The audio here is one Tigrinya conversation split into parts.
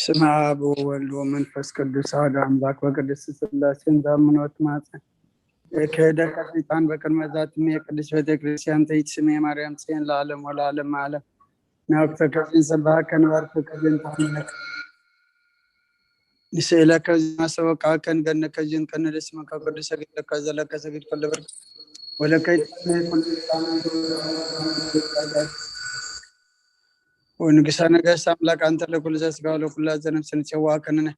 ስመ አብ ወወልድ ወመንፈስ ቅዱስ አሐዱ አምላክ። በቅድስት ሥላሴ እንተ አምኖ ትማፀን። ክህደከ ሰይጣን በቅድመ ዛቲ እምየ ቅድስት ቤተ ክርስቲያን ትይት ስሜ ማርያም ጽዮን ለዓለም ወለዓለም ዓለም። ናብተከ ንሰብሐከ ንባርከከ ዘንተ አምልክ ንስእለከ ዜማ ሰበቃከ ንገነከ ዜንከ ንደስመከ ቅዱሰ ገድለከ ዘለከ ሰጊድ ኩሉ ብር ወለከ ይትቀነ ኩሉ ወንግሳ ነገስት አምላክ አንተ ለኩሉ ዘስጋ ወለኩላ ዘነፍስ ንጽዋ ከነነ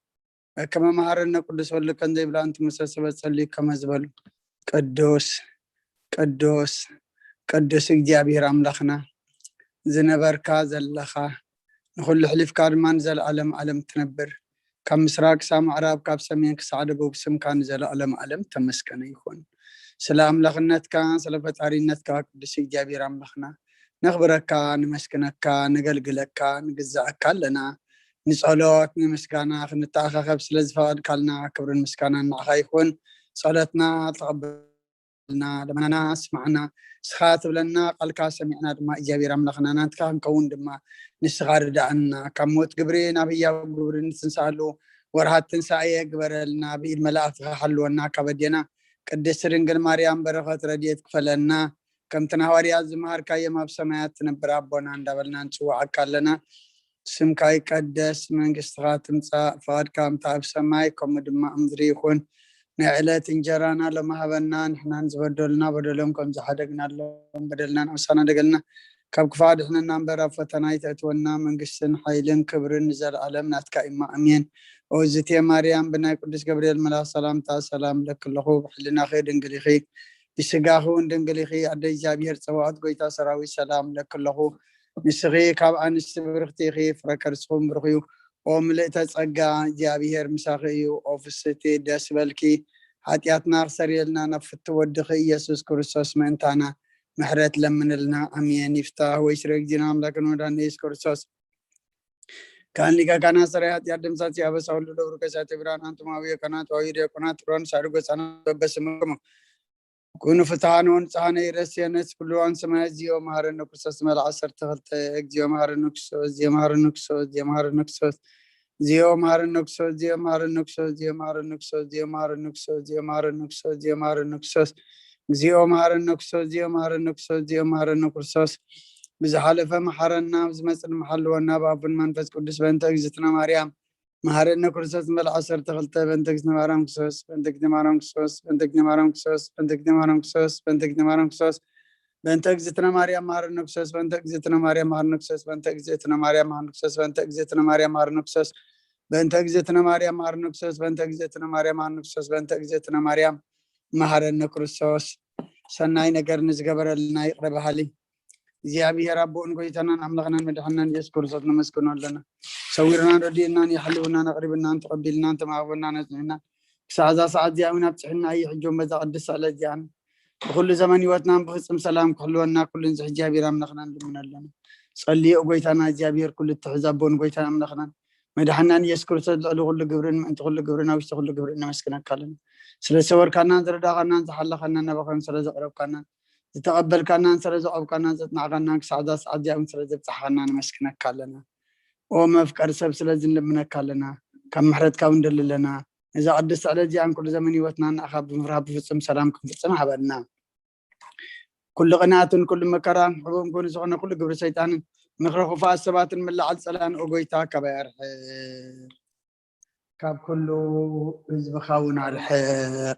በከመ መሐረነ ቅዱስ ወልድከ እንዘ ይብላ እንተ መሰሰበ ጸልዩ ከመ ዝበሉ ቅዱስ ቅዱስ ቅዱስ እግዚኣብሔር አምላኽና ዝነበርካ ዘለኻ ንኹሉ ሕሊፍካ ድማ ንዘለዓለም ዓለም ትነብር ካብ ምስራቅ ክሳብ ምዕራብ ካብ ሰሜን ክሳዕ ደቡብ ስምካ ንዘለዓለም ዓለም ተመስገነ ይኹን። ስለ አምላኽነትካ ስለ ፈጣሪነትካ ቅዱስ እግዚኣብሔር አምላኽና ነኽብረካ፣ ንመስግነካ፣ ነገልግለካ፣ ንግዛእካ ኣለና። ንጸሎት፣ ንምስጋና ክንተኣኻኸብ ስለ ዝፈቐድካልና ክብርን ምስጋናን ንዓኻ ይኹን። ጸሎትና ተቐበልና፣ ልመናና ስማዕና። ንስኻ ትብለና ቃልካ ሰሚዕና ድማ እግዚኣብሔር ኣምላኽና ናትካ ክንከውን ድማ ንስኻ ርዳእና። ካብ ሞት ግብሪ ናብ ህያው ግብሪ ንትንሳኣሉ ወርሃት ትንሳኤ ግበረልና። ብኢድ መላእኽትኻ ሓልወና፣ ካብ ኣዴና ቅድስቲ ድንግል ማርያም በረኸት ረድኤት ክፈለና። ከምቲ ንሃዋርያት ዝመሃርካዮም ኣብ ሰማያት ትነብር ኣቦና እንዳበልና ንጽውዓካ ኣለና። ስምካ ይቀደስ፣ መንግስትኻ ትምጻእ፣ ፍቓድካ ከምቲ ኣብ ሰማይ ከምኡ ድማ ኣብ ምድሪ ይኹን። ናይ ዕለት እንጀራና ሎሚ ሃበና፣ ንሕናን ዝበደሉና በደሎም ከም ዝሓደግናሎም በደልና ንመሳና ደገልና፣ ካብ ክፋ ድሕነና እምበር ኣብ ፈተና ይተእትወና። መንግስትን ሓይልን ክብርን ንዘለኣለም ናትካ እማ ኣሜን። ኦዝቴ ማርያም ብናይ ቅዱስ ገብርኤል መልኣኽ ሰላምታ ሰላም ለኪ ኣለኹ፣ ብሕልናኺ ድንግል ኢኺ፣ ብስጋኺ እውን ድንግል ኢኺ። ኣደ እግዚኣብሔር ጸባኦት ጎይታ ሰራዊት ሰላም ለኪ ኣለኹ። ንስኺ ካብ ኣንስቲ ብርኽቲ ኢኺ፣ ፍረ ከርስኹም ብሩኽ እዩ። ኦ ምልእተ ጸጋ እግዚኣብሔር ምሳኺ እዩ። ኦ ፍስቲ ደስ በልኪ፣ ሓጢኣትና ክሰርየልና ናብ ፍቲ ወድኺ ኢየሱስ ክርስቶስ ምእንታና ምሕረት ለምንልና። ኣሜን። ይፍታህ ወይ ስረ እግዚእነ ኣምላክን ወዳነ ኢየሱስ ክርስቶስ ካን ሊቀ ካህናት ሰራይ ኃጢአት ደምሳሲ አበሳ ሁሉ ለብሩ ከሳቴ ብርሃን አንቱም አብዮ ካህናት ዋዊ ዲያቆናት ሮን ሳድጎ ጻና በበስምክሙ ኩኑ ፍትሐነ ወንጽሐነ ይረስየነ ኩሉ ዋን ሰማይ። እግዚኦ መሐረነ ክርስቶስ መልዓ ዓሰርተ ክልተ። እግዚኦ መሐረነ ክርስቶስ፣ እግዚኦ መሐረነ ክርስቶስ፣ እግዚኦ መሐረነ ክርስቶስ፣ እግዚኦ መሐረነ ክርስቶስ፣ እግዚኦ መሐረነ ክርስቶስ፣ እግዚኦ መሐረነ ክርስቶስ፣ እግዚኦ መሐረነ ክርስቶስ፣ እግዚኦ መሐረነ ክርስቶስ፣ እግዚኦ መሐረነ ክርስቶስ፣ እግዚኦ መሐረነ ክርስቶስ፣ እግዚኦ መሐረነ ክርስቶስ። ብዝሓለፈ መሐረና፣ ብዝመጽእ መሐልወና፣ ብኣቡን መንፈስ ቅዱስ በእንተ እግዝእትነ ማርያም መሐረነ ክርስቶስ መልዓ ዓሰርተ ክልተ። በእንተ እግዝእትነ ማርያም ክርስቶስ፣ በእንተ እግዝእትነ ማርያም ክርስቶስ፣ በእንተ እግዝእትነ ማርያም ክርስቶስ፣ በእንተ እግዝእትነ ማርያም ክርስቶስ፣ በእንተ እግዝእትነ ማርያም ክርስቶስ፣ በእንተ እግዝእትነ ማርያም መሐረነ ክርስቶስ፣ በእንተ እግዝእትነ ማርያም መሐረነ ክርስቶስ፣ በእንተ እግዝእትነ ማርያም መሐረነ ክርስቶስ፣ በእንተ እግዝእትነ ማርያም መሐረነ ክርስቶስ፣ በእንተ እግዝእትነ ማርያም መሐረነ ክርስቶስ፣ በእንተ እግዝእትነ ማርያም መሐረነ ክርስቶስ። ሰናይ ነገር ንዝገበረልና ይቕረ በሃሊ እግዚኣብሔር ኣቦኡን ጎይታናን ኣምላኽናን መድሓናን ኢየሱስ ክርስቶስ ነመስግኖ ኣለና። ሰዊርናን ረዲእናን የሕልውናን ኣቕሪብናን ተቐቢልናን ተማኽበናን ኣጽኒዕናን ክሳዕ እዛ ሰዓት እዚኣ እውን ኣብጽሕና እዩ። ሕጂ እውን በዛ ቅድስቲ ዕለት እዚኣን ብኩሉ ዘመን ህይወትናን ብፍጹም ሰላም ክሕልወና ኩሉ ንዝሕ እግዚኣብሔር ኣምላኽና ንልምን ኣለና። ጸልዮ ጎይታና እግዚኣብሔር ኩሉ እትሕዝ ኣቦን ጎይታን ኣምላኽናን መድሓናን ኢየሱስ ክርስቶስ ልዕሊ ኩሉ ግብርን ምእንቲ ኩሉ ግብርን ኣብ ውሽጢ ኩሉ ግብርን ነመስግነካ ኣለና። ስለ ዝሰወርካናን ዝረዳኻናን ዝሓለኻናን ናባኻን ስለ ዘቕረብካናን ዝተቐበልካናን ስለ ዘቐብካናን ዘጽናዕካናን ክሳዕ እዛ ሰዓት እዚኣ እውን ስለ ዘብጽሓኻና ነመስግነካ ኣለና። ኦ መፍቀሪ ሰብ ስለዚ ንልምነካ ኣለና። ካብ ምሕረትካ እውን ንደሊ ኣለና። ነዛ ቅድስቲ ዕለት እዚኣን ኩሉ ዘመን ህይወትና ንኣኻ ብምፍራህ ብፍጹም ሰላም ክንፍጽም ሃበና። ኩሉ ቅንኣትን ኩሉ መከራን ሕቡእን ክውን ዝኾነ ኩሉ ግብሪ ሰይጣንን ምኽሪ ክፉኣት ሰባትን ምልዓል ጸላን ኦ ጎይታ ካባይ ኣርሕቕ። ካብ ኩሉ ህዝብኻ እውን ኣርሕቕ።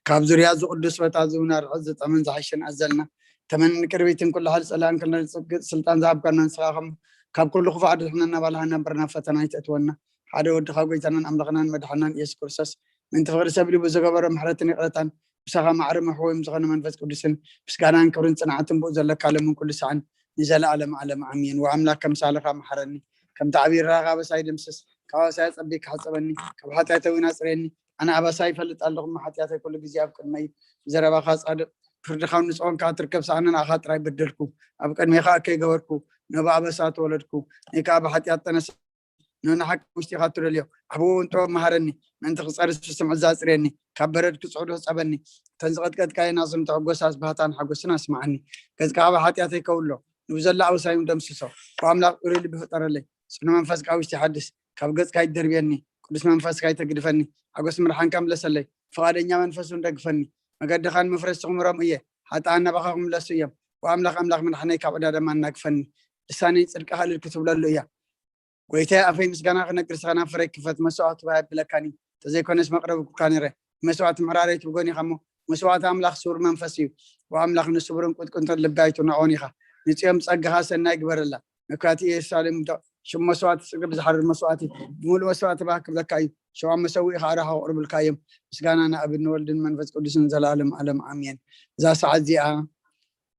ካብ ዙርያ እዚ ቅዱስ ቦታ እዚ እውን ኣርሕቕ። ዝጠምን ዝሓሸን ኣዘልና ተመንን ቅርቢትን ኩሉ ሓይሊ ጸላን ክነጽግጥ ስልጣን ዝሃብካና ንስኻ ከም ካብ ኩሉ ክፉእ ኣድሕነና ባልሃና እምበር ናብ ፈተና ኣይተእትወና። ሓደ ወድኻ ጎይታናን ኣምላኽናን መድሓናን ኢየሱስ ክርስቶስ ምእንቲ ፍቕሪ ሰብ ልቡ ዝገበሮ ምሕረትን ይቕረታን ምሳኻ ማዕረ መሕወዮም ዝኾነ መንፈስ ቅዱስን ምስጋናን ክብርን ጽንዓትን ብኡ ዘለካ ለምን ኩሉ ሳዕን ንዘለኣለም ዓለም ኣሜን። ወኣምላክ ከምሳልኻ መሓረኒ ከምቲ ዓብዪ ራኻ ኣበሳይ ደምስስ ካብ ኣበሳይ ኣጸቢካ ሓጸበኒ ካብ ሓጢኣተይ እውን ኣጽርየኒ። ኣነ ኣበሳይ ይፈልጥ ኣለኹ እሞ ሓጢኣተይ ኩሉ ግዜ ኣብ ቅድመይ እዩ። ብዘረባኻ ጻድቕ ፍርድኻ ንጹህ ኮንካ ትርከብ ሰኣነ ንኣኻ ጥራይ በደልኩ ኣብ ቅድሜኻ ከይገበርኩ ነብ ኣበሳ ተወለድኩ ነይ ከኣ ብሓጢኣት ጠነሰ ነንሓቂ ውሽጢኻ ትደልዮ ዓብኡ እውን ጥበብ መሃረኒ ምእንቲ ክጸርስ ፍስም ዕዛ ኣጽርየኒ ካብ በረድ ክጽዕዶ ጸበኒ እተን ዝቐጥቀጥካየን ኣስም ተሕጎሳስ ባህታን ሓጎስን ኣስምዓኒ ገጽካ ካብ ሓጢኣተይ ከውሎ ንብዘላ ኣውሳይም ደምስሶ ብኣምላኽ ኡሪ ልቢ ፍጠረለይ ጽኑ መንፈስ ካብ ውሽጢ ሓድስ ካብ ገጽካ ኣይትደርብየኒ። ቅዱስ መንፈስካ ኣይተግድፈኒ። ሓጎስ ምርሓንካ ምለሰለይ። ፍቓደኛ መንፈስ እውን ደግፈኒ። መገድኻ ንመፍረስቲ ክምሮም እየ። ሓጥኣን ናባኻ ክምለሱ እዮም። ወኣምላኽ ኣምላኽ ምድሓነይ ካብ ዕዳ ደማ እናግፈኒ። ልሳነይ ጽድቅኻ እልል ክትብለሉ እያ። ጎይታየ ኣፈይ ምስጋና ክነግር ስኻ ናብ ፍረይ ክፈት። መስዋዕቲ ባህ የብለካኒ። ተዘይኮነስ መቕረቢ ኩካ ነይረ። መስዋዕቲ ምሕራረይ ትብጎን ኢኻ እሞ መስዋዕቲ ኣምላኽ ስውር መንፈስ እዩ። ወኣምላኽ ንስውርን ቁጥቁንትን ልቢ ኣይትናቖን ኢኻ። ንጽዮን ጸጋኻ ሰናይ ግበረላ። መካቲ ኢየሩሳሌም ዶ ሽም መስዋዕቲ ጽግብ ዝሓርር መስዋዕቲ ብምሉእ መስዋዕቲ ባህ ክብለካ እዩ። ሸዋ መሰዊኢ ኸዓ ራኻ ክቕርብልካ እዮም። ምስጋና ንኣብን ንወልድን መንፈስ ቅዱስን ዘላለም ዓለም ኣሜን። እዛ ሰዓት እዚኣ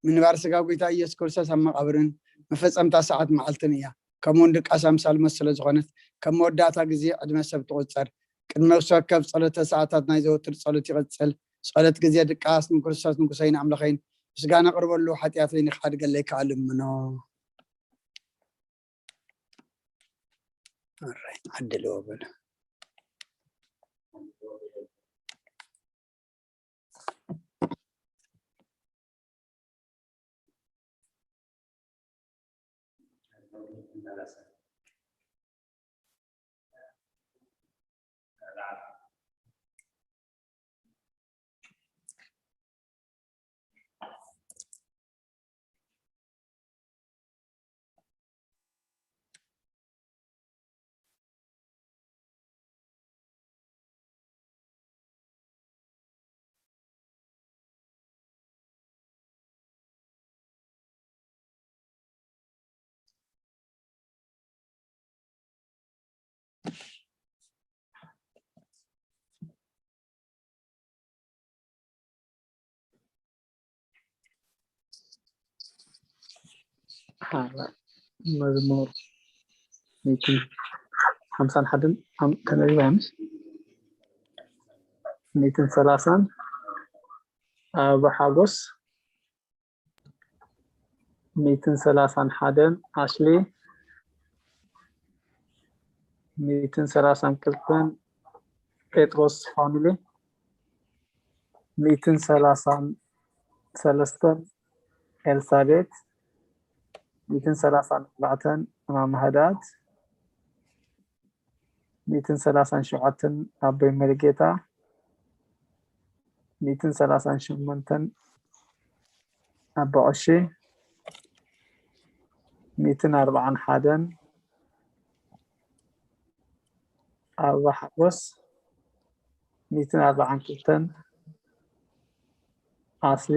ምንባር ስጋ ጎይታ ኢየሱስ ክርስቶስ ኣብ መቓብርን መፈጸምታ ሰዓት መዓልትን እያ። ከምኡውን ድቃስ ኣምሳል መስሎ ዝኾነት ከም መወዳእታ ግዜ ዕድመ ሰብ ትቑጸር። ቅድሚ ሰከፍ ጸሎተ ሰዓታት ናይ ዘወትር ጸሎት ይቕጽል። ጸሎት ግዜ ድቃስ ንክርስቶስ ንጉሰይን ኣምላኸይን ምስጋና ቅርበሉ ሓጢኣተይ ንክሓድገለይ ከኣ ልምኖ። ኣራይ ዓድልዎ በሉ። መዝሙር ሚእትን ሓምሳን ሓደን ኣም-፣ ተነቢባ ምስ ሚእትን ሰላሳን ኣብ ሓጎስ ሚእትን ሰላሳን ሓደን ኣሽሊ፣ ሚእትን ሰላሳን ክልተን ጴጥሮስ ፋሚሊ፣ ሚእትን ሰላሳን ሰለስተን ኤልሳቤት፣ ሚእትን ሰላሳን ኣርባዕተን እማመ ህድኣት፣ ሚእትን ሰላሳን ሸውዓተን ኣቦይ መሪጌታ፣ ሚእትን ሰላሳን ሸሞንተን ኣቦ ቀሺ፣ ሚእትን ኣርባዓን ሓደን ኣበባ ሓጎስ፣ ሚእትን ኣርባዓን ክልተን ኣስሊ፣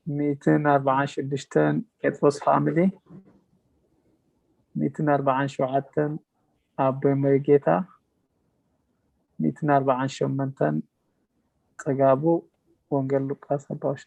ሚእትን ኣርባዓን ሽዱሽተን ጴጥሮስ ፋሚሊ፣ ሚእትን ኣርባዓን ሸውዓተን ኣቦይ መሪጌታ፣ ሚእትን ኣርባዓን ሸሞንተን ጽጋቡ፣ ወንጌል ሉቃስ ኣባ ቀሺ።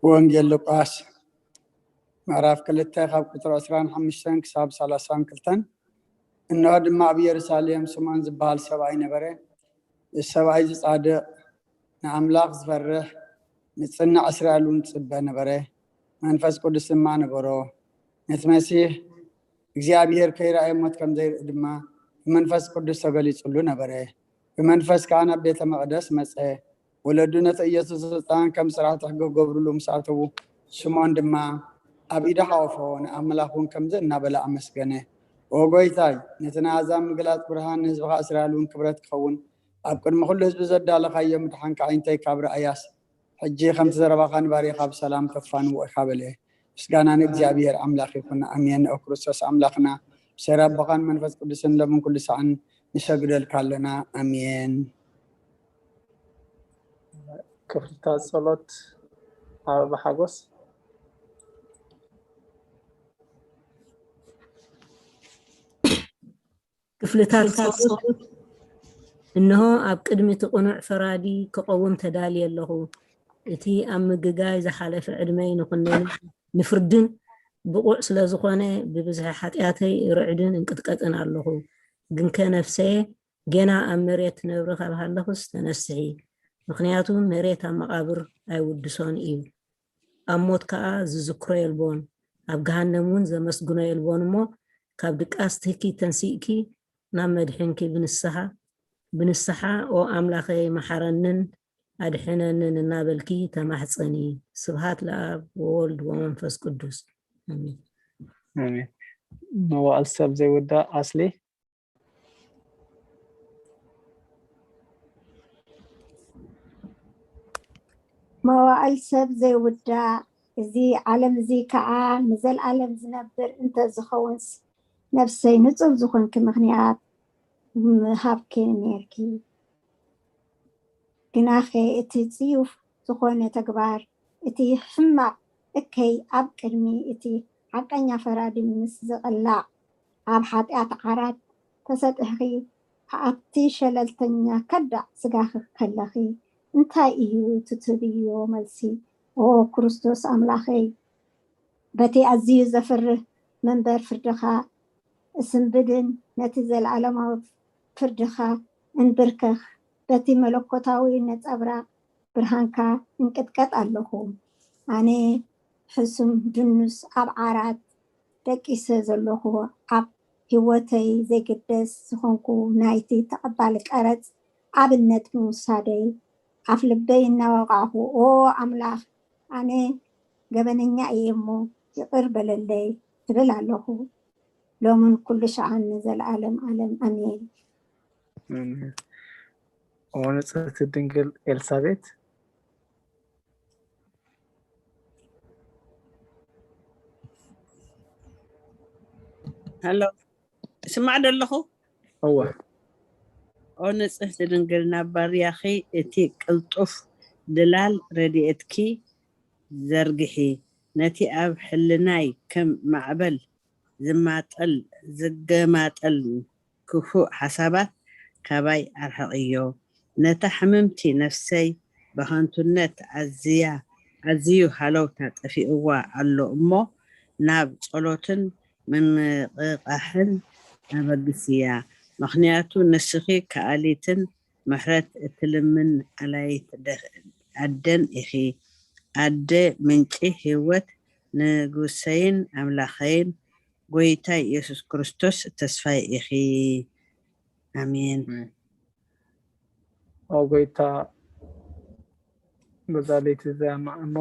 ወንጌል ሉቃስ ምዕራፍ ክልተ ካብ ቁጽሪ ዕስራን ሓሙሽተን ክሳብ ሰላሳን ክልተን። እንሆ ድማ ኣብ ኢየሩሳሌም ስምዖን ዝበሃል ሰብኣይ ነበረ። እዚ ሰብኣይ እዚ ጻድቕ፣ ንኣምላኽ ዝፈርሕ፣ ንጽንዕ እስራኤል እውን ዝጽበ ነበረ። መንፈስ ቅዱስ ድማ ነበሮ። ነቲ መሲሕ እግዚኣብሔር ከይረኣየ ሞት ከም ዘይርኢ ድማ ብመንፈስ ቅዱስ ተገሊጹሉ ነበረ። ብመንፈስ ከኣ ናብ ቤተ መቕደስ መጸ። ወለዱ ነቲ ኢየሱስ ህጻን ከም ስራሕቲ ሕጊ ክገብሩሉ ምስ ኣተዉ፣ ስምዖን ድማ ኣብ ኢዱ ሓቖፎ፣ ንኣምላኽ እውን ከምዚ እናበለ ኣመስገነ። ኦ ጐይታይ፣ ነቲ ንኣሕዛብ ምግላጽ ብርሃን፣ ንህዝብኻ እስራኤል እውን ክብረት ክኸውን፣ ኣብ ቅድሚ ኩሉ ህዝቢ ዘዳለኻዮ ምድሓንካ ኣዒንተይ ካብ ረኣያስ፣ ሕጂ ከምቲ ዘረባኻ ንባርያኻ ብሰላም ተፋንዎ ኢኻ በለ። ምስጋና ንእግዚኣብሔር ኣምላኽ ይኹን፣ ኣሜን። ኦ ክርስቶስ ኣምላኽና፣ ብሰይሪ ኣቦኻን መንፈስ ቅዱስን ሎምን ኩሉ ሰዓን ንሰግደልካ ኣለና፣ ኣሜን። ክፍልታት ጸሎት ኣበባ ሓጎስ። ክፍልታት ጸሎት እንሆ፣ ኣብ ቅድሚ እቲ ቅኑዕ ፈራዲ ክቐውም ተዳልየ ኣለኹ። እቲ ኣብ ምግጋይ ዝሓለፈ ዕድመይ ንኹነኔ ንፍርድን ብቑዕ ስለ ዝኾነ፣ ብብዝሒ ሓጢኣተይ ርዕድን እንቅጥቀጥን ኣለኹ። ግንከ ነፍሰየ፣ ጌና ኣብ መሬት ትነብሪ ካብ ሃለኹስ ተነስሒ፣ ምኽንያቱ መሬት ኣብ መቓብር ኣይውድሶን እዩ። ኣብ ሞት ከኣ ዝዝክሮ የልቦን፣ ኣብ ገሃነም እውን ዘመስግኖ የልቦን። እሞ ካብ ድቃስትኪ ተንሲእኪ ናብ መድሕንኪ ብንስሓ፣ ብንስሓ "ኦ ኣምላኸይ፣ መሓረንን ኣድሕነንን" እናበልኪ ተማሕጸኒ። ስብሃት ለኣብ ወወልድ ወመንፈስ ቅዱስ። ኣሜን። ኣሜን። መዋእል ሰብ ዘይውዳእ ኣስሊ። መዋእል ሰብ ዘይውዳእ፣ እዚ ዓለም እዚ ከኣ ንዘልኣለም ዝነብር እንተ ዝኸውንስ፣ ነፍሰይ ንጹር ዝኾንኪ ምኽንያት ምሃብኪ ነርኪ። ግናኸ እቲ ጽዩፍ ዝኾነ ተግባር፣ እቲ ሕማቕ እከይ ኣብ ቅድሚ እቲ ሓቀኛ ፈራዲ ምስ ዝቕላዕ፣ ኣብ ሓጢኣት ዓራት ተሰጢሕኺ ኣብቲ ሸለልተኛ ከዳዕ ስጋኺ ከለኺ፣ እንታይ እዩ እቲ ትህብዮ መልሲ? ኦ ክርስቶስ ኣምላኸይ፣ በቲ ኣዝዩ ዘፍርህ መንበር ፍርድኻ እስንብድን ነቲ ዘለኣለማዊ ፍርድኻ እንብርከኽ፣ በቲ መለኮታዊ ነጸብራቕ ብርሃንካ እንቅጥቀጥ ኣለኹ። ኣነ ሕሱም ድኑስ ኣብ ዓራት ደቂሰ ዘለኹ፣ ኣብ ህይወተይ ዘይግደስ ዝኾንኩ ናይቲ ተቐባሊ ቀረጽ ኣብነት ምውሳደይ ኣፍ ልበይ እናወቓዕኹ፣ ኦ ኣምላኽ፣ ኣነ ገበነኛ እየ እሞ ይቕር በለለይ እብል ኣለኹ። ሎምን ኩሉ ሸዓን ንዘለኣለም ኣለም ኣሜን። ኣሜን። ኦ ንጽህቲ ድንግል ኤልሳቤት። ሀሎ፣ እስማዕ ዶ ኣለኹ? እወ። ኦ ንጽህቲ ድንግል፣ ናብ ባርያኺ እቲ ቅልጡፍ ድላል ረድኤትኪ ዘርግሒ፣ ነቲ ኣብ ሕልናይ ከም ማዕበል ዝማጠል ዝገማጠል ክፉእ ሓሳባት ካባይ ኣርሕቕዮ። ነታ ሕምምቲ ነፍሰይ ብኸንቱነት ኣዝያ ኣዝዩ ሃለውታ ጠፊእዋ ኣሎ እሞ ናብ ጸሎትን ምንቕቓሕን ኣበግስያ። ምኽንያቱ ንስኺ ከኣሊትን ምሕረት እትልምን ኣላይት ኣደን ኢኺ። ኣደ ምንጪ ህይወት ንጉሰይን ኣምላኸይን ጎይታይ የሱስ ክርስቶስ ተስፋይ ኢኺ። ኣሜን። ኦ ጎይታ በዛ ለይቲ እዚኣ እሞ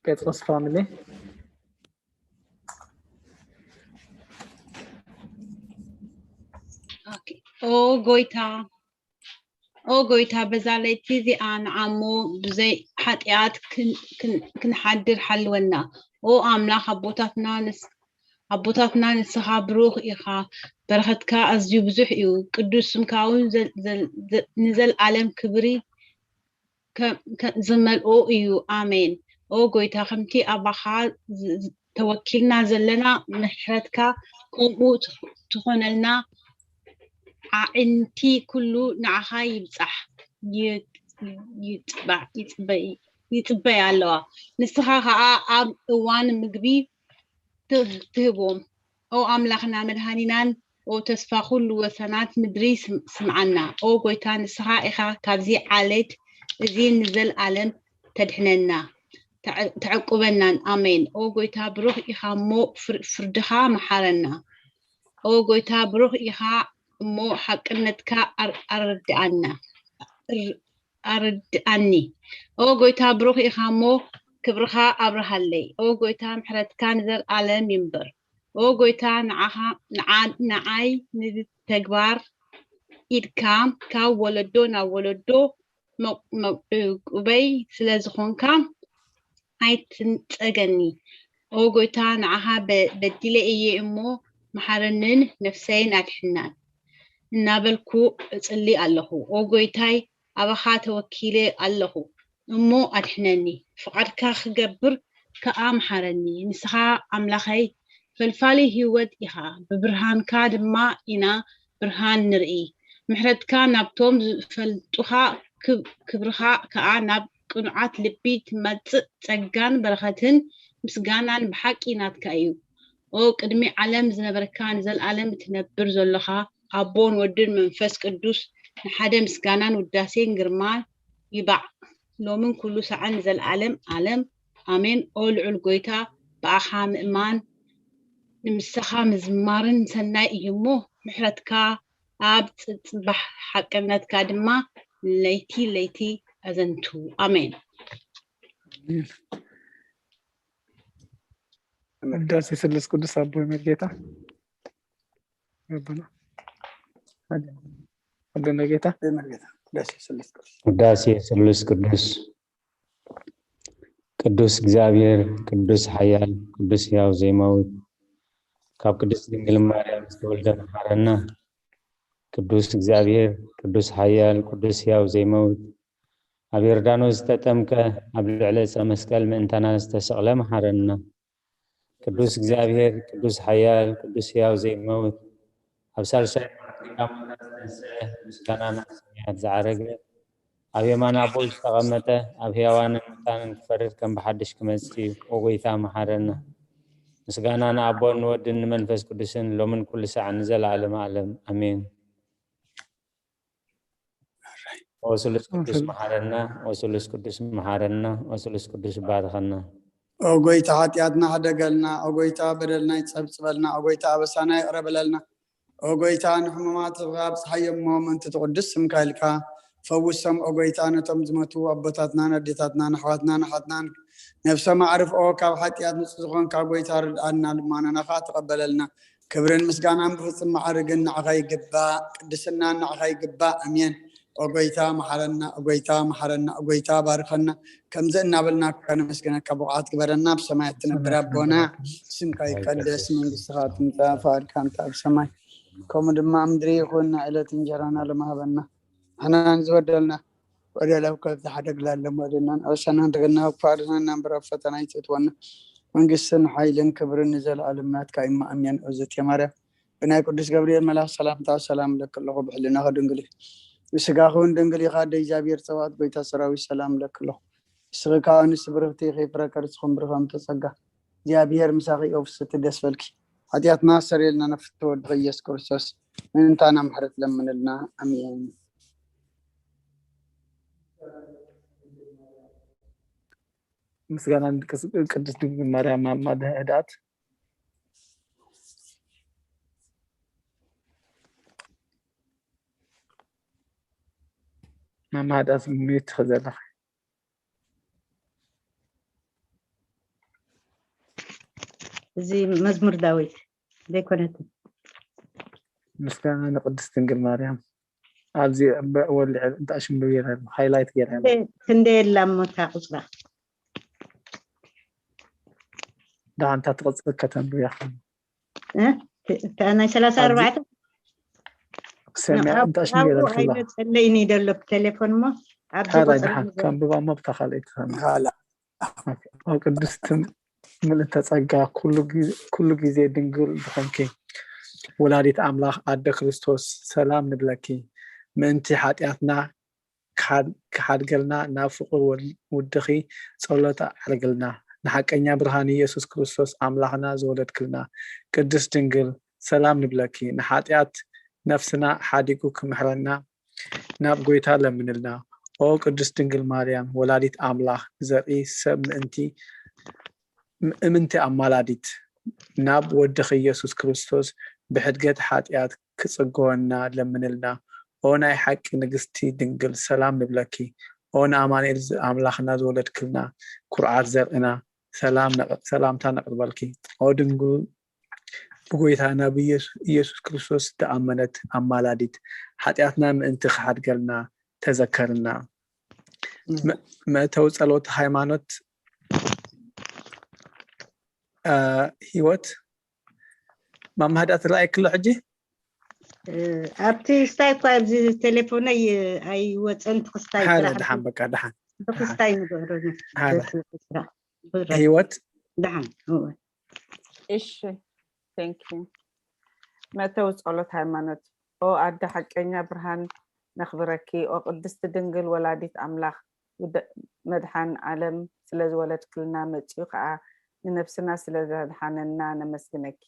ጴጥሮስ ፋሚሊ። ኦ ጎይታ ኦ ጎይታ በዛ ለይቲ እዚኣ ንዓሞ ብዘይ ሓጢኣት ክንሓድር ሓልወና። ኦ ኣምላኽ ኣቦታትና ኣቦታትና ንስኻ ብሩኽ ኢኻ፣ በረኸትካ ኣዝዩ ብዙሕ እዩ፣ ቅዱስ ስምካ እውን ንዘልኣለም ክብሪ ዝመልኦ እዩ። ኣሜን። ኦ ጎይታ፣ ከምቲ ኣባኻ ተወኪልና ዘለና፣ ምሕረትካ ከምኡ ትኾነልና። ኣዒንቲ ኩሉ ንዓኻ ይብጻሕ፣ ይጽበያ ኣለዋ። ንስኻ ኸኣ ኣብ እዋን ምግቢ ትህቦም። ኦ ኣምላኽና መድሃኒናን ኦ ተስፋ ኩሉ ወሰናት ምድሪ ስምዓና። ኦ ጎይታ ንስኻ ኢኻ ካብዚ ዓሌት እዚ ንዘልኣለም ተድሕነና ተዕቁበናን። ኣሜን። ኦ ጎይታ ብሩኽ ኢኻ እሞ ፍርድኻ መሓረና። ኦ ጎይታ ብሩኽ ኢኻ እሞ ሓቅነትካ ኣረድኣና። ኣረድኣኒ። ኦ ጎይታ ብሩኽ ኢኻ እሞ ክብርኻ ኣብርሃለይ። ኦ ጎይታ ምሕረትካ ንዘልኣለም ይንበር። ኦ ጎይታ ንዓይ ንተግባር ኢድካ ካብ ወለዶ ናብ ወለዶ መዕቁበይ ስለ ዝኾንካ ኣይትንጸገኒ። ኦ ጎይታ ንዓኻ በዲለ እየ እሞ መሓረንን ነፍሰይን ኣድሕናን እናበልኩ እጽሊ ኣለኹ። ኦ ጎይታይ ኣባኻ ተወኪለ ኣለኹ እሞ ኣድሕነኒ፣ ፍቓድካ ክገብር ከኣ ምሓረኒ። ንስኻ ኣምላኸይ ፈልፋሊ ህይወት ኢኻ፣ ብብርሃንካ ድማ ኢና ብርሃን ንርኢ። ምሕረትካ ናብቶም ዝፈልጡኻ፣ ክብ-፣ ክብርኻ ከኣ ናብ ቅኑዓት ልቢ ትመጽእ። ጸጋን በረኸትን ምስጋናን ብሓቂ ናትካ እዩ። ኦ ቅድሚ ዓለም ዝነበርካ፣ ንዘለኣለም እትነብር ዘሎኻ፣ ኣቦን ወድን መንፈስ ቅዱስ ንሓደ ምስጋናን ውዳሴን ግርማን ይባዕ፣ ሎምን ኩሉ ሰዓን ንዘለኣለም ዓለም ኣሜን። ኦ ልዑል ጎይታ፣ ብኣኻ ምእማን ንምሳኻ ምዝማርን ሰናይ እዩ እሞ፣ ምሕረትካ ኣብ ጽጽባሕ፣ ሓቅነትካ ድማ ለይቲ ለይቲ ኣዘንቱ። ኣሜን። ውዳሴ ስሉስ ቅዱስ ኣቦይ መርጌታ ረበና። ኣቦይ መርጌታ። መርጌታ። ውዳሴ ስሉስ ቅዱስ። ውዳሴ ስሉስ ቅዱስ። ቅዱስ እግዚኣብሔር፣ ቅዱስ ሓያል፣ ቅዱስ ሕያው ዘይመውት፣ ካብ ቅድስት ድንግል ማርያም ዝተወልደ መሓረና። ቅዱስ እግዚኣብሔር፣ ቅዱስ ሓያል፣ ቅዱስ ሕያው ዘይመውት፣ ኣብ ዮርዳኖስ ዝተጠምቀ፣ ኣብ ልዕሊ ዕፀ መስቀል ምእንታና ዝተሰቕለ መሓረና። ቅዱስ እግዚኣብሔር፣ ቅዱስ ሓያል፣ ቅዱስ ሕያው ዘይመውት፣ ኣብ ሳልሳይ መዓልቲ ካብ ሞት ዝተንስአ፣ ምስጋና ናብ ሰማያት ዝዓረገ፣ ኣብ የማን ኣቦ ዝተቐመጠ፣ ኣብ ሕያዋንን ሙታንን ክፈርድ ከም ብሓድሽ ክመጽእ እዩ። ኦ ጎይታ መሓረና። ምስጋና ንኣቦን ንወድን ንመንፈስ ቅዱስን ሎምን ኩሉ ሰዓት ንዘለዓለመ ዓለም ኣሜን። ኦ ስሉስ ቅዱስ መሓረና፣ ኦ ስሉስ ቅዱስ መሓረና፣ ኦ ስሉስ ቅዱስ ባርኸና። ኦ ጎይታ ሓጢኣትና ሕደገልና፣ ኦ ጎይታ በደልና ይጸብጽበልና፣ ኦ ጎይታ ኣበሳና ይቕረ በለልና። ኦ ጎይታ ንሕሙማት ኣብጽሓዮም እሞ ምእንቲ ትቕዱስ ስምካ ኢልካ ፈውሶም። ኦ ጎይታ ነቶም ዝመቱ ኣቦታትናን ኣዴታትናን ኣሕዋትናን ኣሓትናን ነብሶም ኣዕርፍኦ። ካብ ሓጢኣት ንጹህ ዝኾንካ ጎይታ ርድኣና፣ ልማናና ኸኣ ተቐበለልና። ክብርን ምስጋናን ብፍጹም ማዕርግን ንዓኻ ይግባእ፣ ቅድስናን ንዓኻ ይግባእ። ኣሜን። ኦ ጎይታ መሓረና፣ ኦ ጎይታ መሓረና፣ ኦ ጎይታ ባርኸና። ከምዚ እናበልና ከነመስግነካ ብቑዓት ግበረና። ኣብ ሰማያት ትነብር ኣቦና፣ ስምካ ይቀደስ፣ መንግስትኻ ትምጻእ፣ ፈቓድካ እንተ ኣብ ሰማይ ከምኡ ድማ ኣብ ምድሪ ይኹን። ናይ ዕለት እንጀራና ሎሚ ሃበና። ንሕና ንዝበደልና በደል ኣብ ከብቲ ሓደግ ላለም ወደናን ኣበሳና ንትግና ክፋርና እናንበረ ኣብ ፈተና ይትእትወና። መንግስትን ሓይልን ክብርን ንዘለኣለም ናትካ እዩ። ኣሜን። እግዝእትየ ማርያም ብናይ ቅዱስ ገብርኤል መልኣኽ ሰላምታ ሰላም እለኪ ኣለኹ፣ ብሕልናኺ ድንግል ኢኺ፣ ብስጋኺ እውን ድንግል ኢኻ። ኣደ እግዚኣብሔር ጸባኦት ጎይታ ሰራዊት ሰላም እለኪ ኣለኹ። ንስኺ ከኣ ኣንስቲ ብርኽቲ ኢኺ፣ ፍረ ከርስኺ እውን ብሩኽ እዩ። እምተ ጸጋ እግዚኣብሔር ምሳኺ እዩ፣ ፍስሕቲ ደስ በልኪ። ሓጢኣትና ኣስተሰርየልና፣ ነፍሲ ተወድኺ ኢየሱስ ክርስቶስ ምእንታና ምሕረት ለምንልና። ኣሜን። ምስጋና ንቅድስት ድንግል ማርያም ማማ ህድኣት። ማማ ህድኣት ሚዩት ትኽዘለኺ። እዚ መዝሙር ዳዊት ዘይኮነትን። ምስጋና ንቅድስት ድንግል ማርያም። ኣብዚ ወልዐ እንታ ሽምብብ ገይረ ሃይላይት ገይረ ክንደይ የላ እሞ እታ ቁፅራ ደሓን እታ ትቕፅል ከተንብብ ያኸ እ? እታ ናይ ሰላሳ ኣርባዕተ ሰሚያ እንታ ሽምብብ ገይረ ኣብኡ ኣይመፀለይን እዩ ደሎ ብቴሌፎን እሞ ኣብዚ ሃላ ቁፅሪ ደሓን ከንብባ እሞ ብታ ካልኣይቲ ከንብባ ኻላ ኦ ቅድስት ምልእተ ጸጋ ኩሉ ግዜ ድንግል ዝኾንኪ ወላዲት ኣምላኽ ኣደ ክርስቶስ ሰላም ንብለኪ። ምእንቲ ሓጢኣትና ክሓድገልና ናብ ፍቑር ውድኺ ጸሎት ኣዕርግልና። ንሓቀኛ ብርሃን ኢየሱስ ክርስቶስ ኣምላኽና ዝወለድክልና ቅድስት ድንግል ሰላም ንብለኪ። ንሓጢኣት ነፍስና ሓዲጉ ክምሕረና ናብ ጎይታ ለምንልና። ኦ ቅድስት ድንግል ማርያም ወላዲት ኣምላኽ ንዘርኢ ሰብ ምእንቲ ምእምንቲ ኣማላዲት ናብ ወድኺ ኢየሱስ ክርስቶስ ብሕድገት ሓጢኣት ክጽገወና ለምንልና። ኦ ናይ ሓቂ ንግስቲ ድንግል ሰላም ንብለኪ። ኦ ንኣማኑኤል ኣምላኽና ዝወለድክልና ኩርዓት ዘርእና ሰላምታ ነቕርበልኪ። ኦ ድንግል ብጎይታና ብኢየሱስ ክርስቶስ ዝተኣመነት ኣማላዲት ሓጢኣትና ምእንቲ ክሓድገልና ተዘከርና። መእተዊ ጸሎት ሃይማኖት ህይወት ማማ ህድኣት ትረኣየኪ ኣሎ ሕጂ? ኣብቲ ስታይ እኳ ኣብዚ ቴሌፎነይ ኣይወፀን ትኽስታይ ሓደ ደሓን በቃ ደሓን ብክስታይ ንግዕሮ ሓደ ህይወት ደሓን እሺ thank you መእተዊ ጸሎት ሃይማኖት ኦ ኣደ ሓቀኛ ብርሃን ነኽብረኪ። ኦ ቅድስቲ ድንግል ወላዲት ኣምላኽ፣ ውደ-፣ መድሓን ዓለም ስለ ዝወለድክልና፣ መጺኡ ኸኣ ንነብስና ስለ ዘድሓነና ነመስግነኪ።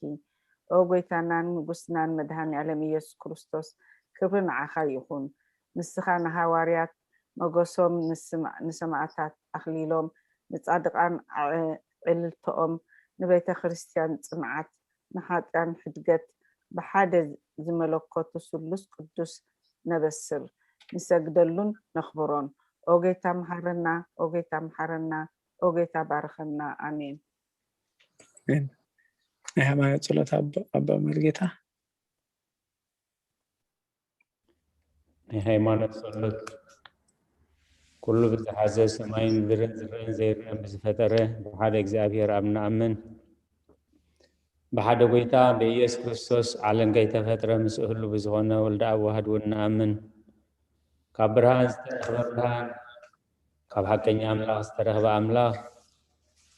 ኦ ጎይታናን ንጉስናን መድሃኔ ዓለም ኢየሱስ ክርስቶስ፣ ክብሪ ንዓኻ ይኹን። ንስኻ ንሃዋርያት መጎሶም፣ ንስማ-፣ ንሰማዕታት ኣኽሊሎም፣ ንጻድቓን ኣዕልልቶኦም፣ ንቤተ ክርስቲያን ጽንዓት፣ ንሓጥኣን ሕድገት፣ ብሓደ ዝመለኮቱ ስሉስ ቅዱስ ነበስር፣ ንሰግደሉን ነኽብሮን። ኦ ጌታ መሓረና፣ ኦ ጌታ መሓረና፣ ኦ ጌታ ባርኸና። ኣሜን። ኣሜን። ናይ ሃይማኖት ጸሎት ኣቦ ኣቦ መልጌታ። ናይ ሃይማኖት ጸሎት። ኩሉ ብዝሓዘ ሰማይን ምድርን ዝረአን ዘይረአን ብዝፈጠረ ብሓደ እግዚኣብሔር ኣብ ንኣምን። ብሓደ ጎይታ ብኢየሱስ ክርስቶስ ዓለም ከይተፈጥረ ምስኡ ህሉ ብዝኾነ ወልደ ኣብ ዋህድ እውን ንኣምን። ካብ ብርሃን ዝተረኽበ ብርሃን፣ ካብ ሓቀኛ ኣምላኽ ዝተረኽበ ኣምላኽ፣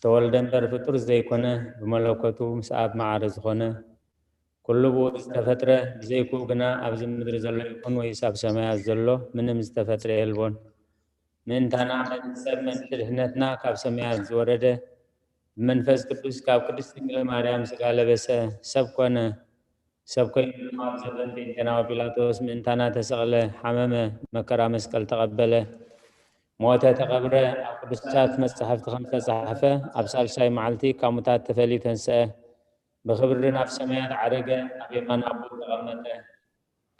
ተወልደ እምበር ፍጡር ዘይኮነ፣ ብመለኮቱ ምስ ኣብ ማዕረ ዝኾነ፣ ኩሉ ብኡ ዝተፈጥረ፣ ብዘይክኡ ግና ኣብዚ ምድሪ ዘሎ ይኹን ወይስ ኣብ ሰማያት ዘሎ ምንም ዝተፈጥረ የልቦን። ምእንታና፣ ምእንቲ ሰብ፣ ምእንቲ ድሕነትና ካብ ሰማያት ዝወረደ፣ ብመንፈስ ቅዱስ ካብ ቅድስት ድንግል ማርያም ስጋ ለበሰ፣ ሰብ ኮነ። ሰብ ኮይኑ ድማ ኣብ ዘበን ጴንጤናዊ ጲላጦስ ምእንታና ተሰቕለ፣ ሓመመ፣ መከራ መስቀል ተቐበለ፣ ሞተ፣ ተቐብረ። ኣብ ቅዱሳት መጻሕፍቲ ከም ዝተጻሕፈ፣ ኣብ ሳልሳይ መዓልቲ ካብ ሙታት ተፈልዩ ተንስአ፣ ብኽብሪ ናብ ሰማያት ዓረገ፣ ኣብ የማን ኣቦኡ ተቐመጠ።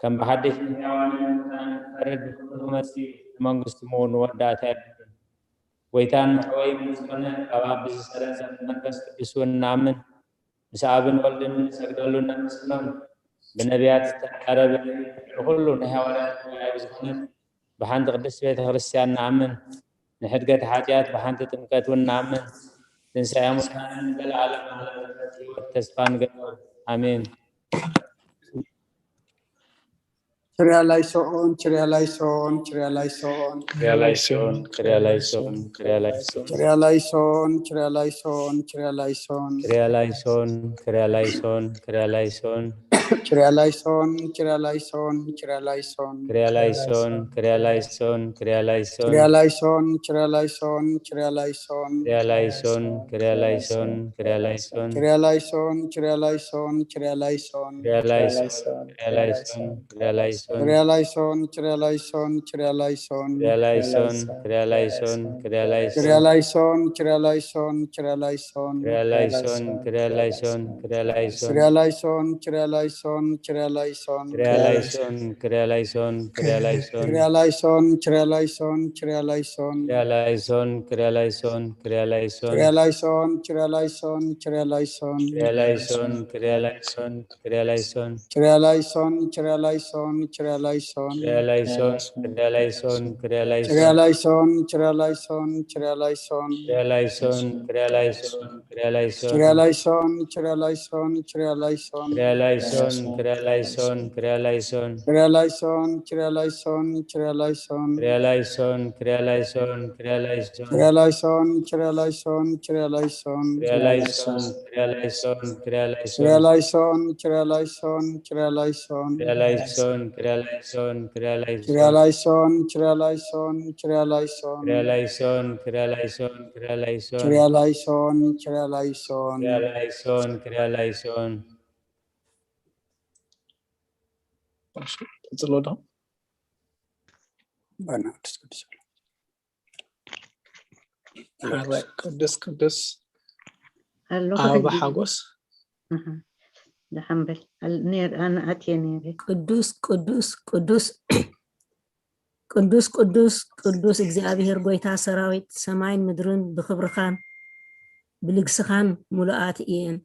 ከም ብሓድሽ ንሕያዋንን ንሙታንን ክፈርድ ብኽብሪ ክመጽእ እዩ፣ ንመንግስቱ ምውን መወዳእታ የብሉን። ጎይታን መሕወይን ብዝኾነ ካብ ኣቢ ዝሰረጸ ብመንፈስ ቅዱስ እውን ንኣምን። ምስ ኣብን ወልድን ንሰግደሉን ነመስግኖን። ብነቢያት ዝተዛረበ ልዕሊ ኩሉ ናይ ሃዋርያት ጉባኤ ብዝኾነት ብሓንቲ ቅድስት ቤተ ክርስቲያን ንኣምን። ንሕድገት ሓጢኣት ብሓንቲ ጥምቀት እውን ንኣምን። ትንሳኤ ሙታንን ዘለዓለም ዓለም ዝመጽእ ህይወት ተስፋ ንገብር። ኣሜን። ችርያ ላይሶን ችርያ ላይሶን ችርያ ላይሶን ክርያ ላይሶን ክርያ ላይሶን ክርያ ላይሶን ችርያ ላይሶን ችርያ ላይሶን ችርያ ላይሶን ክርያ ላይሶን ክርያ ላይሶን ክርያ ላይሶን ችርያ ላይሶን ችርያ ላይሶን ችርያ ላይሶን ክርያ ላይሶን ክርያ ላይሶን ክርያ ላይሶን ችርያ ላይሶን ችርያ ላይሶን ችርያ ላይሶን ክርያ ላይሶን ክርያ ላይሶን ክርያ ላይሶን ችርያ ላይሶን ችርያ ላይሶን ችርያ ላይሶን ክርያ ላይሶን ክርያ ላይሶን ክርያ ላይሶን ችርያ ላይሶን ችርያ ላይሶን ችርያ ላይሶን ክርያ ላይሶን ክርያ ላይሶን ክርያ ላይሶን ችርያ ላይሶን ችርያ ላይሶን ችርያ ላይሶን ክርያ ላይሶን ክርያ ላይሶን ክርያ ላይሶን ችርያ ላይሶን ችርያ ላይሶን ችርያ ላይሶን ክርያ ላይሶን ክርያ ላይሶን ክርያ ላይሶን ችርያ ላይሶን ችርያ ላይሶን ችርያ ላይሶን ክርያ ላይሶን ክርያ ላይሶን ክርያ ላይሶን ችርያ ላይሶን ችርያ ላይሶን ችርያ ላይሶን ክርያ ላይሶን ክርያ ላይሶን ክርያ ላይሶን ችርያ ላይሶን ችርያ ላይሶን ችርያ ላይሶን ክርያ ላይሶን ክርያ ላይሶን ክርያ ችርያ ላይሶን ላይሶን ችርያ ላይሶን ችርያ ላይሶን ክርያ ላይሶን ክርያ ላይሶን ክርያ ላይሶን ችርያ ላይሶን ችርያ ላይሶን ችርያ ላይሶን ክርያ ላይሶን ክርያ ላይሶን ክርያ ላይሶን ችርያ ላይሶን ችርያ ላይሶን ችርያ ላይሶን ክርያ ላይሶን ክርያ ላይሶን ክርያ ላይሶን ችርያ ላይሶን ችርያ ላይሶን ችርያ ላይሶን ክርያ ላይሶን ክርያ ላይሶን ክርያ ላይሶን ችርያ ላይሶን ችርያ ላይሶን ችርያ ላይሶን ክርያ ላይሶን ክርያ ላይሶን ክርያ ላይሶን ችርያ ላይሶን ችርያ ላይሶን ችርያ ላይሶን ክርያ ላይሶን ክርያ ላይሶን ክርያ ላይሶን ችርያ ላይሶን ችርያ ላይሶን ክርያ ላይሶን ክርያ ላይሶን ቀጽሎ ዶ በና ቅዱስ ቅዱስ ሓራይ ቅዱስ ቅዱስ ኣሎ ኣበባ ሓጎስ ደሓን በል። ኣነ ኣትየ ነይረ። ቅዱስ ቅዱስ ቅዱስ ቅዱስ ቅዱስ ቅዱስ እግዚኣብሔር ጎይታ ሰራዊት፣ ሰማይን ምድርን ብኽብርኻን ብልግስኻን ምሉኣት እየን።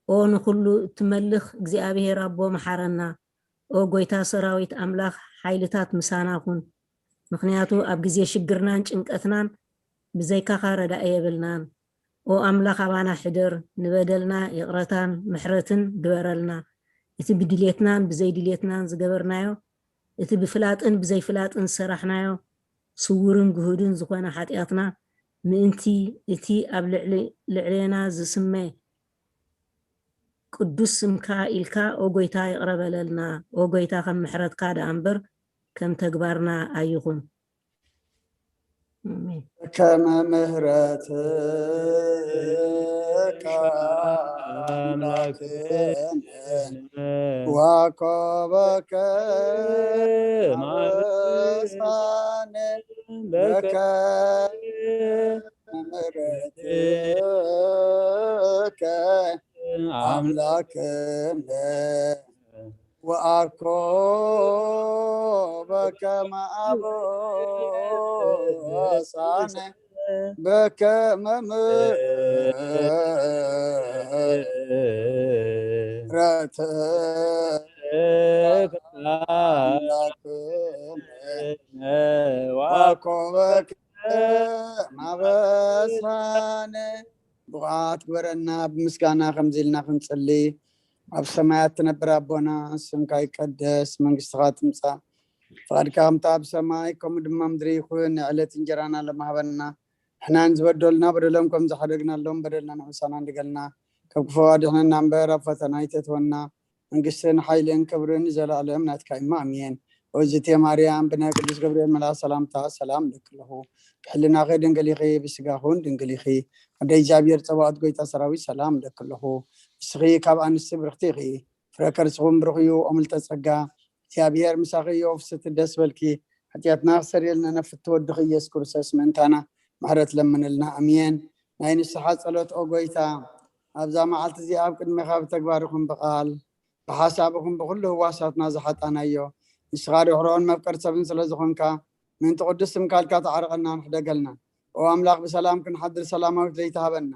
ኦ ንኹሉ እትመልኽ እግዚኣብሔር ኣቦ፣ መሓረና። ኦ ጎይታ ሰራዊት ኣምላኽ፣ ሓይልታት ምሳና ኩን። ምኽንያቱ ኣብ ግዜ ሽግርናን ጭንቀትናን ብዘይካኻ ረዳኢ የብልናን። ኦ ኣምላኽ ኣባና ሕደር፣ ንበደልና ይቕረታን ምሕረትን ግበረልና። እቲ ብድሌትናን ብዘይድሌትናን ዝገበርናዮ፣ እቲ ብፍላጥን ብዘይፍላጥን ዝሰራሕናዮ፣ ስውርን ግሁድን ዝኾነ ሓጢኣትና፣ ምእንቲ እቲ ኣብ ልዕሊ-፣ ልዕሌና ዝስመ ቅዱስ ስምካ ኢልካ፣ ኦ ጎይታ፣ ይቕረ በለልና። ኦ ጎይታ፣ ከም ምሕረትካ ደኣ እምበር ከም ተግባርና ኣይኹን። ኣሜን። ከመ ምሕረትከ ኣምላክነ ዋኮበከ ማሳነ በከ ምሕረትከ ኣምላክነ ወኣኮ በከመ ኣበሳነ በከመ ምሕረትከ ኣምላክነ ወኣኮ በከመ ኣበሳነ። ብቑዓት ግበረና። ብምስጋና ከምዚ ኢልና ክንጽሊ። ኣብ ሰማያት ትነብር ኣቦና፣ ስምካ ይቀደስ፣ መንግስትኻ ትምጻእ፣ ፍቓድካ ከምታ ኣብ ሰማይ ከምኡ ድማ ምድሪ ይኹን። ንዕለት እንጀራና ሎሚ ሃበና፣ ንሕናን ዝበደሉና በደሎም ከም ዝሓደግናሎም በደልና ንዕሳና እንድገልና፣ ካብ ክፉ ኣድሕነና እምበር ኣብ ፈተና ኣይተእትወና፣ መንግስትን ሓይልን ክብርን ንዘለኣለም ናትካ እዩ። ኣሜን። ኦዝቴ ማርያም ብናይ ቅዱስ ገብርኤል መልኣክ ሰላምታ ሰላም እለኪ ኣለኹ። ብሕልናኺ ድንግል ኢኺ፣ ብስጋኹን ድንግል ኢኺ። ኣደ እግዚኣብሔር ጸባኦት ጎይታ ሰራዊት ሰላም እለኪ ኣለኹ። ንስኺ ካብ ኣንስቲ ብርኽቲ ኢኺ፣ ፍረ ከርስኹም ብሩኽ እዩ። ኦምልተ ጸጋ እግዚኣብሔር ምሳኺ እዩ። ፍስቲ ደስ በልኪ፣ ሓጢኣትና ክሰርየልና ነፍቲ ወድኺ ኢየሱስ ክርስቶስ ምእንታና ምሕረት ለምንልና። ኣሜን። ናይ ንስሓ ጸሎት ኦ ጎይታ ኣብዛ መዓልቲ እዚኣ ኣብ ቅድሜኻ ብተግባር ይኹን ብቓል ብሓሳብ ይኹን ብኹሉ ህዋሳትና ዝሓጣናዮ ንስኻ ርሕሩሕን መፍቀር ሰብን ስለ ዝኾንካ ምእንቲ ቅዱስ ስምካ ኢልካ ተዓርቐና ንሕደገልና። ኦ ኣምላኽ ብሰላም ክንሓድር ሰላማዊት ለይቲ ሃበና።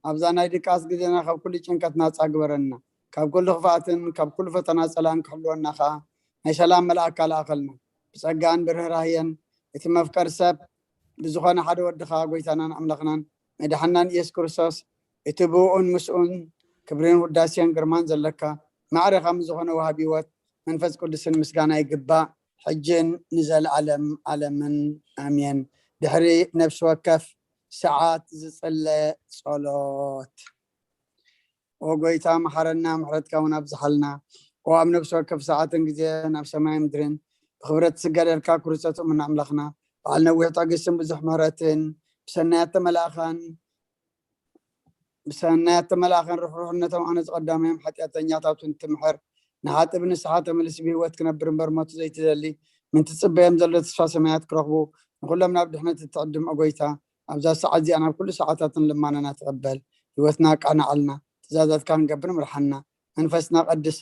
ኣብዛ ናይ ድቃስ ግዜና ካብ ኩሉ ጭንቀት ናጻ ግበረና። ካብ ኩሉ ክፍኣትን ካብ ኩሉ ፈተና ጸላእን ክሕልወና ከኣ ናይ ሰላም መልኣካ ለኣኸልና። ብጸጋን ብርህራህየን እቲ መፍቀር ሰብ ብዝኾነ ሓደ ወድኻ ጎይታናን ኣምላኽናን መድሓናን ኢየሱስ ክርስቶስ እቲ ብኡን ምስኡን ክብርን ውዳሴን ግርማን ዘለካ ማዕረ ከም ዝኾነ ወሃቢ ህይወት መንፈስ ቅዱስን ምስጋና ይግባእ ሕጅን ንዘለዓለም ዓለምን ኣሜን። ድሕሪ ነፍሲ ወከፍ ሰዓት ዝጽለ ጸሎት። ኦ ጎይታ መሓረና፣ ምሕረትካ እውን ኣብዝሓልና። ኦ ኣብ ነፍሲ ወከፍ ሰዓትን ግዜ ናብ ሰማይ ምድርን ብክብረት ዝገደልካ ክሩሰት እሙን ኣምላኽና፣ በዓል ነዊሕ ትዕግስትን ብዙሕ ምሕረትን ብሰናያት ተመላእኻን ብሰናያት ተመላእኻን ርሕሩሕነቶም ኣነ ዝቐዳማዮም ሓጢኣተኛታት እውን ትምሕር ንሓጥብ ንስሓ ተመልስ ብህይወት ክነብር እምበር ሞት ዘይትደሊ ምን ትጽበዮም ዘሎ ተስፋ ሰማያት ክረኽቡ ንኹሎም ናብ ድሕነት እትዕድም ኦ ጎይታ ኣብዛ ሰዓት እዚኣ ናብ ኩሉ ሰዓታትን ልማናና ተቐበል። ህይወትና ኣቃናዓልና፣ ትእዛዛትካ ክንገብር ምርሓና። መንፈስና ቀድስ፣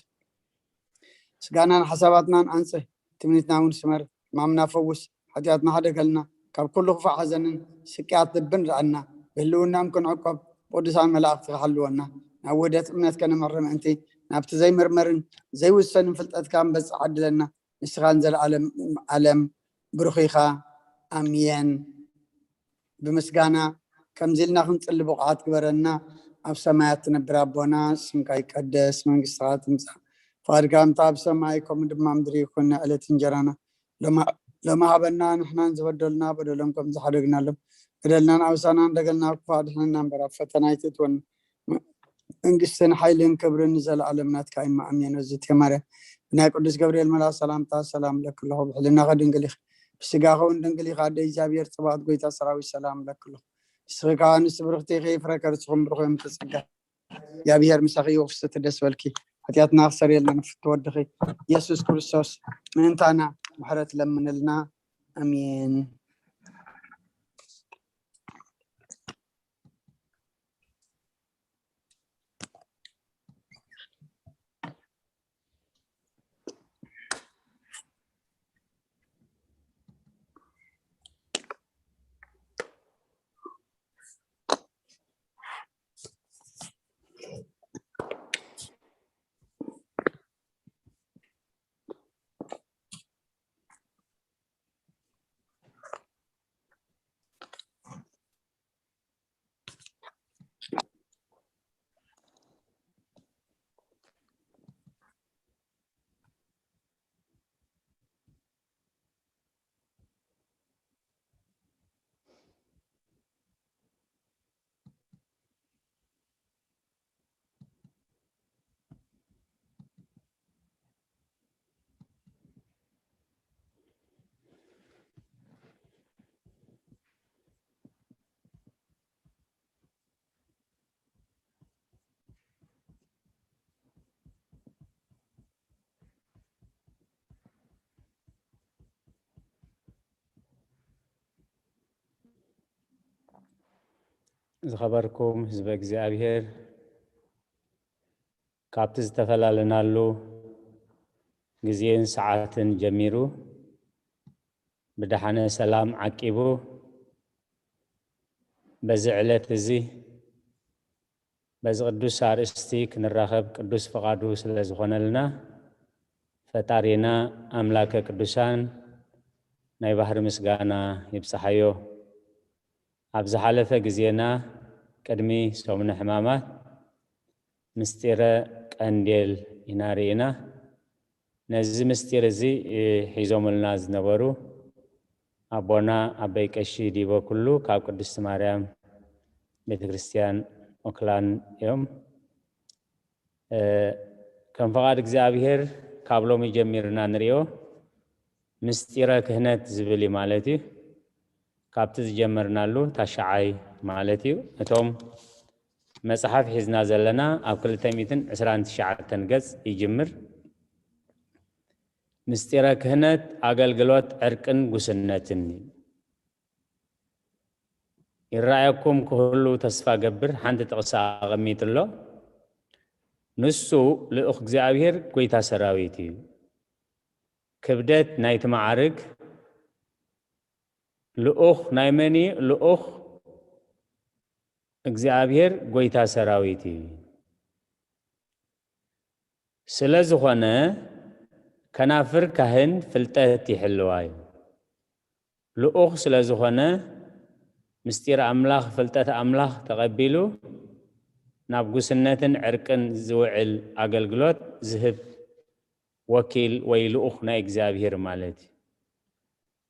ስጋናን ሓሳባትናን ኣንጽህ፣ ትምኒትና እውን ስመር። ሕማምና ፈውስ፣ ሓጢኣትና ሓደገልና፣ ካብ ኩሉ ክፉእ ሓዘንን ስቅያት ልብን ርኣና። ብህልውናኦም ክንዕቆብ ብቅዱሳን መላእኽትኻ ሓልወና። ናብ ውህደት እምነት ከነምርሕ ምእንቲ ናብቲ ዘይምርመርን ዘይውሰንን ፍልጠትካ ንበጽሕ ዓድለና። ንስኻ ንዘለዓለም ዓለም ብሩኽ ኢኻ። ኣምየን። ብምስጋና ከምዚ ኢልና ክንጽሊ ብቑዓት ግበረና። ኣብ ሰማያት ትነብር ኣቦና፣ ስምካ ይቀደስ፣ መንግስትኻ ትምጻእ፣ ፍቓድካ ከምቲ ኣብ ሰማይ ከምኡ ድማ ምድሪ ይኹን። ናይ ዕለት እንጀራና ሎማ ሃበና፣ ንሕናን ዝበደሉና በደሎም ከም ዝሓደግናሎም በደልናን ኣበሳናን፣ ደገልና ኣብ ክፉእ ኣድሕነና እምበር ኣብ ፈተና ኣይተእትወና። መንግስትን ሓይልን ክብርን ንዘለኣለም ናትካ እዩ። ኣሜን። እዝእትየ ማርያም፣ ብናይ ቅዱስ ገብርኤል መልኣክ ሰላምታ ሰላም እለኪ ኣለኹ። ብሕልናኺ ድንግል ኢኺ፣ ብስጋኺ እውን ድንግል ኢኺ። ኣደ እግዚኣብሔር፣ ጸባኦት ጎይታ ሰራዊት ሰላም እለኪ ኣለኹ። ንስኺ ከኣ ኣንስቲ ብርኽቲ ኢኺ፣ ፍረ ከርስኺ እውን ብሩኽ እዩ። እምተ ጸጋ እግዚኣብሔር ምሳኺ እዩ። ፍስሕቲ ደስ በልኪ፣ ሓጢኣትና ክሰርየልና ንፍቲ ወድኺ ኢየሱስ ክርስቶስ ምእንታና ምሕረት ለምንልና። ኣሜን። ዝኸበርኩም ህዝበ እግዚኣብሔር፣ ካብቲ ዝተፈላለናሉ ግዜን ሰዓትን ጀሚሩ ብደሓነ ሰላም ዓቂቡ፣ በዚ ዕለት እዚ በዚ ቅዱስ ኣርእስቲ ክንራኸብ ቅዱስ ፍቓዱ ስለ ዝኾነልና፣ ፈጣሪና ኣምላከ ቅዱሳን ናይ ባህሪ ምስጋና ይብጽሓዮ። ኣብ ዝሓለፈ ግዜና፣ ቅድሚ ሰሙነ ሕማማት፣ ምስጢረ ቀንዴል ኢና ርኢና። ነዚ ምስጢር እዚ ሒዞምልና ዝነበሩ ኣቦና ኣበይ ቀሺ ዲበ ኩሉ ካብ ቅድስቲ ማርያም ቤተ ክርስቲያን ኦክላንድ እዮም። እ፣ ከም ፍቓድ እግዚኣብሔር ካብ ሎሚ ጀሚርና ንሪኦ ምስጢረ ክህነት ዝብል እዩ ማለት እዩ። ካብቲ ዝጀመርናሉ ታሽዓይ ማለት እዩ። እቶም መጽሓፍ ሒዝና ዘለና ኣብ ክልተ ሚእትን ዕስራን ትሽዓተን ገጽ ይጅምር። ምስጢረ ክህነት ኣገልግሎት ዕርቅን ጉስነትን። ይረኣየኩም ክህሉ ተስፋ ገብር ሓንቲ ጥቕሲ ኣቐሚጡ ኣሎ። ንሱ ልኡኽ እግዚኣብሔር ጐይታ ሰራዊት እዩ። ክብደት ናይቲ መዓርግ ልኡኽ ናይ መን እዩ? ልኡኽ እግዚኣብሔር ጐይታ ሰራዊት እዩ። ስለ ዝኾነ ከናፍር ካህን ፍልጠት ይሕልዋ እዩ። ልኡኽ ስለ ዝኾነ ምስጢር ኣምላኽ፣ ፍልጠት ኣምላኽ ተቐቢሉ ናብ ጉስነትን ዕርቅን ዝውዕል ኣገልግሎት ዝህብ ወኪል ወይ ልኡኽ ናይ እግዚኣብሔር ማለት እዩ።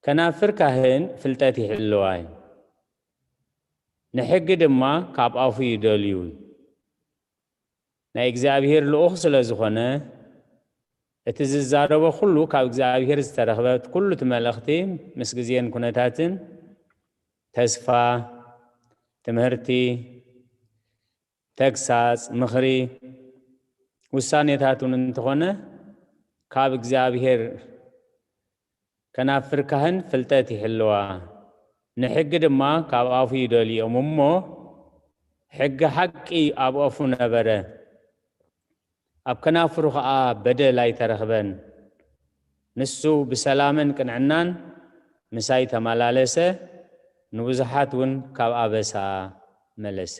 ከናፍር ካህን ፍልጠት ይሕልዋ እዩ። ንሕጊ ድማ ካብ ኣፉ ይደልዩ። ናይ እግዚኣብሔር ልኡኽ ስለ ዝኾነ፣ እቲ ዝዛረቦ ኩሉ ካብ እግዚኣብሔር ዝተረኽበ፣ ኩሉ እቲ መልእኽቲ ምስ ግዜን ኩነታትን፣ ተስፋ፣ ትምህርቲ፣ ተግሳጽ፣ ምኽሪ፣ ውሳኔታት እውን እንተኾነ፣ ካብ እግዚኣብሔር ከናፍር ካህን ፍልጠት ይሕልዋ፣ ንሕጊ ድማ ካብ ኣፉ ይደልዮም እሞ፣ ሕጊ ሓቂ ኣብ ኣፉ ነበረ፣ ኣብ ከናፍሩ ኸኣ በደል ኣይተረኽበን። ንሱ ብሰላምን ቅንዕናን ምሳይ ተመላለሰ፣ ንብዙሓት እውን ካብ ኣበሳ መለሰ።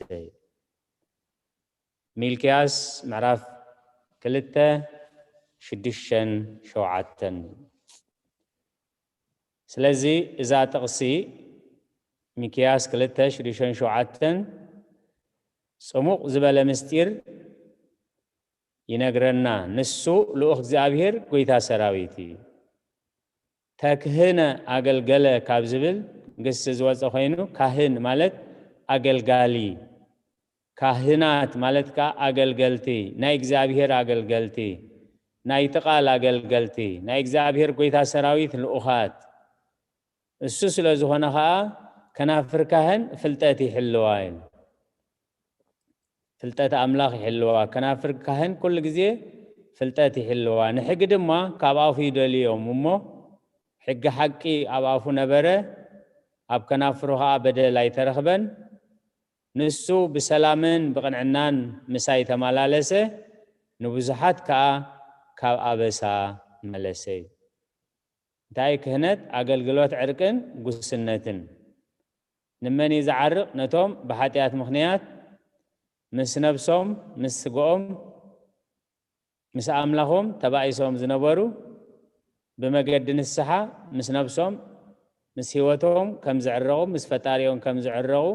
ሚልክያስ ምዕራፍ ክልተ፣ ሽዱሽተን ሸውዓተን። ስለዚ እዛ ጥቕሲ ሚክያስ ክልተ፣ ሽዱሽተን ሸውዓተን ጽሙቕ ዝበለ ምስጢር ይነግረና። ንሱ ልኡኽ እግዚኣብሔር ጐይታ ሰራዊት እዩ። ተክህነ ኣገልገለ ካብ ዝብል ግስ ዝወጸ ኮይኑ፣ ካህን ማለት ኣገልጋሊ፣ ካህናት ማለት ከኣ ኣገልገልቲ፣ ናይ እግዚኣብሔር ኣገልገልቲ፣ ናይቲ ቃል ኣገልገልቲ፣ ናይ እግዚኣብሔር ጐይታ ሰራዊት ልኡኻት። እሱ ስለ ዝኾነ ኸኣ ከናፍር ካህን ፍልጠት ይሕልዋ ኢሉ። ፍልጠት ኣምላኽ ይሕልዋ። ከናፍር ካህን ኩሉ ግዜ ፍልጠት ይሕልዋ። ንሕጊ ድማ ካብ ኣፉ ይደልዮም እሞ፣ ሕጊ ሓቂ ኣብ ኣፉ ነበረ፣ ኣብ ከናፍሩ ኸኣ በደል ኣይተረኽበን። ንሱ ብሰላምን ብቕንዕናን ምሳይ ተመላለሰ፣ ንብዙሓት ከኣ ካብ ኣበሳ መለሰ። እንታይ ክህነት ኣገልግሎት ዕርቅን ጉስነትን። ንመን እዩ ዝዓርቕ? ነቶም ብሓጢኣት ምኽንያት ምስ ነብሶም፣ ምስ ስግኦም፣ ምስ ኣምላኾም ተባኢሶም ዝነበሩ፣ ብመገዲ ንስሓ ምስ ነብሶም፣ ምስ ህይወቶም ከም ዝዕረቑ፣ ምስ ፈጣሪኦም ከም ዝዕረቑ፣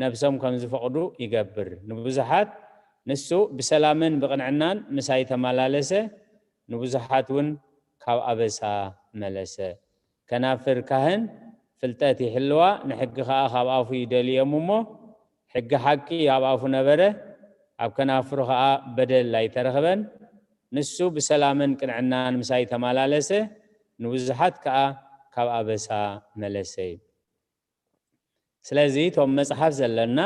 ነብሶም ከም ዝፈቕዱ ይገብር። ንብዙሓት ንሱ ብሰላምን ብቕንዕናን ምሳይ ተመላለሰ፣ ንብዙሓት እውን ካብ ኣበሳ መለሰ። ከናፍር ካህን ፍልጠት ይሕልዋ፣ ንሕጊ ኸኣ ካብ ኣፉ ይደልዮም እሞ፣ ሕጊ ሓቂ ኣብ ኣፉ ነበረ፣ ኣብ ከናፍሩ ኸኣ በደል ኣይተረኽበን። ንሱ ብሰላምን ቅንዕናን ምሳይ ተመላለሰ፣ ንብዙሓት ከኣ ካብ ኣበሳ መለሰ። ስለዚ እቶም መጽሓፍ ዘለና፣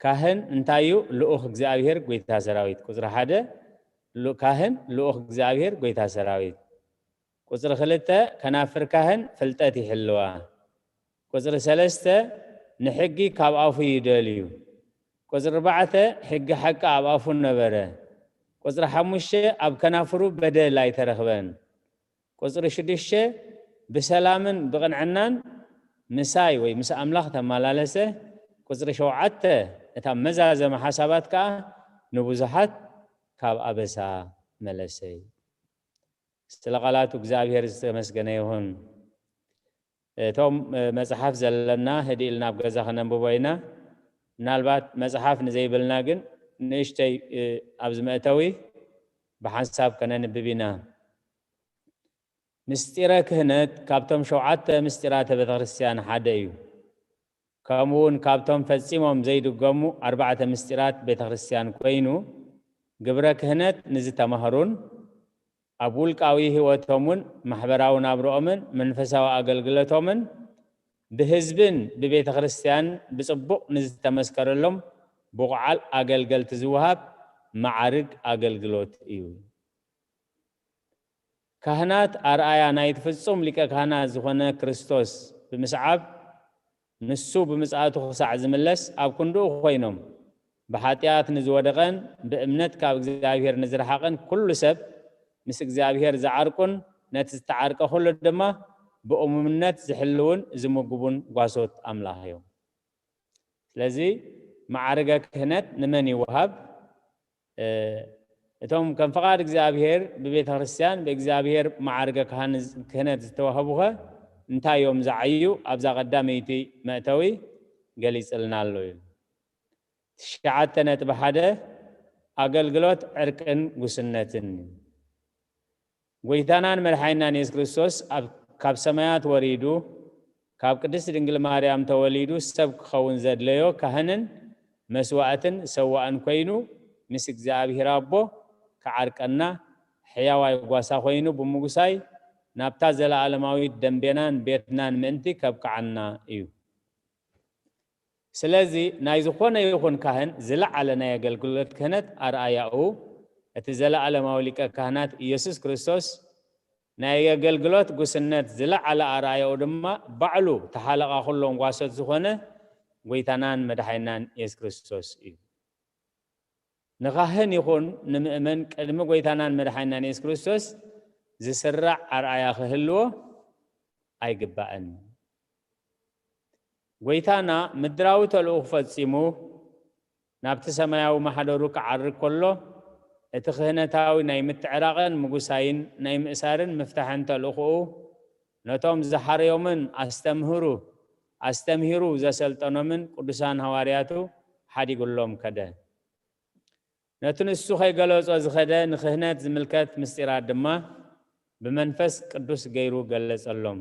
ካህን እንታይ እዩ? ልኡኽ እግዚኣብሔር ጐይታ ሰራዊት። ቁጽሪ ሓደ፣ ሉ-፣ ካህን ልኡኽ እግዚኣብሔር ጐይታ ሰራዊት። ቁጽሪ ክልተ፣ ከናፍር ካህን ፍልጠት ይሕልዋ። ቁጽሪ ሰለስተ፣ ንሕጊ ካብ ኣፉ ይደልዩ። ቁጽሪ ኣርባዕተ፣ ሕጊ ሓቂ ኣብ ኣፉ ነበረ። ቁጽሪ ሓሙሽተ፣ ኣብ ከናፍሩ በደል ኣይተረኽበን። ቁጽሪ ሽዱሽተ፣ ብሰላምን ብቕንዕናን ምሳይ ወይ ምስ ኣምላኽ ተመላለሰ። ቁጽሪ ሸውዓተ፣ እታ መዛዘመ ሓሳባት ከኣ ንብዙሓት ካብ ኣበሳ መለሰ። ስለ ቃላቱ እግዚኣብሔር ዝተመስገነ ይኹን። እቶም መጽሓፍ ዘለና ህድእ ኢልና ኣብ ገዛ ከነንብቦ ኢና። ምናልባት መጽሓፍ ንዘይብልና ግን ንእሽተይ ኣብዚ መእተዊ ብሓንሳብ ከነንብብ ኢና። ምስጢረ ክህነት ካብቶም ሸውዓተ ምስጢራተ ቤተክርስትያን ሓደ እዩ። ከምኡ እውን ካብቶም ፈጺሞም ዘይድገሙ ኣርባዕተ ምስጢራት ቤተክርስትያን ኮይኑ፣ ግብረ ክህነት ንዝተማህሩን ኣብ ውልቃዊ ህይወቶምን ማሕበራዊ ናብርኦምን መንፈሳዊ ኣገልግሎቶምን ብህዝብን ብቤተ ክርስቲያን ብጽቡቕ ንዝተመስከረሎም ብቑዓል ኣገልገልቲ ዝወሃብ መዓርግ ኣገልግሎት እዩ። ካህናት ኣርኣያ ናይቲ ፍጹም ሊቀ ካህናት ዝኾነ ክርስቶስ ብምስዓብ፣ ንሱ ብምጽኣቱ ክሳዕ ዝምለስ ኣብ ክንድኡ ኮይኖም፣ ብሓጢኣት ንዝወደቐን ብእምነት ካብ እግዚኣብሔር ንዝረሓቐን ኩሉ ሰብ ምስ እግዚኣብሔር ዝዓርቁን ነቲ ዝተዓርቀ ኩሉ ድማ ብእሙንነት ዝሕልውን ዝምግቡን ጓሶት ኣምላኽ እዮም። ስለዚ መዓርገ ክህነት ንመን ይወሃብ? እቶም ከም ፍቓድ እግዚኣብሔር ብቤተ ክርስቲያን ብእግዚኣብሔር መዓርገ ካህን-፣ ክህነት ዝተዋህቡኸ እንታይ እዮም ዝዓዩ? ኣብዛ ቀዳመይቲ መእተዊ ገሊጽልና ኣሎ እዩ። ትሽዓተ ነጥቢ ሓደ፣ ኣገልግሎት ዕርቅን ጉስነትን። ጎይታናን መድሓኒናን የሱስ ክርስቶስ ኣብ፣ ካብ ሰማያት ወሪዱ፣ ካብ ቅድስት ድንግል ማርያም ተወሊዱ ሰብ ክኸውን ዘድለዮ ካህንን መስዋእትን ሰዋእን ኮይኑ፣ ምስ እግዚኣብሔር ኣቦ ክዓርቀና፣ ሕያዋይ ጓሳ ኮይኑ ብምጉሳይ፣ ናብታ ዘለኣለማዊት ደንቤናን ቤትናን ምእንቲ ከብቅዓና እዩ። ስለዚ ናይ ዝኾነ ይኹን ካህን ዝለዓለ ናይ ኣገልግሎት ክህነት ኣርኣያኡ እቲ ዘለኣለማዊ ሊቀ ካህናት ኢየሱስ ክርስቶስ፣ ናይ ኣገልግሎት ጉስነት ዝለዓለ ኣርኣያኡ ድማ ባዕሉ ተሓለቓ ኩሎም ጓሶት ዝኾነ ጎይታናን መድሓኒናን ኢየሱስ ክርስቶስ እዩ። ንኻህን ይኹን ንምእመን ቅድሚ ጎይታናን መድሓኒናን ኢየሱስ ክርስቶስ ዝስራዕ ኣርኣያ ክህልዎ ኣይግባእን። ጎይታና ምድራዊ ተልእኹ ፈጺሙ ናብቲ ሰማያዊ ማሕደሩ ክዓርግ ከሎ፣ እቲ ክህነታዊ ናይ ምትዕራቕን ምጉሳይን ናይ ምእሳርን ምፍታሕን ተልእኹኡ ነቶም ዝሓረዮምን ኣስተምህሩ፣ ኣስተምሂሩ ዘሰልጠኖምን ቅዱሳን ሃዋርያቱ ሓዲጉሎም ከደ። ነቲ ንሱ ከይገለጾ ዝኸደ ንክህነት ዝምልከት ምስጢራት ድማ ብመንፈስ ቅዱስ ገይሩ ገለጸሎም።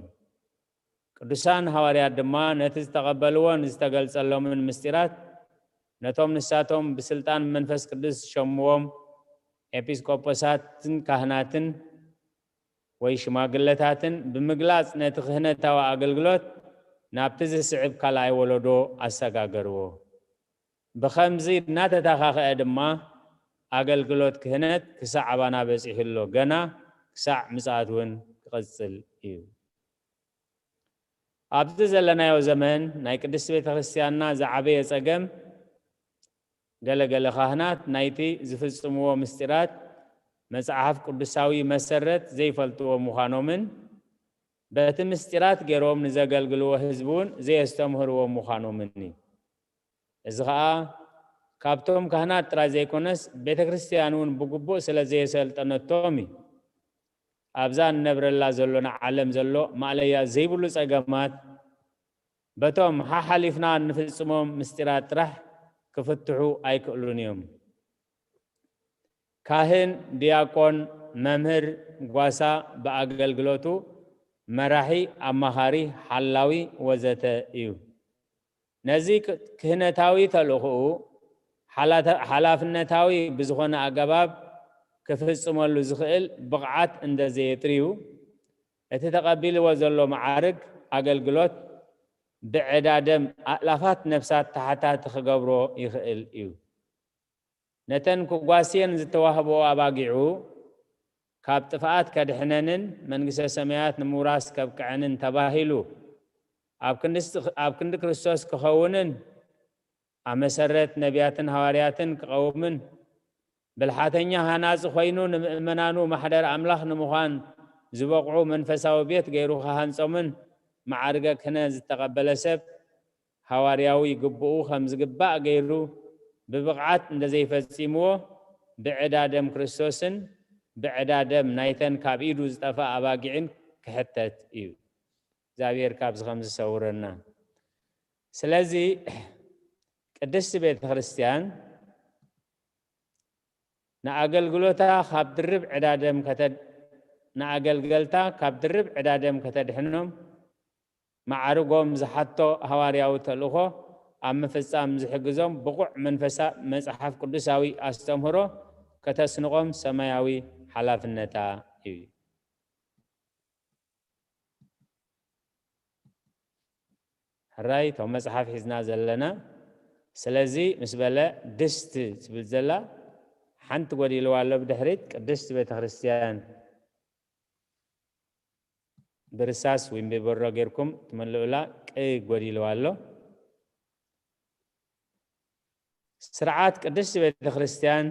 ቅዱሳን ሃዋርያት ድማ ነቲ ዝተቐበልዎን ዝተገልጸሎምን ምስጢራት ነቶም ንሳቶም ብስልጣን መንፈስ ቅዱስ ዝሸምዎም ኤጲስቆጶሳትን ካህናትን ወይ ሽማግለታትን ብምግላጽ ነቲ ክህነታዊ ኣገልግሎት ናብቲ ዝስዕብ ካልኣይ ወለዶ ኣሰጋገርዎ። ብኸምዚ እናተተኻኽአ ድማ ኣገልግሎት ክህነት ክሳዕ ኣባና በጺሑ ኣሎ፣ ገና ክሳዕ ምጽኣት እውን ክቕጽል እዩ። ኣብዚ ዘለናዮ ዘመን ናይ ቅድስቲ ቤተ ክርስቲያንና ዝዓበየ ጸገም፣ ገለ ገለ ካህናት ናይቲ ዝፍጽምዎ ምስጢራት መጽሓፍ ቅዱሳዊ መሰረት ዘይፈልጥዎ ምዃኖምን በቲ ምስጢራት ገይሮም ንዘገልግልዎ ህዝቢ እውን ዘየስተምህርዎ ምዃኖምን እዩ። እዚ ኸኣ ካብቶም ካህናት ጥራይ ዘይኮነስ ቤተ ክርስቲያን እውን ብግቡእ ስለ ዘየሰልጠነቶም እዩ። ኣብዛ እንነብረላ ዘሎና ዓለም ዘሎ ማእለያ ዘይብሉ ጸገማት በቶም ሓሓሊፍና እንፍጽሞም ምስጢራት ጥራሕ ክፍትሑ ኣይክእሉን እዮም። ካህን፣ ዲያቆን፣ መምህር፣ ጓሳ ብኣገልግሎቱ መራሒ፣ ኣማኻሪ፣ ሓላዊ ወዘተ እዩ። ነዚ ክ-፣ ክህነታዊ ተልእኾኡ ሓላተ-፣ ሓላፍነታዊ ብዝኾነ ኣገባብ ክፍጽመሉ ዝኽእል ብቕዓት እንተዘየጥርዩ፣ እቲ ተቐቢልዎ ዘሎ መዓርግ ኣገልግሎት ብዕዳ ደም ኣእላፋት ነፍሳት ተሓታቲ ክገብሮ ይኽእል እዩ። ነተን ክጓስየን ዝተዋህቦ ኣባጊዑ ካብ ጥፍኣት ከድሕነንን መንግስተ ሰማያት ንምውራስ ከብቅዐንን ተባሂሉ ኣብ ክንዲ ክርስቶስ ክኸውንን ኣብ መሰረት ነቢያትን ሃዋርያትን ክቐውምን ብልሓተኛ ሃናጺ ኮይኑ ንምእመናኑ ማሕደር ኣምላኽ ንምዃን ዝበቕዑ መንፈሳዊ ቤት ገይሩ ክሃንጾምን መዓርገ ክህነት ዝተቐበለ ሰብ ሃዋርያዊ ግብኡ ከም ዝግባእ ገይሩ ብብቕዓት እንተዘይፈጺምዎ ብዕዳ ደም ክርስቶስን ብዕዳ ደም ናይተን ካብ ኢዱ ዝጠፍኣ ኣባጊዕን ክሕተት እዩ። እግዚኣብሔር ካብዚ ከም ዝሰውረና። ስለዚ ቅድስቲ ቤተ ክርስቲያን ንኣገልግሎታ ካብ ድርብ ዕዳ ደም ከተድ ንኣገልገልታ ካብ ድርብ ዕዳ ደም ከተድሕኖም ማዕርጎም ዝሓቶ ሃዋርያዊ ተልእኾ ኣብ ምፍጻም ዝሕግዞም ብቑዕ መንፈሳ መጽሓፍ ቅዱሳዊ ኣስተምህሮ ከተስንቖም ሰማያዊ ሓላፍነታ እዩ። ሕራይ እቶም መጽሓፍ ሒዝና ዘለና። ስለዚ ምስ በለ ድስት ትብል ዘላ ሓንቲ ጎዲልዋ ኣሎ። ብድሕሪት ቅድስት ቤተክርስትያን ብርሳስ ወይም ብበሮ ጌርኩም ትመልኡላ። ቅ ጎዲልዋ ኣሎ። ስርዓት ቅድስት ቤተክርስትያን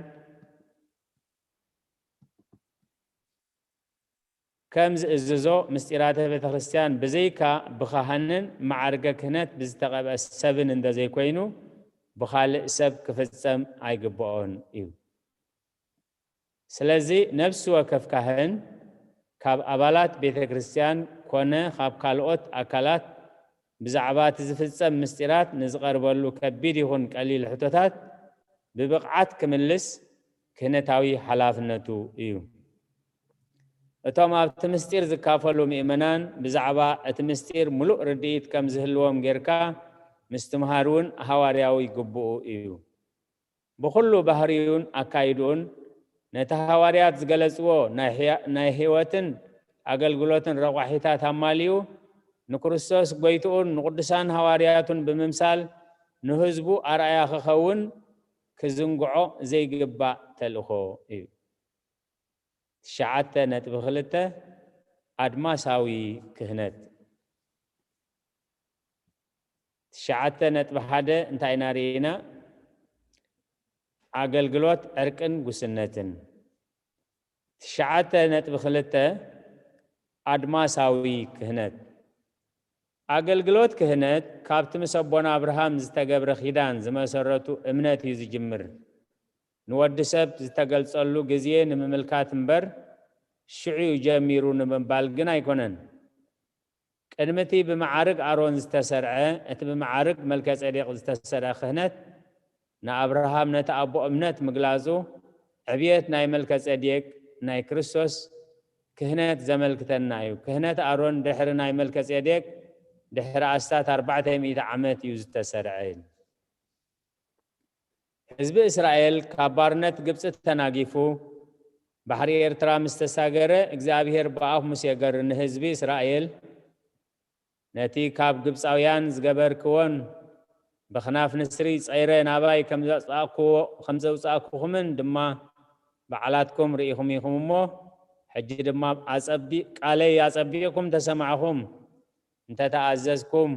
ከም ዝእዝዞ ምስጢራተ ቤተክርስትያን ብዘይካ ብኻህንን መዓርገ ክህነት ብዝተቐብአ ሰብን እንተዘይኮይኑ ብኻልእ ሰብ ክፍጸም ኣይግብኦን እዩ። ስለዚ ነፍሲ ወከፍ ካህን ካብ ኣባላት ቤተ ክርስቲያን ኮነ ካብ ካልኦት ኣካላት ብዛዕባ እቲ ዝፍጸም ምስጢራት ንዝቐርበሉ ከቢድ ይኹን ቀሊል ሕቶታት ብብቕዓት ክምልስ ክህነታዊ ሓላፍነቱ እዩ። እቶም ኣብቲ ምስጢር ዝካፈሉ ምእመናን ብዛዕባ እቲ ምስጢር ምሉእ ርድኢት ከም ዝህልዎም ጌርካ ምስትምሃር እውን ሃዋርያዊ ግብኡ እዩ። ብኹሉ ባህሪኡን ኣካይድኡን ነቲ ሃዋርያት ዝገለጽዎ ናይ ሕያ-፣ ናይ ህይወትን ኣገልግሎትን ረቋሒታት ኣማሊኡ ንክርስቶስ ጎይትኡን ንቅዱሳን ሃዋርያቱን ብምምሳል ንህዝቡ ኣርኣያ ክኸውን ክዝንግዖ ዘይግባእ ተልእኾ እዩ። ትሽዓተ ነጥቢ ክልተ ኣድማሳዊ ክህነት። ትሽዓተ ነጥቢ ሓደ እንታይ ኢና ርኢና? ኣገልግሎት ዕርቅን ጉስነትን። ትሽዓተ ነጥቢ ክልተ ኣድማሳዊ ክህነት። ኣገልግሎት ክህነት ካብቲ ምስ ኣቦና ኣብርሃም ዝተገብረ ኪዳን ዝመሰረቱ እምነት እዩ ዝጅምር። ንወዲ ሰብ ዝተገልጸሉ ግዜ ንምምልካት እምበር ሽዑ እዩ ጀሚሩ ንምባል ግን ኣይኮነን። ቅድሚ እቲ ብመዓርግ ኣሮን ዝተሰርዐ፣ እቲ ብመዓርግ መልከጼዴቅ ዝተሰርዐ ክህነት ንኣብርሃም ነቲ ኣቦ እምነት ምግላጹ፣ ዕብየት ናይ መልከጼዴቅ ናይ ክርስቶስ ክህነት ዘመልክተና እዩ። ክህነት ኣሮን ድሕሪ ናይ መልከጼዴቅ ድሕሪ ኣስታት ኣርባዕተ ሚእቲ ዓመት እዩ ዝተሰርዐ። ህዝቢ እስራኤል ካብ ባርነት ግብጺ ተናጊፉ ባሕሪ ኤርትራ ምስ ተሳገረ፣ እግዚኣብሔር ብኣፍ ሙሴ ገር ንህዝቢ እስራኤል ነቲ ካብ ግብጻውያን ዝገበርክዎን ብኽናፍ ንስሪ ጸይረ ናባይ ከም ዘውጻእክዎ-፣ ከም ዘውጻእክኹምን ድማ ባዕላትኩም ርኢኹም ኢኹም እሞ፣ ሕጂ ድማ ኣጸቢ-፣ ቃለይ ኣጸቢቕኩም ተሰማዕኹም፣ እንተ ተኣዘዝኩም፣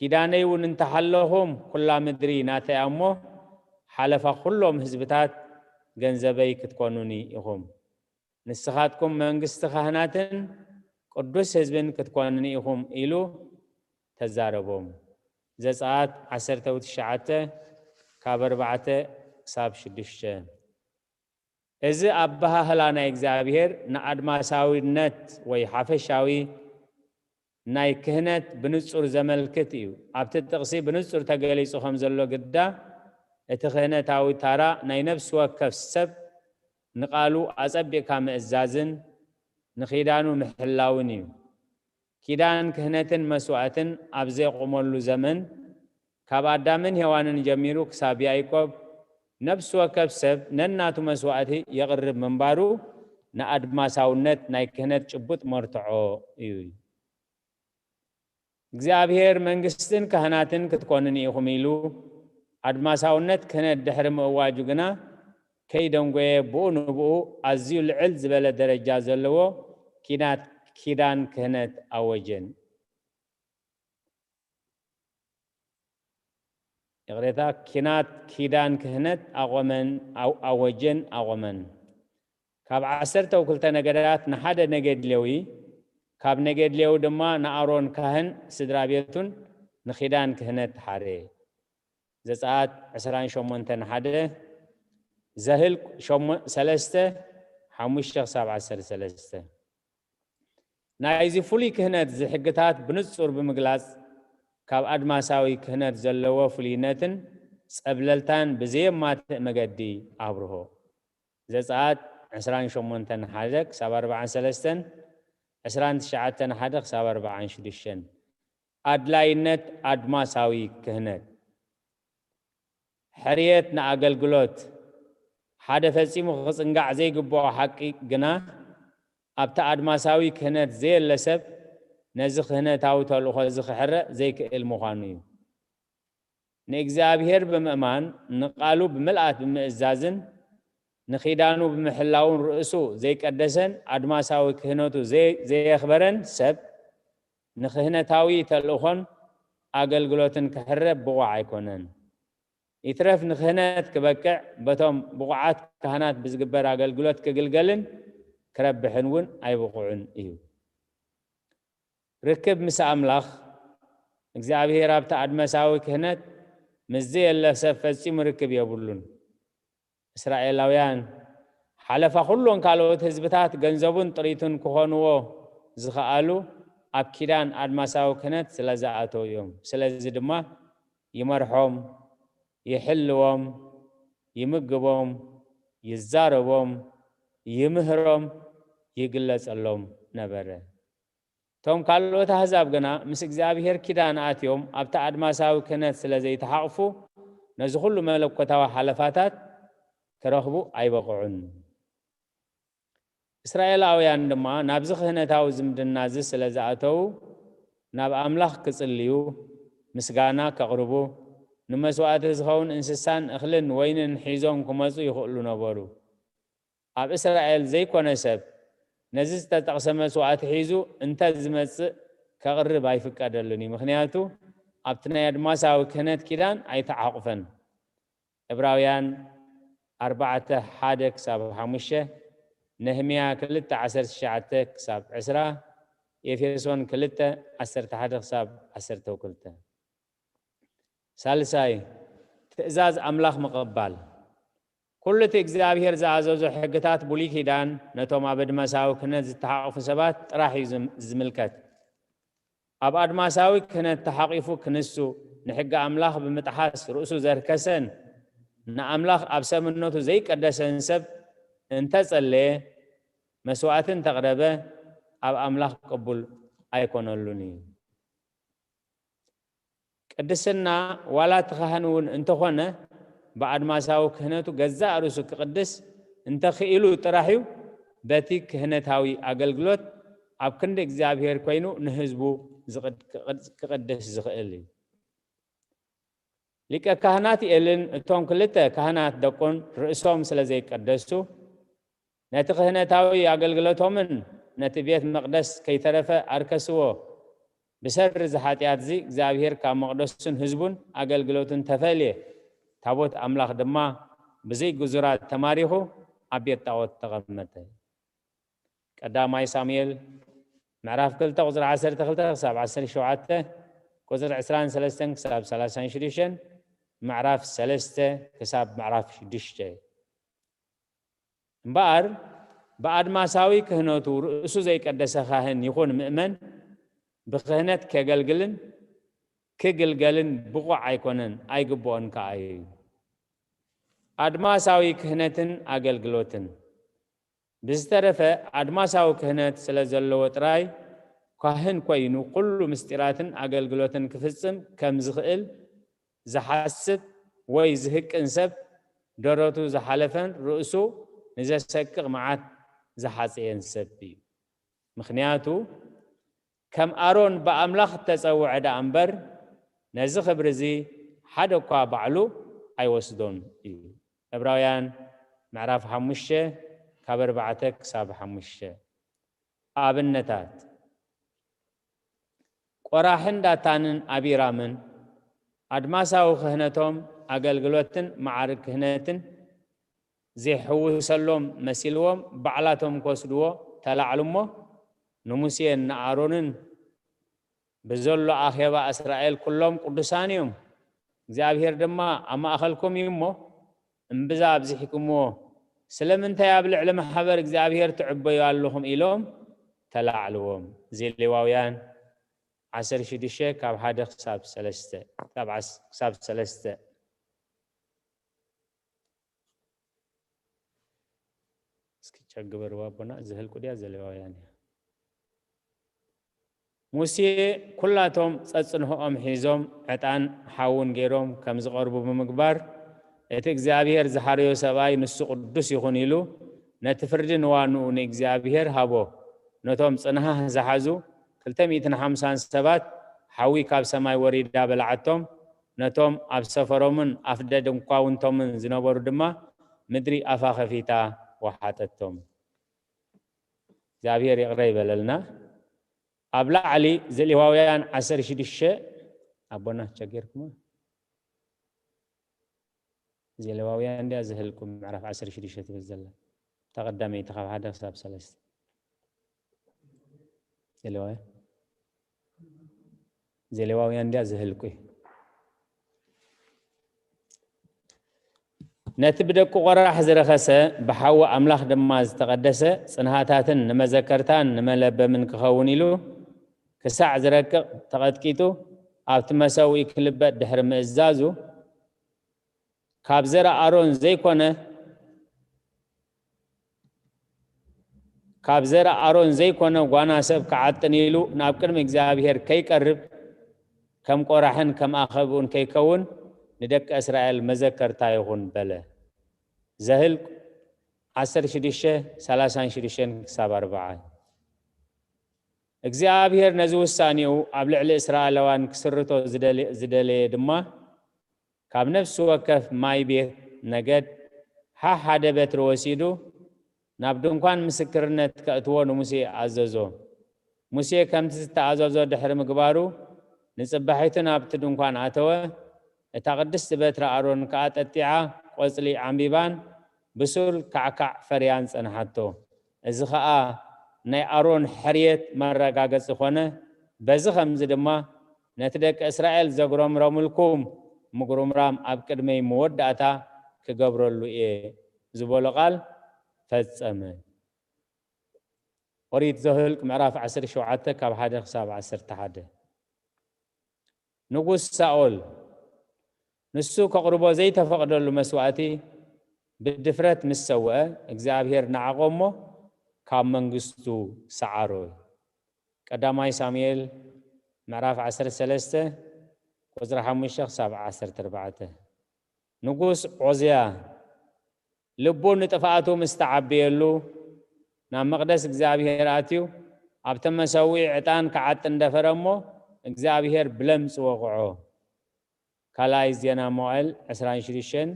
ኪዳነይ እውን እንተ ሓለኹም፣ ኩላ ምድሪ ናተይ እያ እሞ፣ ሓለፋ ኩሎም ህዝብታት ገንዘበይ ክትኮኑኒ ኢኹም። ንስኻትኩም መንግስቲ ካህናትን ቅዱስ ህዝብን ክትኮኑኒ ኢኹም ኢሉ ተዛረቦም። ዘጸኣት ዓሰርተ ትሽዓተ ካብ ኣርባዕተ ክሳብ ሽዱሽተ። እዚ ኣበሃህላ ናይ እግዚኣብሔር ንኣድማሳዊነት ወይ ሓፈሻዊ ናይ ክህነት ብንጹር ዘመልክት እዩ። ኣብቲ ጥቕሲ ብንጹር ተገሊጹ ከም ዘሎ ግዳ፣ እቲ ክህነታዊ ታራ ናይ ነፍሲ ወከፍ ሰብ ንቓሉ ኣጸቢቕካ ምእዛዝን ንኺዳኑ ምሕላውን እዩ። ኪዳን ክህነትን መስዋእትን ኣብ ዘየቖመሉ ዘመን፣ ካብ ኣዳምን ሄዋንን ጀሚሩ ክሳብ ያዕቆብ፣ ነፍሲ ወከፍ ሰብ ነናቱ መስዋእቲ የቕርብ ምንባሩ ንኣድማሳውነት ናይ ክህነት ጭቡጥ መርትዖ እዩ። እግዚኣብሔር መንግስትን ካህናትን ክትኮኑኒ ኢኹም ኢሉ ኣድማሳውነት ክህነት ድሕሪ ምእዋጁ ግና ከይደንጎየ ብኡ ንብኡ ኣዝዩ ልዕል ዝበለ ደረጃ ዘለዎ ኪናት ኪዳን ክህነት ኣወጀን። ይቕሬታ፣ ኪናት ኪዳን ክህነት ኣቖመን፣ ኣው-፣ ኣወጀን ኣቖመን። ካብ ዓሰርተው ክልተ ነገዳት ንሓደ ነገድ ሌዊ፣ ካብ ነገድ ሌዊ ድማ ንኣሮን ካህን ስድራ ቤቱን ንኪዳን ክህነት ሓረ። ዘጸኣት ዕስራን ሸሞንተን ሓደ፣ ዘህልቅ ሸሞ-፣ ሰለስተ፣ ሓሙሽተ ክሳብ ዓሰርተ ሰለስተ። ናይዚ ፍሉይ ክህነት እዚ ሕግታት ብንጹር ብምግላጽ፣ ካብ ኣድማሳዊ ክህነት ዘለዎ ፍሉይነትን ጸብለልታን ብዘየማትእ መገዲ ኣብርሆ። ዘጸኣት ዕስራን ሸሞንተን ሓደ ክሳብ ኣርባዓን ሰለስተን፣ ዕስራን ትሽዓተን ሓደ ክሳብ ኣርባዓን ሽዱሽተን። ኣድላይነት ኣድማሳዊ ክህነት። ሕርየት ንኣገልግሎት። ሓደ ፈጺሙ ክጽንጋዕ ዘይግብኦ ሓቂ ግና፣ ኣብቲ ኣድማሳዊ ክህነት ዘየለ ሰብ ነዚ ክህነታዊ ተልእኾ እዚ ክሕረ ዘይክእል ምዃኑ እዩ። ንእግዚኣብሔር ብምእማን፣ ንቃሉ ብምልኣት ብምእዛዝን ንኺዳኑ ብምሕላውን ርእሱ ዘይቀደሰን ኣድማሳዊ ክህነቱ ዘይ-፣ ዘየኽበረን ሰብ፣ ንክህነታዊ ተልእኾን ኣገልግሎትን ክሕረ ብቑዕ ኣይኮነን። ይትረፍ ንክህነት ክበቅዕ በቶም ብቑዓት ካህናት ብዝግበር ኣገልግሎት ክግልገልን ክረብሕን እውን ኣይብቑዕን እዩ። ርክብ ምስ ኣምላኽ እግዚኣብሔር ኣብቲ ኣድመሳዊ ክህነት ምስ ዘየለ ሰብ ፈጺሙ ርክብ የብሉን። እስራኤላውያን ሓለፋ ኩሎም ካልኦት ህዝብታት ገንዘቡን ጥሪቱን ክኾንዎ ዝኸኣሉ ኣብ ኪዳን ኣድማሳዊ ክህነት ስለ ዝኣተው እዮም። ስለዚ ድማ ይመርሖም፣ ይሕልዎም፣ ይምግቦም፣ ይዛረቦም፣ ይምህሮም፣ ይግለጸሎም ነበረ። እቶም ካልኦት ኣህዛብ ግና ምስ እግዚኣብሔር ኪዳን ኣትዮም ኣብቲ ኣድማሳዊ ክህነት ስለ ዘይተሓቑፉ፣ ነዚ ኩሉ መለኮታዊ ሓለፋታት ክረኽቡ ኣይበቕዑን። እስራኤላውያን ድማ ናብዚ ክህነታዊ ዝምድና እዚ ስለ ዝኣተዉ፣ ናብ ኣምላኽ ክጽልዩ፣ ምስጋና ከቕርቡ፣ ንመስዋእቲ ዝኸውን እንስሳን እኽልን ወይንን ሒዞም ክመጹ ይኽእሉ ነበሩ። ኣብ እስራኤል ዘይኮነ ሰብ ነዚ ዝተጠቕሰ መስዋእቲ ሒዙ እንተ ዝመጽእ ከቕርብ ኣይፍቀደሉን እዩ። ምኽንያቱ ኣብቲ ናይ ኣድማሳዊ ክህነት ኪዳን ኣይተዓቑፈን። ዕብራውያን ኣርባዕተ ሓደ ክሳብ ሓሙሽተ፣ ነህምያ ክልተ ዓሰርተ ትሽዓተ ክሳብ ዕስራ፣ ኤፌሶን ክልተ ዓሰርተ ሓደ ክሳብ ዓሰርተ ክልተ። ሳልሳይ፣ ትእዛዝ ኣምላኽ ምቕባል። ኩሉ እቲ እግዚኣብሔር ዝኣዘዞ ሕግታት ብሉይ ኪዳን ነቶም ኣብ ኣድማሳዊ ክህነት ዝተሓቑፉ ሰባት ጥራሕ እዩ ዝም-፣ ዝምልከት። ኣብ ኣድማሳዊ ክህነት ተሓቒፉ ክንሱ፣ ንሕጊ ኣምላኽ ብምጥሓስ ርእሱ ዘርከሰን ንኣምላኽ ኣብ ሰብነቱ ዘይቀደሰን ሰብ እንተጸለየ፣ መስዋእቲ እንተቕረበ፣ ኣብ ኣምላኽ ቅቡል ኣይኮነሉን እዩ። ቅድስና ዋላ እቲ ካህን እውን እንተኾነ፣ ብኣድማሳዊ ክህነቱ ገዛእ ርእሱ ክቕድስ እንተኽኢሉ ጥራሕ እዩ በቲ ክህነታዊ ኣገልግሎት ኣብ ክንዲ እግዚኣብሔር ኮይኑ ንህዝቡ ዝቕድ-፣ ክቕድ-፣ ክቕድስ ዝኽእል እዩ። ሊቀ ካህናት ኤልን እቶም ክልተ ካህናት ደቁን ርእሶም ስለ ዘይቀደሱ፣ ነቲ ክህነታዊ ኣገልግሎቶምን ነቲ ቤት መቕደስ ከይተረፈ ኣርከስዎ። ብሰሪ እዚ ሓጢኣት እዚ እግዚኣብሔር ካብ መቕደሱን ህዝቡን ኣገልግሎቱን ተፈልየ። ታቦት ኣምላኽ ድማ ብዘይ ግዙራት ተማሪኹ ኣብ ቤት ጣዖት ተቐመጠ። ቀዳማይ ሳሙኤል ምዕራፍ ክልተ ቁጽሪ ዓሰርተ ክልተ ክሳብ ዓሰርተ ሸውዓተ፣ ቁጽሪ ዕስራን ሰለስተን ክሳብ ሰላሳን ሽዱሽተን፣ ምዕራፍ ሰለስተ ክሳብ ምዕራፍ ሽዱሽተ። እምበኣር ብኣድማሳዊ ክህነቱ ርእሱ ዘይቀደሰ ካህን ይኹን ምእመን ብክህነት ከገልግልን ክግልገልን ብቑዕ ኣይኮነን፣ ኣይግብኦን ከኣ እዩ። ኣድማሳዊ ክህነትን ኣገልግሎትን። ብዝተረፈ ኣድማሳዊ ክህነት ስለ ዘለዎ ጥራይ፣ ካህን ኮይኑ ኩሉ ምስጢራትን ኣገልግሎትን ክፍጽም ከም ዝኽእል ዝሓስብ ወይ ዝህቅን ሰብ፣ ደረቱ ዝሓለፈን ርእሱ ንዘሰቅቕ መዓት ዝሓጸየን ሰብ እዩ። ምኽንያቱ፣ ከም ኣሮን ብኣምላኽ እተጸውዐ ደኣ እምበር፣ ነዚ ክብሪ እዚ ሓደ እኳ ባዕሉ ኣይወስዶን እዩ። ዕብራውያን ምዕራፍ ሓሙሽተ ካብ ኣርባዕተ ክሳብ ሓሙሽተ። ኣብነታት፣ ቆራሕን ዳታንን ኣቢራምን ኣድማሳዊ ክህነቶም ኣገልግሎትን መዓርግ ክህነትን ዘይሕውሰሎም መሲልዎም ባዕላቶም ክወስድዎ ተላዕሉ እሞ፣ ንሙሴን ንኣሮንን ብዘሎ ኣኼባ እስራኤል ኩሎም ቅዱሳን እዮም፣ እግዚኣብሔር ድማ ኣብ ማእኸልኩም እዩ እሞ፣ እምብዛ ኣብዚሕኩምዎ ስለምንታይ ኣብ ልዕሊ ማሕበር እግዚኣብሔር ትዕበዩ ኣለኹም? ኢሎም ተላዕልዎም። ዜሌዋውያን ዓሰርተ ሽዱሽተ ካብ ሓደ ክሳብ ሰለስተ፣ ካብ ዓስ-፣ ክሳብ ሰለስተ። እስኪ ቸክ ግበርዋ ኣቦና፣ እዚ ህልቁ ድያ ዘሌዋውያን እያ? ሙሴ ኩላቶም ጸጽንሆኦም ሒዞም ዕጣን ሓውን ገይሮም ከም ዝቐርቡ ብምግባር፣ እቲ እግዚኣብሔር ዝሓረዮ ሰብኣይ ንሱ ቅዱስ ይኹን ኢሉ፣ ነቲ ፍርዲ ንዋንኡ ንእግዚኣብሔር ሃቦ። ነቶም ጽንሃህ ዝሓዙ ክልተ ሚእትን ሓምሳን ሰባት ሓዊ ካብ ሰማይ ወሪዳ በላዓቶም። ነቶም ኣብ ሰፈሮምን ኣፍ ደድንኳውንቶምን ዝነበሩ ድማ ምድሪ ኣፋ ከፊታ ወሓጠቶም። እግዚኣብሔር ይቕረ ይበለልና። ኣብ ላዕሊ ዘሌዋውያን ዓሰርተ ሽዱሽተ፣ ኣቦና ቸጌርኩማ። ዘሌዋውያን እንድያ ዝህልቁ ምዕራፍ ዓሰርተ ሽዱሽተ ትብል ዘላ። እታ ቀዳመይቲ ካብ ሓደ ክሳብ ሰለስተ። ዘሌዋውያን፣ ዘሌዋውያን እንድያ ዝህልቁ እዩ። ነቲ ብደቂ ቆራሕ ዝረኸሰ፣ ብሓዊ ኣምላኽ ድማ ዝተቐደሰ፣ ጽንሃታትን ንመዘከርታን ንመለበምን ክኸውን ኢሉ ክሳዕ ዝረቅቕ ተቐጥቂጡ፣ ኣብቲ መሰውኢ ክልበጥ ድሕሪ ምእዛዙ፣ ካብ ዘር ኣሮን ዘይኮነ፣ ካብ ዘር ኣሮን ዘይኮነ ጓና ሰብ ክዓጥን ኢሉ ናብ ቅድሚ እግዚኣብሔር ከይቀርብ፣ ከም ቆራሕን ከም ኣኸብኡን ከይከውን፣ ንደቂ እስራኤል መዘከርታ ይኹን በለ። ዘህልቅ ዓሰርተ ሽዱሽተ፣ ሰላሳን ሽዱሽተን ክሳብ ኣርብዓ። እግዚኣብሔር ነዚ ውሳኔኡ ኣብ ልዕሊ እስራኤላውያን ክስርቶ ዝደለ-፣ ዝደለየ ድማ፣ ካብ ነፍሲ ወከፍ ማይ ቤት ነገድ ሓሓደ በትሪ ወሲዱ፣ ናብ ድንኳን ምስክርነት ከእትዎ ንሙሴ ኣዘዞ። ሙሴ ከምቲ ዝተኣዘዞ ድሕሪ ምግባሩ፣ ንጽባሒቱ ናብቲ ድንኳን ኣተወ። እታ ቅድስቲ በትሪ ኣሮን ከኣ ጠጢዓ፣ ቆጽሊ ዓምቢባን ብሱል ካዕካዕ ፈርያን ጸንሓቶ። እዚ ኸኣ ናይ ኣሮን ሕርየት መረጋገጺ ኾነ። በዚ ኸምዚ ድማ፣ ነቲ ደቂ እስራኤል ዘጉረምረምልኩም ምጉርምራም ኣብ ቅድመይ መወዳእታ ክገብረሉ እየ ዝበሎ ቃል ፈጸመ። ኦሪት ዘኍልቍ ምዕራፍ ዓሰርተ ሸውዓተ ካብ ሓደ ክሳብ ዓሰርተ ሓደ። ንጉስ ሳኦል፣ ንሱ ከቕርቦ ዘይተፈቕደሉ መስዋእቲ ብድፍረት ምስ ሰውአ፣ እግዚኣብሔር ነዓቖ እሞ ካብ መንግስቱ ሰዓሮ። ቀዳማይ ሳሙኤል ምዕራፍ ዓሰርተ ሰለስተ ቁጽሪ ሓሙሽተ ክሳብ ዓሰርተ ኣርባዕተ። ንጉስ ዖዝያ ልቡ ንጥፍኣቱ ምስ ተዓበየሉ፣ ናብ መቕደስ እግዚኣብሔር ኣትዩ፣ ኣብቲ መሰውኢ ዕጣን ክዓጥን ደፈረ እሞ፣ እግዚኣብሔር ብለምጺ ወቕዖ። ካልኣይ ዜና መዋዕል ዕስራን ሽዱሽተን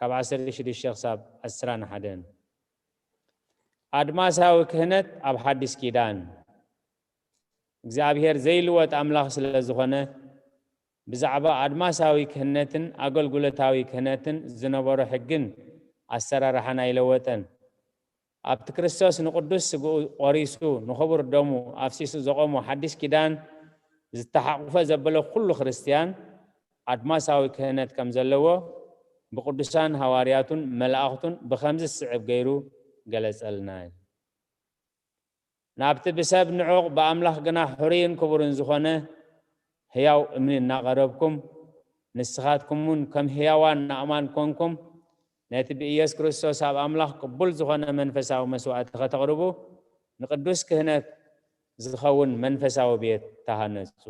ካብ ዓሰርተ ሽዱሽተ ክሳብ ዕስራን ሓደን። ኣድማሳዊ ክህነት ኣብ ሓዲስ ኪዳን። እግዚኣብሔር ዘይልወጥ ኣምላኽ ስለ ዝኾነ፣ ብዛዕባ ኣድማሳዊ ክህነትን ኣገልግሎታዊ ክህነትን ዝነበሮ ሕግን ኣሰራርሓን ኣይለወጠን። ኣብቲ ክርስቶስ ንቅዱስ ስግኡ ቆሪሱ ንክቡር ደሙ ኣፍሲሱ ዘቆሞ ሓዲስ ኪዳን ዝተሓቁፈ ዘበለ ኩሉ ክርስትያን ኣድማሳዊ ክህነት ከም ዘለዎ ብቅዱሳን ሃዋርያቱን መላእኽቱን ብኸምዚ ዝስዕብ ገይሩ ገለጸልና። ናብቲ ብሰብ ንዑቕ ብኣምላኽ ግና ሕሩይን ክቡርን ዝኾነ ህያው እምኒ እናቐረብኩም፣ ንስኻትኩም እውን ከም ህያዋን ኣእማን ኮንኩም፣ ነቲ ብኢየሱስ ክርስቶስ ኣብ ኣምላኽ ቅቡል ዝኾነ መንፈሳዊ መስዋእቲ ከተቕርቡ፣ ንቅዱስ ክህነት ዝኸውን መንፈሳዊ ቤት ተሃነጹ።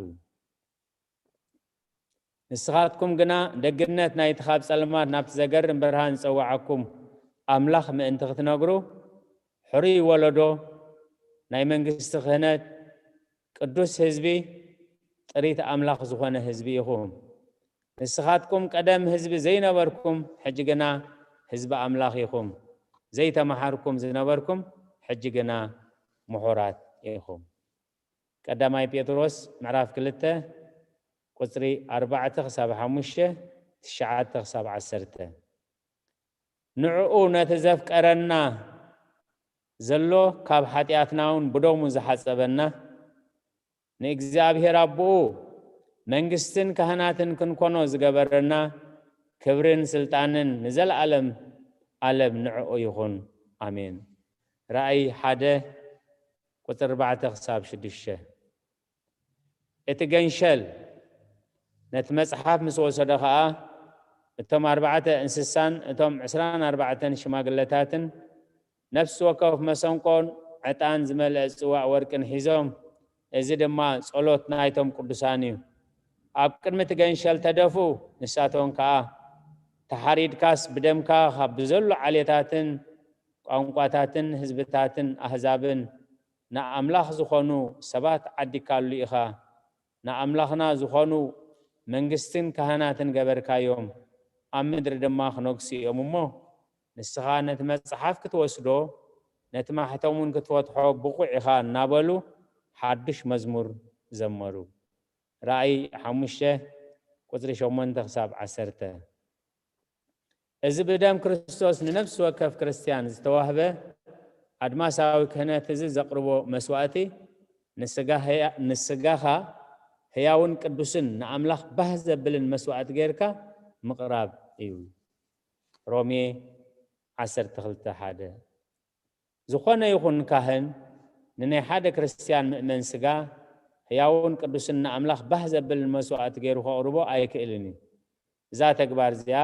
ንስኻትኩም ግና ደግነት ናይቲ ካብ ጸልማት ናብቲ ዘገርም ብርሃን ዝጸውዓኩም ኣምላኽ ምእንቲ ክትነግሩ፣ ሕሩይ ወለዶ፣ ናይ መንግስቲ ክህነት፣ ቅዱስ ህዝቢ፣ ጥሪት ኣምላኽ ዝኾነ ህዝቢ ኢኹም። ንስኻትኩም ቀደም ህዝቢ ዘይነበርኩም፣ ሕጂ ግና ህዝቢ ኣምላኽ ኢኹም። ዘይተማሃርኩም ዝነበርኩም፣ ሕጂ ግና ምሁራት ኢኹም። ቀዳማይ ጴጥሮስ ምዕራፍ ክልተ ቁጽሪ ኣርባዕተ ክሳብ ሓሙሽተ፣ ትሽዓተ ክሳብ ዓሰርተ። ንዕኡ ነቲ ዘፍቀረና ዘሎ ካብ ሓጢኣትና እውን ብደሙ ዝሓጸበና ንእግዚኣብሔር ኣቦኡ መንግስትን ካህናትን ክንኮኖ ዝገበረና ክብርን ስልጣንን ንዘለኣለም ኣለም ንዕኡ ይኹን። ኣሜን። ራእይ ሓደ ቁጽሪ ኣርባዕተ ክሳብ ሽዱሽተ። እቲ ገንሸል ነቲ መጽሓፍ ምስ ወሰዶ ኸኣ፣ እቶም ኣርባዕተ እንስሳን እቶም ዕስራን ኣርባዕተን ሽማግለታትን ነፍሲ ወከፍ መሰንቆን ዕጣን ዝመልአ ጽዋእ ወርቅን ሒዞም፣ እዚ ድማ ጸሎት ናይቶም ቅዱሳን እዩ። ኣብ ቅድሚ እቲ ገንሸል ተደፉ። ንሳቶም ከኣ፣ ተሓሪድካስ ብደምካ ካብ ብዘሎ ዓሌታትን ቋንቋታትን ህዝብታትን ኣህዛብን ንኣምላኽ ዝኾኑ ሰባት ዓዲካሉ ኢኻ። ንኣምላኽና ዝኾኑ መንግስትን ካህናትን ገበርካዮም፣ ኣብ ምድሪ ድማ ክነግሱ እዮም እሞ፣ ንስኻ ነቲ መጽሓፍ ክትወስዶ፣ ነቲ ማሕተም እውን ክትፈትሖ ብቑዕ ኢኻ እናበሉ ሓድሽ መዝሙር ዘመሩ። ራእይ ሓሙሽተ ቁጽሪ ሸሞንተ ክሳብ ዓሰርተ። እዚ ብደም ክርስቶስ ንነፍሲ ወከፍ ክርስትያን ዝተዋህበ ኣድማሳዊ ክህነት እዚ ዘቕርቦ መስዋእቲ፣ ንስጋ ህያ-፣ ንስጋኻ ህያውን ቅዱስን ንኣምላኽ ባህ ዘብልን መስዋእቲ ጌርካ ምቕራብ እዩ። ሮሜ ዓሰርተ ክልተ ሓደ። ዝኾነ ይኹን ካህን ንናይ ሓደ ክርስትያን ምእመን ስጋ ህያውን ቅዱስን ንኣምላኽ ባህ ዘብልን መስዋእቲ ገይሩ ከቕርቦ ኣይክእልን እዩ። እዛ ተግባር እዚኣ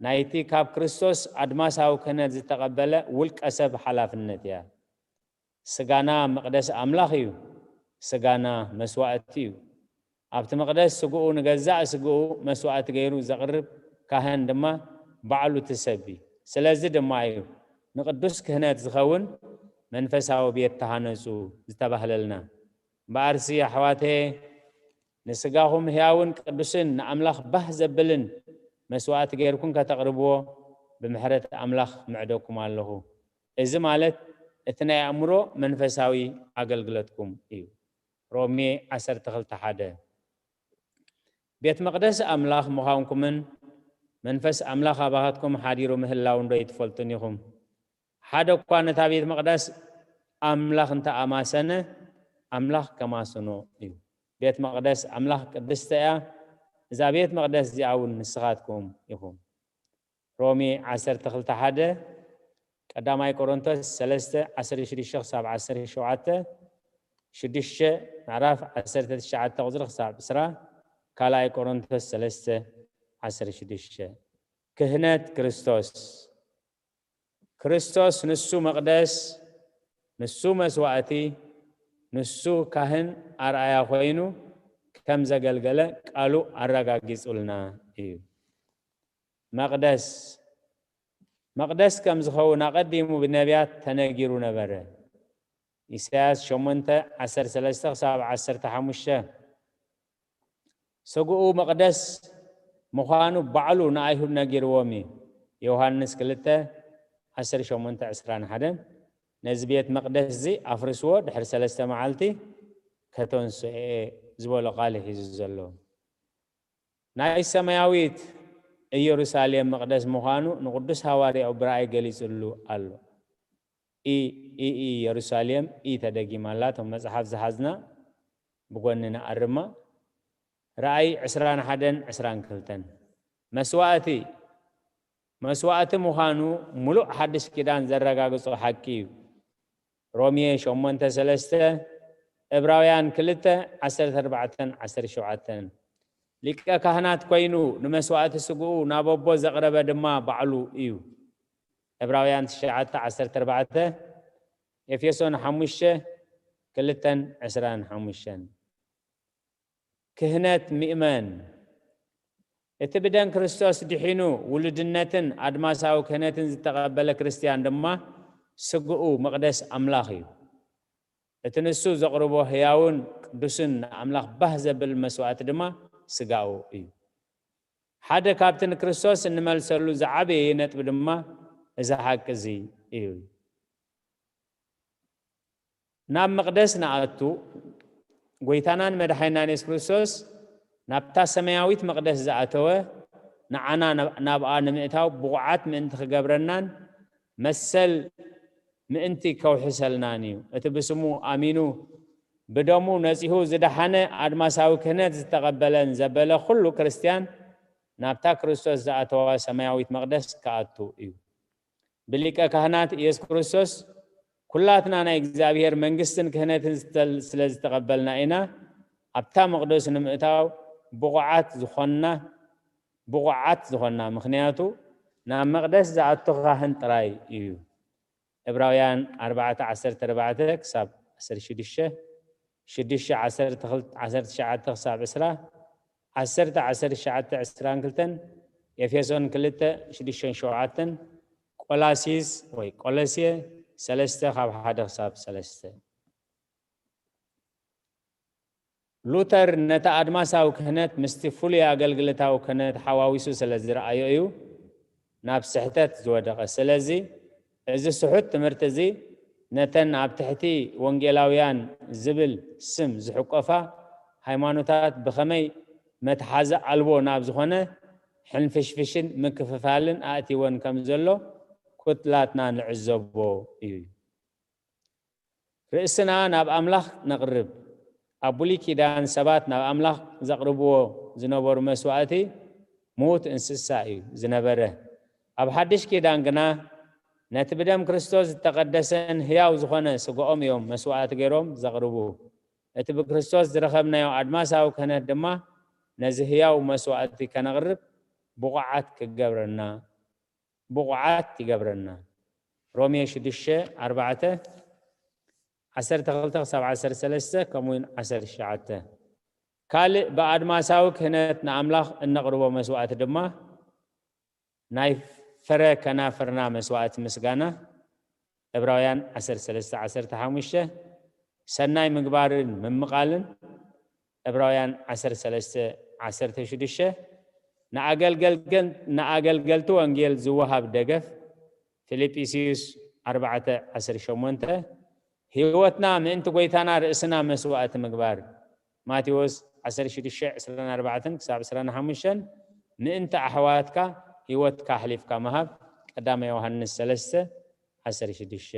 ናይቲ ካብ ክርስቶስ ኣድማሳዊ ክህነት ዝተቐበለ ውልቀ ሰብ ሓላፍነት እያ። ስጋና መቕደስ ኣምላኽ እዩ። ስጋና መስዋእቲ እዩ። ኣብቲ መቕደስ ስግኡ ንገዛእ ስግኡ መስዋእቲ ገይሩ ዘቕርብ ካህን ድማ ባዕሉ እቲ ሰብ እዩ። ስለዚ ድማ እዩ ንቅዱስ ክህነት ዝኸውን መንፈሳዊ ቤት ተሃነጹ ዝተባህለልና። እምበኣርሲ ኣሕዋተየ፣ ንስጋኹም ህያውን ቅዱስን ንኣምላኽ ባህ ዘብልን መስዋእቲ ገይርኩም ከተቕርብዎ ብምሕረት ኣምላኽ ምዕደኩም ኣለኹ። እዚ ማለት እቲ ናይ ኣእምሮ መንፈሳዊ ኣገልግሎትኩም እዩ። ሮሜ ዓሰርተ ክልተ ሓደ። ቤት መቕደስ ኣምላኽ ምዃንኩምን መንፈስ ኣምላኽ ኣባኻትኩም ሓዲሩ ምህላውን ዶ ኣይትፈልጡን ኢኹም? ሓደ እኳ ነታ ቤት መቕደስ ኣምላኽ እንተ ኣማሰነ፣ ኣምላኽ ከማስኖ እዩ። ቤት መቕደስ ኣምላኽ ቅድስቲ እያ። እዛ ቤት መቕደስ እዚኣ እውን ንስኻትኩም ኢኹም። ሮሜ ዓሰርተ ክልተ ሓደ፣ ቀዳማይ ቆሮንቶስ ሰለስተ ዓሰርተ ሽዱሽተ ክሳብ ዓሰርተ ሸውዓተ፣ ሽዱሽተ፣ ምዕራፍ ዓሰርተ ትሽዓተ ቁጽሪ ክሳብ ዕስራ፣ ካልኣይ ቆሮንቶስ ሰለስተ ዓሰርተ ሽዱሽተ። ክህነት ክርስቶስ። ክርስቶስ ንሱ መቕደስ፣ ንሱ መስዋእቲ፣ ንሱ ካህን ኣርኣያ ኮይኑ ከም ዘገልገለ ቃሉ ኣረጋጊጹልና እዩ። መቕደስ፣ መቕደስ ከም ዝኸውን ኣቐዲሙ ብነቢያት ተነጊሩ ነበረ። ኢሳያስ ሸሞንተ ዓሰርተ ሰለስተ ክሳብ ዓሰርተ ሓሙሽተ። ስግኡ መቕደስ ምዃኑ ባዕሉ ንኣይሁድ ነጊርዎም እዩ። ዮሃንስ ክልተ ዓሰርተ ሸሞንተ ዕስራን ሓደን። ነዚ ቤት መቕደስ እዚ ኣፍርስዎ፣ ድሕሪ ሰለስተ መዓልቲ ከተንስኦ እየ ዝበሎ ቃል እዩ ሒዙ ዘሎ። ናይ ሰማያዊት ኢየሩሳሌም መቕደስ ምዃኑ ንቅዱስ ሃዋርያኡ ብራእይ ገሊጹሉ ኣሎ። ኢ፣ ኢ፣ ኢ፣ ኢየሩሳሌም፣ ኢ ተደጊማ ኣላ። እቶም መጽሓፍ ዝሓዝና ብጎኒ ንኣርማ። ራእይ ዕስራን ሓደን ዕስራን ክልተን። መስዋእቲ፣ መስዋእቲ ምዃኑ ምሉእ ሓድሽ ኪዳን ዘረጋግጾ ሓቂ እዩ። ሮሜ ሸሞንተ ሰለስተ፣ ዕብራውያን ክልተ ዓሰርተ ኣርባዕተን ዓሰርተ ሸውዓተን። ሊቀ ካህናት ኮይኑ ንመስዋእቲ ስግኡ ናብ ኣቦ ዘቕረበ ድማ ባዕሉ እዩ። ዕብራውያን ትሽዓተ ዓሰርተ ኣርባዕተ፣ ኤፌሶን ሓሙሽተ ክልተን ዕስራን ሓሙሽተን። ክህነት ምእመን። እቲ ብደም ክርስቶስ ድሒኑ ውሉድነትን ኣድማሳዊ ክህነትን ዝተቐበለ ክርስትያን ድማ ስግኡ መቕደስ ኣምላኽ እዩ። እቲ ንሱ ዘቕርቦ ህያውን ቅዱስን ንኣምላኽ ባህ ዘብል መስዋእቲ ድማ ስጋኡ እዩ። ሓደ ካብቲ ንክርስቶስ እንመልሰሉ ዝዓበየ ነጥቢ ድማ እዚ ሓቂ እዚ እዩ። ናብ መቕደስ ንኣቱ፣ ጎይታናን መድሓኒናን የሱስ ክርስቶስ ናብታ ሰማያዊት መቕደስ ዝኣተወ ንዓና ናብ- ናብኣ ንምእታው ብቑዓት ምእንቲ ክገብረናን መሰል ምእንቲ ከውሕሰልናን እዩ። እቲ ብስሙ ኣሚኑ ብደሙ ነጺሁ ዝደሓነ ኣድማሳዊ ክህነት ዝተቐበለን ዘበለ ኩሉ ክርስትያን ናብታ ክርስቶስ ዝኣተዋ ሰማያዊት መቕደስ ክኣቱ እዩ። ብሊቀ ካህናት ኢየሱስ ክርስቶስ ኩላትና ናይ እግዚኣብሔር መንግስትን ክህነትን ዝተል- ስለ ዝተቐበልና ኢና ኣብታ መቕደስ ንምእታው ብቑዓት ዝኾንና ብቑዓት ዝኾንና። ምኽንያቱ ናብ መቕደስ ዝኣቱ ካህን ጥራይ እዩ። ዕብራውያን ኣርባዕተ ዓሰርተ ኣርባዕተ ክሳብ ዓሰርተ ሽዱሽተ፣ ሽዱሽተ ዓሰርተ ክልተ ዓሰርተ ትሽዓተ ክሳብ ዕስራ፣ ዓሰርተ ዓሰርተ ትሽዓተ ዕስራን ክልተን፣ ኤፌሶን ክልተ ሽዱሽተን ሸውዓተን፣ ቆላሲስ ወይ ቆሎሴ ሰለስተ ካብ ሓደ ክሳብ ሰለስተ። ሉተር ነቲ ኣድማሳዊ ክህነት ምስቲ ፍሉይ ኣገልግሎታዊ ክህነት ሓዋዊሱ ስለ ዝረኣዮ እዩ ናብ ስሕተት ዝወደቐ። ስለዚ እዚ ስሑት ትምህርቲ እዚ ነተን ኣብ ትሕቲ ወንጌላውያን ዝብል ስም ዝሕቆፋ ሃይማኖታት ብኸመይ መትሓዚ ኣልቦ ናብ ዝኾነ ሕንፍሽፍሽን ምክፍፋልን ኣእቲወን ከም ዘሎ ኩትላትና ንዕዘቦ እዩ። ርእስና ናብ ኣምላኽ ነቕርብ። ኣብ ብሉይ ኪዳን ሰባት ናብ ኣምላኽ ዘቕርብዎ ዝነበሩ መስዋእቲ ምዉት እንስሳ እዩ ዝነበረ። ኣብ ሓድሽ ኪዳን ግና ነቲ ብደም ክርስቶስ ዝተቐደሰን ህያው ዝኾነ ስጋኦም እዮም መስዋእቲ ገይሮም ዘቕርቡ። እቲ ብክርስቶስ ዝረኸብናዮ ኣድማሳዊ ክህነት ድማ ነዚ ህያው መስዋእቲ ከነቕርብ ብቑዓት ክገብረና ብቑዓት ይገብረና። ሮሜ ሽዱሽተ ኣርባዕተ ዓሰርተ ክልተ ክሳብ ዓሰርተ ሰለስተ ከምኡ እውን ዓሰርተ ትሽዓተ። ካልእ ብኣድማሳዊ ክህነት ንኣምላኽ እነቕርቦ መስዋእቲ ድማ ናይ ፍረ ከናፍርና መስዋእቲ ምስጋና፣ ዕብራውያን ዓሰርተ ሰለስተ ዓሰርተ ሓሙሽተ፣ ሰናይ ምግባርን ምምቓልን፣ ዕብራውያን ዓሰርተ ሰለስተ ዓሰርተ ሽዱሽተ፣ ንኣገልገልገን- ንኣገልገልቲ ወንጌል ዝወሃብ ደገፍ፣ ፊልጵስዩስ ኣርባዕተ ዓሰርተ ሸሞንተ፣ ህይወትና ምእንቲ ጐይታና ርእስና መስዋእቲ ምግባር፣ ማቴዎስ ዓሰርተ ሽዱሽተ ዕስራን ኣርባዕተን ክሳብ ዕስራን ሓሙሽተን፣ ምእንቲ ኣሕዋትካ ህይወትካ ኣሕሊፍካ ምሃብ፣ ቀዳማይ ዮሃንስ ሰለስተ ዓሰርተ ሽዱሽተ።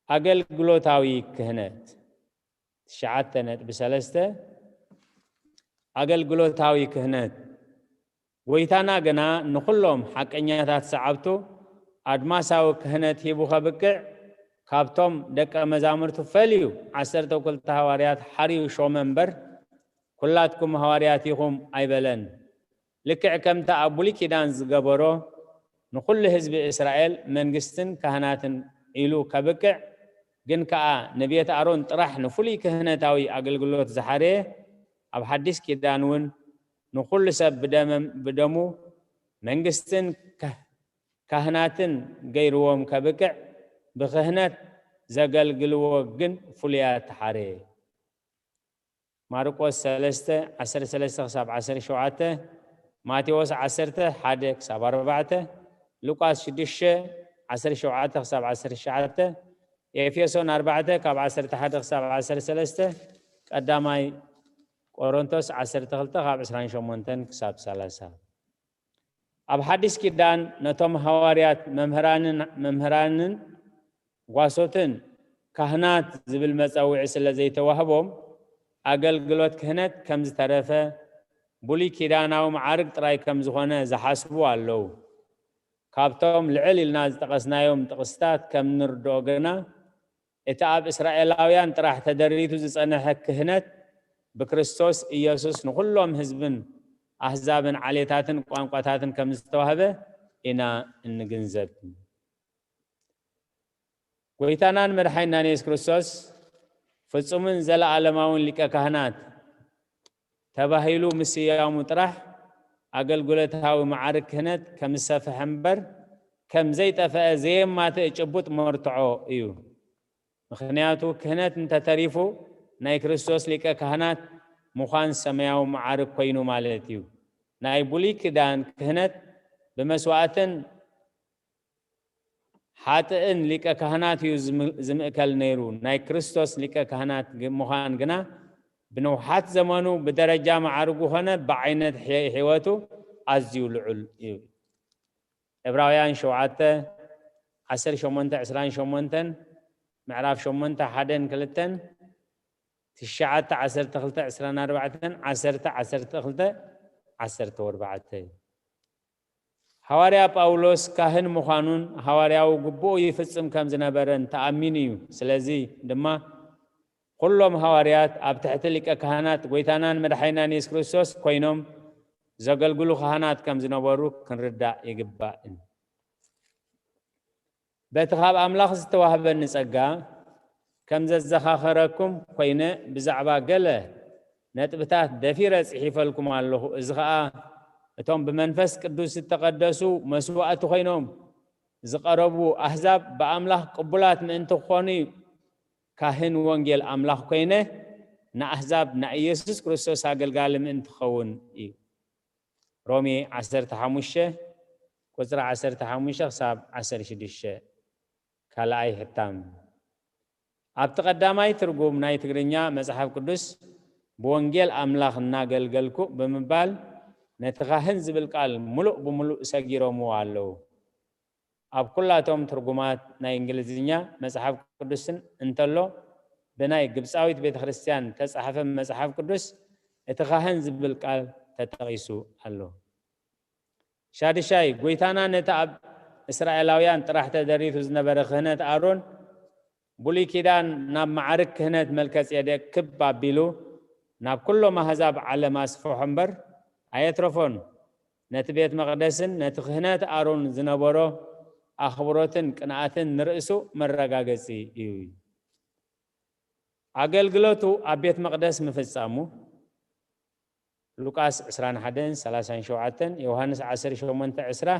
ኣገልግሎታዊ ክህነት ትሽዓተ ነጥቢ ሰለስተ። ኣገልግሎታዊ ክህነት። ጐይታና ግና ንኹሎም ሓቀኛታት ሰዓብቱ ኣድማሳዊ ክህነት ሂቡ ከብቅዕ፣ ካብቶም ደቀ መዛሙርቱ ፈልዩ ዓሰርተ ክልተ ሃዋርያት ሓርዩ ሾመ እምበር፣ ኩላትኩም ሃዋርያት ኢኹም ኣይበለን። ልክዕ ከምቲ ኣብ ብሉይ ኪዳን ዝገበሮ፣ ንኹሉ ህዝቢ እስራኤል መንግስትን ካህናትን ኢሉ ከብቅዕ፣ ግን ከኣ ንቤት ኣሮን ጥራሕ ንፍሉይ ክህነታዊ ኣገልግሎት ዝሓረየ፣ ኣብ ሓድሽ ኪዳን እውን ንኹሉ ሰብ ብደመም- ብደሙ መንግስትን ካህ- ካህናትን ገይርዎም ከብቅዕ፣ ብክህነት ዘገልግልዎ ግን ፍሉያት ተሓረየ። ማርቆስ ሰለስተ ዓሰርተ ሰለስተ ክሳብ ዓሰርተ ሸውዓተ፣ ማቴዎስ ዓሰርተ ሓደ ክሳብ ኣርባዕተ፣ ሉቃስ ሽዱሽተ ዓሰርተ ሸውዓተ ክሳብ ዓሰርተ ትሽዓተ፣ ኤፌሶን ኣርባዕተ ካብ ዓሰርተ ሓደ ክሳብ ዓሰርተ ሰለስተ፣ ቀዳማይ ቆሮንቶስ ዓሰርተ ክልተ ካብ ዕስራን ሸሞንተን ክሳብ ሰላሳ። ኣብ ሓድሽ ኪዳን ነቶም ሃዋርያት መምህራንን መምህራንን ጓሶትን ካህናት ዝብል መጸውዒ ስለ ዘይተዋህቦም፣ ኣገልግሎት ክህነት ከም ዝተረፈ፣ ብሉይ ኪዳናዊ መዓርግ ጥራይ ከም ዝኾነ ዝሓስቡ ኣለዉ። ካብቶም ልዕል ኢልና ዝጠቐስናዮም ጥቕስታት ከም ንርድኦ ግና፣ እቲ ኣብ እስራኤላውያን ጥራሕ ተደሪቱ ዝጸንሐ ክህነት ብክርስቶስ ኢየሱስ ንኹሎም ህዝብን ኣህዛብን ዓሌታትን ቋንቋታትን ከም ዝተዋህበ ኢና እንግንዘብ። ጐይታናን መድሓኒናን የሱስ ክርስቶስ ፍጹምን ዘለኣለማውን ሊቀ ካህናት ተባሂሉ ምስያሙ ጥራሕ ኣገልግሎታዊ መዓርግ ክህነት ከም ዝሰፍሐ እምበር ከም ዘይጠፍአ ዘየማትእ ጭቡጥ መርትዖ እዩ። ምኽንያቱ ክህነት እንተተሪፉ ናይ ክርስቶስ ሊቀ ካህናት ምዃን ሰማያዊ መዓርግ ኮይኑ ማለት እዩ። ናይ ብሉይ ኪዳን ክህነት ብመስዋእትን ሓጥእን ሊቀ ካህናት እዩ ዝም- ዝምእከል ነይሩ። ናይ ክርስቶስ ሊቀ ካህናት ግ- ምዃን ግና ብንውሓት ዘመኑ ብደረጃ መዓርጉ ኾነ ብዓይነት ሕይወቱ ኣዝዩ ልዑል እዩ። ዕብራውያን ሸውዓተ ዓሰርተ ሸሞንተ ዕስራን ሸሞንተን፣ ምዕራፍ ሸሞንተ ሓደን ክልተን፣ ትሽዓተ ዓሰርተ ክልተ ዕስራን ኣርባዕተን፣ ዓሰርተ ዓሰርተ ክልተ ዓሰርተ ኣርባዕተ እዩ። ሃዋርያ ጳውሎስ ካህን ምዃኑን ሃዋርያዊ ግቡኡ ይፍጽም ከም ዝነበረን ተኣሚኑ እዩ። ስለዚ ድማ ኩሎም ሃዋርያት ኣብ ትሕቲ ሊቀ ካህናት ጎይታናን መድሓይናን የሱስ ክርስቶስ ኮይኖም ዘገልግሉ ካህናት ከም ዝነበሩ ክንርዳእ ይግባእ። በቲ ካብ ኣምላኽ ዝተዋህበኒ ጸጋ ከም ዘዘኻኸረኩም ኮይነ ብዛዕባ ገለ ነጥብታት ደፊረ ጽሒፈልኩም ኣለኹ። እዚ ኸኣ እቶም ብመንፈስ ቅዱስ ዝተቐደሱ መስዋእቲ ኮይኖም ዝቐረቡ ኣህዛብ ብኣምላኽ ቅቡላት ምእንቲ ክኾኑ እዩ። ካህን ወንጌል ኣምላኽ ኮይነ ንኣህዛብ ናይ ኢየሱስ ክርስቶስ ኣገልጋሊ ምእንቲ ክኸውን እዩ። ሮሜ ዓሰርተ ሓሙሽተ ቁጽሪ ዓሰርተ ሓሙሽተ ክሳብ ዓሰርተ ሽዱሽተ፣ ካልኣይ ሕታም። ኣብቲ ቀዳማይ ትርጉም ናይ ትግርኛ መጽሓፍ ቅዱስ ብወንጌል ኣምላኽ እናገልገልኩ ብምባል ነቲ ካህን ዝብል ቃል ምሉእ ብምሉእ ሰጊሮምዎ ኣለዉ። ኣብ ኩላቶም ትርጉማት ናይ እንግሊዝኛ መጽሓፍ ቅዱስን እንተሎ ብናይ ግብጻዊት ቤተ ክርስቲያን ተጻሕፈ መጽሓፍ ቅዱስ እቲ ካህን ዝብል ቃል ተጠቒሱ ኣሎ። ሻድሻይ፣ ጎይታና ነቲ ኣብ እስራኤላውያን ጥራሕ ተደሪቱ ዝነበረ ክህነት ኣሮን ብሉይ ኪዳን ናብ መዓርግ ክህነት መልከጼዴቅ ክብ ኣቢሉ ናብ ኩሎም ኣህዛብ ዓለም ኣስፍሖ እምበር ኣየትረፎን። ነቲ ቤት መቕደስን ነቲ ክህነት ኣሮን ዝነበሮ ኣኽብሮትን ቅንኣትን ንርእሱ መረጋገጺ እዩ። ኣገልግሎቱ ኣብ ቤት መቕደስ ምፍጻሙ ሉቃስ ዕስራን ሓደን ሰላሳን ሸውዓተን፣ ዮሃንስ ዓሰርተ ሸሞንተ ዕስራ፣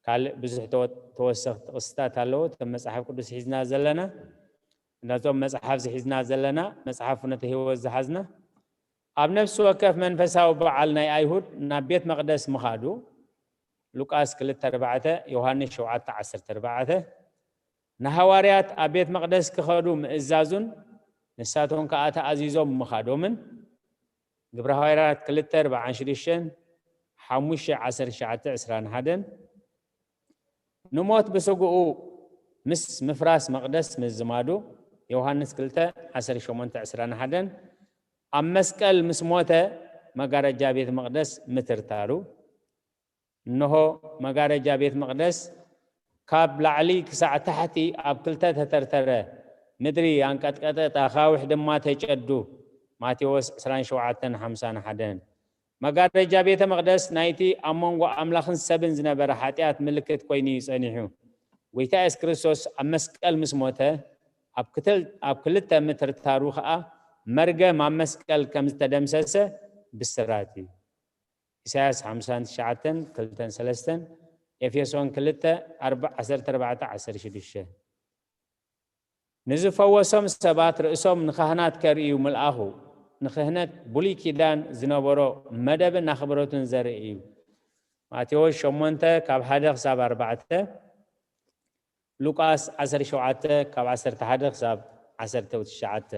ካልእ ብዙሕ ተወ-፣ ተወሰኽቲ ጥቕስታት ኣለዎ። እቶም መጽሓፍ ቅዱስ ሒዝና ዘለና፣ ነዞም መጽሓፍ ዝሒዝና ዘለና፣ መጽሓፍ ፍኖተ ህይወት ዝሓዝና፣ ኣብ ነፍሲ ወከፍ መንፈሳዊ በዓል ናይ ኣይሁድ ናብ ቤት መቕደስ ምኻዱ፣ ሉቃስ ክልተ ኣርባዕተ፣ ዮሃንስ ሸውዓተ ዓሰርተ ኣርባዕተ፣ ንሃዋርያት ኣብ ቤት መቕደስ ክኸዱ ምእዛዙን ንሳቶም ከኣ ተኣዚዞም ምኻዶምን፣ ግብረ ሃዋርያት ክልተ ኣርባዓን ሽዱሽተን፣ ሓሙሽተ ዓሰርተ ትሽዓተ ዕስራን ሓደን፣ ንሞት ብስግኡ ምስ ምፍራስ መቕደስ ምዝማዱ፣ ዮሃንስ ክልተ ዓሰርተ ሸሞንተ ዕስራን ሓደን፣ ኣብ መስቀል ምስ ሞተ መጋረጃ ቤት መቕደስ ምትርታሩ፣ እንሆ መጋረጃ ቤት መቕደስ ካብ ላዕሊ ክሳዕ ታሕቲ ኣብ ክልተ ተተርተረ፣ ምድሪ ኣንቀጥቀጠት፣ ኣኻውሕ ድማ ተጨዱ። ማቴዎስ ዕስራን ሸውዓተን ሓምሳን ሓደን። መጋረጃ ቤተ መቕደስ ናይቲ ኣብ መንጎ ኣምላኽን ሰብን ዝነበረ ሓጢኣት ምልክት ኮይኑ እዩ ጸኒሑ። ጎይታ የሱስ ክርስቶስ ኣብ መስቀል ምስ ሞተ፣ ኣብ ክትል-፣ ኣብ ክልተ ምትርታሩ ኸኣ መርገም ኣብ መስቀል ከም ዝተደምሰሰ ብስራት እዩ። ኢሳያስ ሓምሳን ትሽዓተን ክልተን ሰለስተን፣ ኤፌሶን ክልተ ኣርባ-፣ ዓሰርተ ኣርባዕተ ዓሰርተ ሽዱሽተ። ንዝፈወሶም ሰባት ርእሶም ንካህናት ከርእዩ ምልኣኹ። ንክህነት ብሉይ ኪዳን ዝነበሮ መደብን ኣኽብሮትን ዘርኢ እዩ። ማቴዎስ ሸሞንተ ካብ ሓደ ክሳብ ኣርባዕተ፣ ሉቃስ ዓሰርተ ሸውዓተ ካብ ዓሰርተ ሓደ ክሳብ ዓሰርተ ትሽዓተ።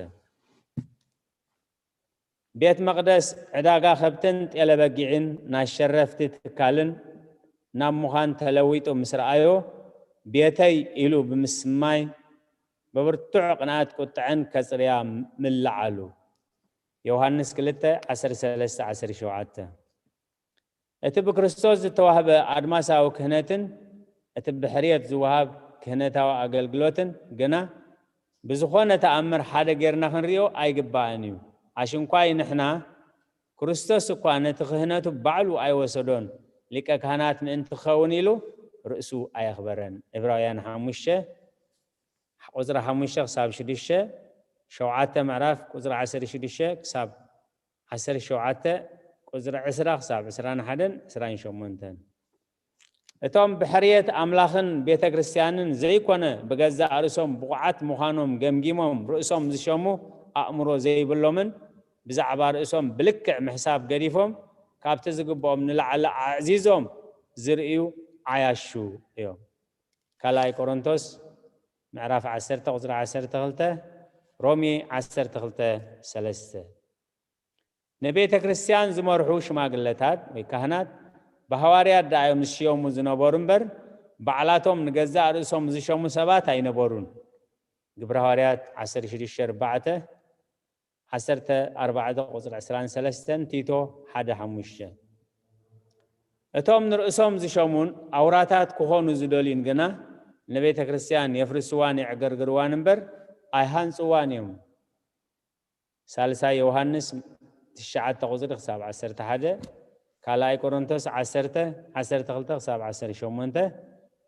ቤት መቕደስ ዕዳጋ ከብትን ጤለ በጊዕን ናይ ሸረፍቲ ትካልን ናብ ምዃን ተለዊጡ ምስ ረኣዮ፣ ቤተይ ኢሉ ብምስማይ ብብርቱዕ ቅንኣት ቁጥዐን ከጽርያ ምለዓሉ። ዮሃንስ ክልተ ዓሰርተ ሰለስተ ዓሰርተ ሸውዓተ። እቲ ብክርስቶስ ዝተዋህበ ኣድማሳዊ ክህነትን እቲ ብሕርየት ዝወሃብ ክህነታዊ ኣገልግሎትን ግና ብዝኾነ ተኣምር ሓደ ጌርና ክንሪኦ ኣይግባእን እዩ። ኣሽንኳይ ንሕና፣ ክርስቶስ እኳ ነቲ ክህነቱ ባዕሉ ኣይወሰዶን፣ ሊቀ ካህናት ምእንቲ ክኸውን ኢሉ ርእሱ ኣየኽበረን። ዕብራውያን ሓሙሽተ ቁጽሪ ሓሙሽተ ክሳብ ሽዱሽተ፣ ሸውዓተ ምዕራፍ ቁጽሪ ዓሰርተ ሽዱሽተ ክሳብ ዓሰርተ ሸውዓተ ቁጽሪ ዕስራ ክሳብ ዕስራን ሓደን ዕስራን ሸሞንተን። እቶም ብሕርየት ኣምላኽን ቤተ ክርስቲያንን ዘይኮነ ብገዛእ ርእሶም ብቑዓት ምዃኖም ገምጊሞም ርእሶም ዝሸሙ ኣእምሮ ዘይብሎምን ብዛዕባ ርእሶም ብልክዕ ምሕሳብ ገዲፎም ካብቲ ዝግብኦም ንላዕሊ ኣዕዚዞም ዝርእዩ ዓያሹ እዮም። ካልኣይ ቆሮንቶስ ምዕራፍ ዓሰርተ ቁጽሪ ዓሰርተ ክልተ፣ ሮሜ ዓሰርተ ክልተ ሰለስተ። ንቤተ ክርስቲያን ዝመርሑ ሽማግለታት ወይ ካህናት ብሃዋርያት ደኣ እዮም ዝሽየሙ ዝነበሩ እምበር፣ ባዕላቶም ንገዛእ ርእሶም ዝሸሙ ሰባት ኣይነበሩን። ግብረ ሃዋርያት ዓሰርተ ሽዱሽተ ኣርባዕተ፣ ዓሰርተ ኣርባዕተ ቁጽሪ ዕስራን ሰለስተን፣ ቲቶ ሓደ ሓሙሽተ። እቶም ንርእሶም ዝሸሙን ኣውራታት ክኾኑ ዝደልዩን ግና ንቤተ ክርስቲያን የፍርስዋን የዕገርግርዋን እምበር ኣይሃንጽዋን እዮም። ሳልሳይ ዮሃንስ ትሽዓተ ቁጽሪ ክሳብ ዓሰርተ ሓደ፣ ካልኣይ ቆሮንቶስ ዓሰርተ፣ ዓሰርተ ክልተ ክሳብ ዓሰርተ ሸሞንተ፣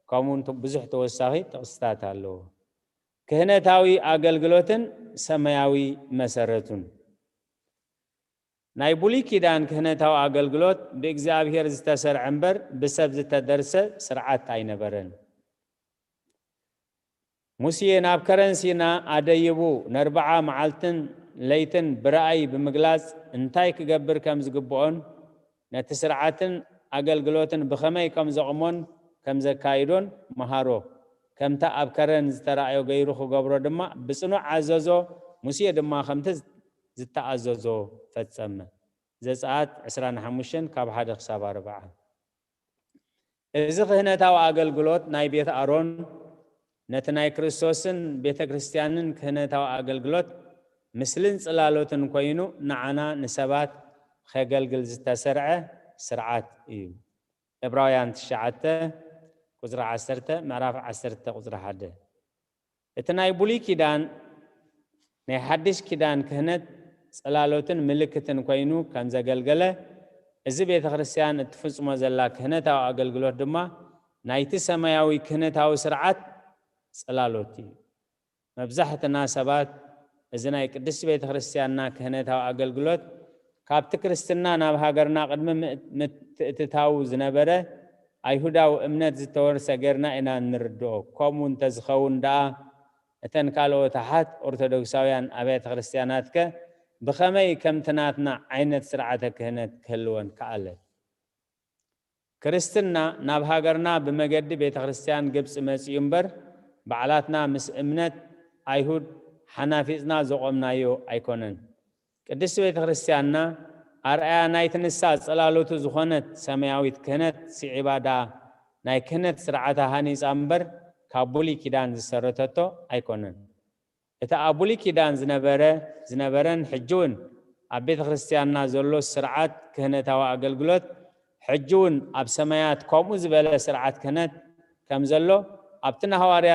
ከምኡ እውን ብዙሕ ተወሳኺ ጥቕስታት ኣለዎ። ክህነታዊ ኣገልግሎትን ሰማያዊ መሰረቱን። ናይ ብሉይ ኪዳን ክህነታዊ ኣገልግሎት ብእግዚኣብሔር ዝተሰርዐ እምበር ብሰብ ዝተደርሰ ስርዓት ኣይነበረን። ሙሴ ናብ ከረን ሲና ኣደይቡ ነርብዓ መዓልትን ለይትን ብራእይ ብምግላጽ እንታይ ክገብር ከም ዝግብኦን ነቲ ስርዓትን ኣገልግሎትን ብኸመይ ከም ዘቕሞን ከም ዘካይዶን መሃሮ። ከምታ ኣብ ከረን ዝተራእዮ ገይሩ ክገብሮ ድማ ብጽኑዕ ኣዘዞ። ሙሴ ድማ ከምቲ ዝተኣዘዞ ፈጸመ። ዘጸኣት ዕስራን ሓሙሽተን ካብ ሓደ ክሳብ ኣርብዓ። እዚ ክህነታዊ ኣገልግሎት ናይ ቤት ኣሮን ነቲ ናይ ክርስቶስን ቤተ ክርስቲያንን ክህነታዊ ኣገልግሎት ምስልን ጽላሎትን ኮይኑ ንዓና ንሰባት ኸገልግል ዝተሰርዐ ስርዓት እዩ። ዕብራውያን ትሽዓተ ቁጽሪ ዓሰርተ፣ ምዕራፍ ዓሰርተ ቁጽሪ ሓደ። እቲ ናይ ብሉይ ኪዳን ናይ ሓድሽ ኪዳን ክህነት ጽላሎትን ምልክትን ኮይኑ ከም ዘገልገለ፣ እዚ ቤተ ክርስቲያን እትፍጽሞ ዘላ ክህነታዊ ኣገልግሎት ድማ ናይቲ ሰማያዊ ክህነታዊ ስርዓት ጽላሎት እዩ። መብዛሕትና ሰባት እዚ ናይ ቅድስቲ ቤተ ክርስቲያንና ክህነታዊ ኣገልግሎት ካብቲ ክርስትና ናብ ሃገርና ቅድሚ ምእት-፣ ምትእትታዉ ዝነበረ ኣይሁዳዊ እምነት ዝተወርሰ ጌርና ኢና እንርድኦ። ከምኡ እንተዝኸውን ደኣ፣ እተን ካልኦት ኣሓት ኦርቶዶክሳውያን ኣብያተ ክርስቲያናትከ ብኸመይ ከምቲ ናትና ዓይነት ስርዓተ ክህነት ክህልወን ከኣለ? ክርስትና ናብ ሃገርና ብመገዲ ቤተ ክርስቲያን ግብጺ መጺኡ እምበር፣ ባዕላትና ምስ እምነት ኣይሁድ ሓናፊጽና ዘቖምናዮ ኣይኮነን። ቅድስቲ ቤተ ክርስቲያንና ኣርኣያ ናይቲ ንሳ ጽላሎቱ ዝኾነት ሰማያዊት ክህነት ስዒባ ደኣ ናይ ክህነት ስርዓታ ሃኒጻ እምበር፣ ካብ ብሉይ ኪዳን ዝሰረተቶ ኣይኮነን። እቲ ኣብ ብሉይ ኪዳን ዝነበረ፣ ዝነበረን ሕጂ እውን ኣብ ቤተ ክርስቲያንና ዘሎ ስርዓት ክህነታዊ ኣገልግሎት፣ ሕጂ እውን ኣብ ሰማያት ከምኡ ዝበለ ስርዓት ክህነት ከም ዘሎ ኣብቲ ንሃዋርያ፣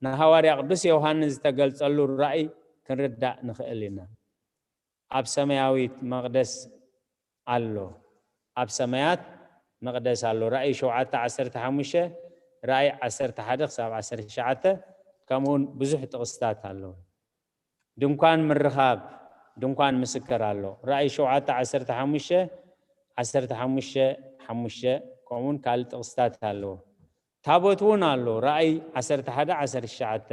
ንሃዋርያ ቅዱስ ዮሃንስ ዝተገልጸሉ ራእይ ክንርዳእ ንኽእል ኢና። ኣብ ሰማያዊት መቕደስ ኣሎ። ኣብ ሰማያት መቕደስ ኣሎ። ራእይ ሸውዓተ ዓሰርተ ሓሙሽተ፣ ራእይ ዓሰርተ ሓደ ክሳብ ዓሰርተ ትሽዓተ፣ ከምኡ እውን ብዙሕ ጥቕስታት ኣሎ። ድንኳን ምርኻብ፣ ድንኳን ምስክር ኣሎ። ራእይ ሸውዓተ ዓሰርተ ሓሙሽተ፣ ዓሰርተ ሓሙሽተ ሓሙሽተ፣ ከምኡ እውን ካልእ ጥቕስታት ኣለዎ። ታቦት እውን ኣሎ። ራእይ ዓሰርተ ሓደ ዓሰርተ ትሽዓተ።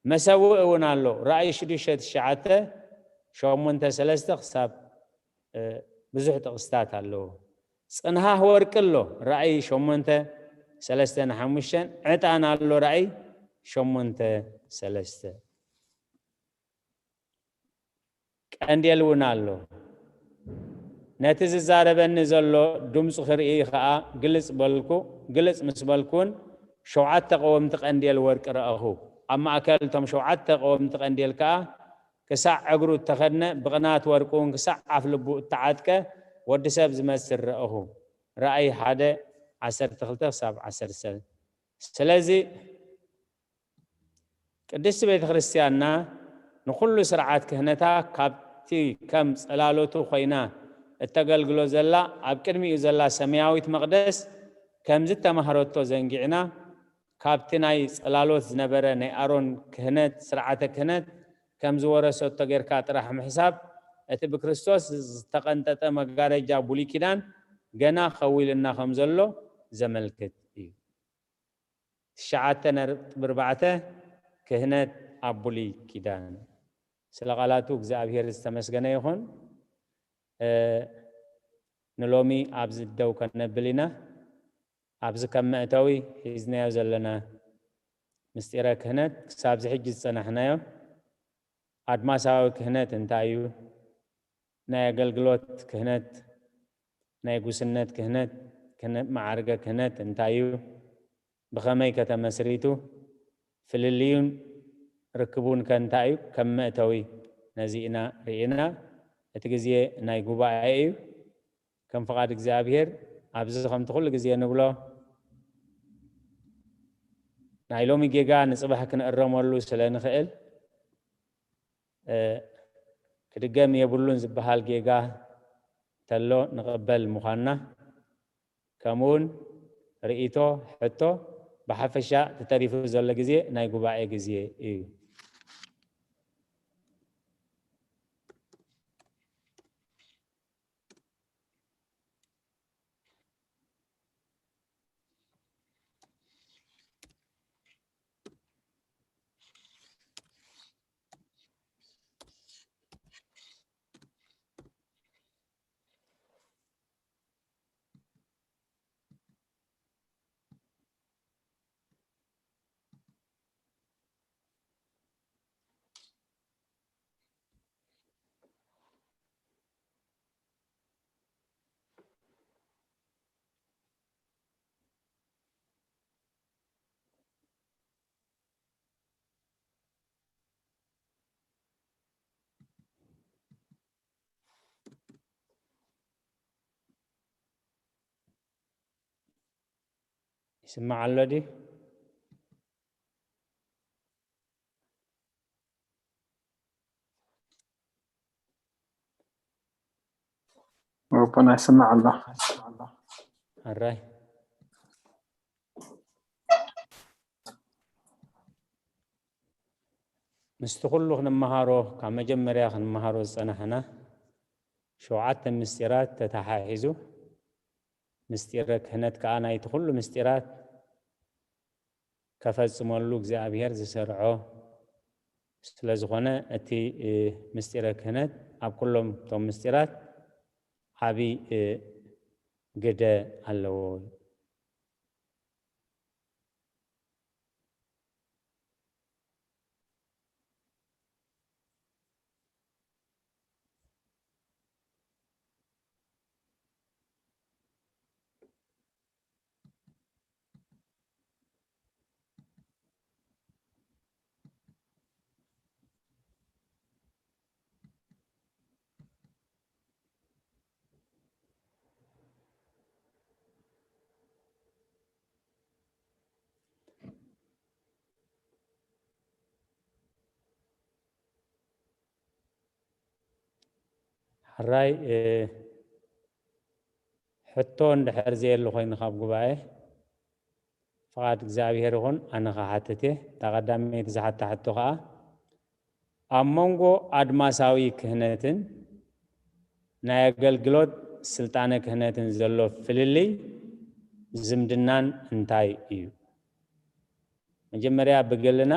መሰውእ እውን ኣሎ። ራእይ ሽዱሽተ ትሽዓተ፣ ሸሞንተ ሰለስተ ክሳብ፣ እ፣ ብዙሕ ጥቕስታት ኣለዎ። ጽንሃህ ወርቂ ኣሎ። ራእይ ሸሞንተ ሰለስተ ንሓሙሽተን። ዕጣን ኣሎ። ራእይ ሸሞንተ ሰለስተ። ቀንዴል እውን ኣሎ። ነቲ ዝዛረበኒ ዘሎ ድምፁ ክርኢ ኸዓ ግልጽ በልኩ። ግልጽ ምስ በልኩ እውን ሸውዓተ ቀወምቲ ቀንዴል ወርቂ ረኣኹ። ኣብ ማእከል እቶም ሸውዓተ ቀወምቲ ቀንዴል ከኣ ክሳዕ እግሩ እተኸድነ ብቕናት ወርቂ እውን ክሳዕ ኣፍ ልቡ እተዓጥቀ ወዲ ሰብ ዝመስል ረኣኹ። ራእይ ሓደ ዓሰርተ ክልተ ክሳብ ዓሰርተ ሰለስተ። ስለዚ ቅድስቲ ቤተ ክርስቲያንና ንኹሉ ስርዓት ክህነታ ካብቲ ከም ጽላሎቱ ኮይና እተገልግሎ ዘላ ኣብ ቅድሚኡ ዘላ ሰማያዊት መቕደስ ከም ዝተማህረቶ ዘንጊዕና፣ ካብቲ ናይ ጽላሎት ዝነበረ ናይ ኣሮን ክህነት፣ ስርዓተ ክህነት ከም ዝወረሰቶ ጌርካ ጥራሕ ምሕሳብ፣ እቲ ብክርስቶስ ዝተቐንጠጠ መጋረጃ ብሉይ ኪዳን ገና ከዊልና ከም ዘሎ ዘመልክት እዩ። ትሽዓተ ነጥቢ ኣርባዕተ፣ ክህነት ኣብ ብሉይ ኪዳን። ስለ ቃላቱ እግዚኣብሔር ዝተመስገነ ይኹን። እ፣ ንሎሚ ኣብዚ ደው ከነብል ኢና። ኣብዚ ከም መእተዊ ሒዝናዮ ዘለና ምስጢረ ክህነት፣ ክሳብዚ ሕጂ ዝጸናሕናዮ ኣድማሳዊ ክህነት እንታይ እዩ? ናይ ኣገልግሎት ክህነት፣ ናይ ጉስነት ክህነት፣ ክህነት፣ መዓርገ ክህነት እንታይ እዩ? ብኸመይ ከተመስሪቱ? ፍልልዩን ርክቡን ከ እንታይ እዩ? ከም መእተዊ ነዚ ኢና ርኢና። እቲ ግዜ ናይ ጉባኤ እዩ። ከም ፍቓድ እግዚኣብሔር ኣብዚ ከምቲ ኩሉ ግዜ ንብሎ ናይ ሎሚ ጌጋ ንጽባሕ ክንእረመሉ ስለ ንኽእል፣ እ፣ ክድገም የብሉን ዝበሃል ጌጋ እንተሎ ንቕበል ምዃንና፣ ከምኡውን ርእይቶ፣ ሕቶ፣ ብሓፈሻ ተተሪፉ ዘሎ ግዜ ናይ ጉባኤ ግዜ እዩ። ይስማዕ ኣሎ ድዩ? ኣቦና ይስማዕ ኣሎ። ኣራይ ምስቲ ኩሉ ክንመሃሮ፣ ካብ መጀመርያ ክንመሃሮ ዝጸናሕና ሸውዓተ ምስጢራት ተተሓሒዙ፣ ምስጢረ ክህነት ከኣ ናይቲ ኩሉ ምስጢራት ከፈጽመሉ እግዚኣብሔር ዝሰርዖ ስለ ዝኾነ፣ እቲ፣ እ፣ ምስጢረ ክህነት ኣብ ኩሎም እቶም ምስጢራት ዓቢ፣ እ፣ ግደ ኣለዎ። ሕራይ፣ እ፣ ሕቶ እንድሕር ዘየሉ ኮይኑ ካብ ጉባኤ፣ ፍቓድ እግዚኣብሔር ይኹን፣ ኣነ ክሓትት እየ። እታ ቀዳመይቲ ዝሓታ ሕቶ ኸዓ፣ ኣብ መንጎ ኣድማሳዊ ክህነትን ናይ ኣገልግሎት ስልጣነ ክህነትን ዘሎ ፍልልይ ዝምድናን እንታይ እዩ? መጀመርያ ብግልና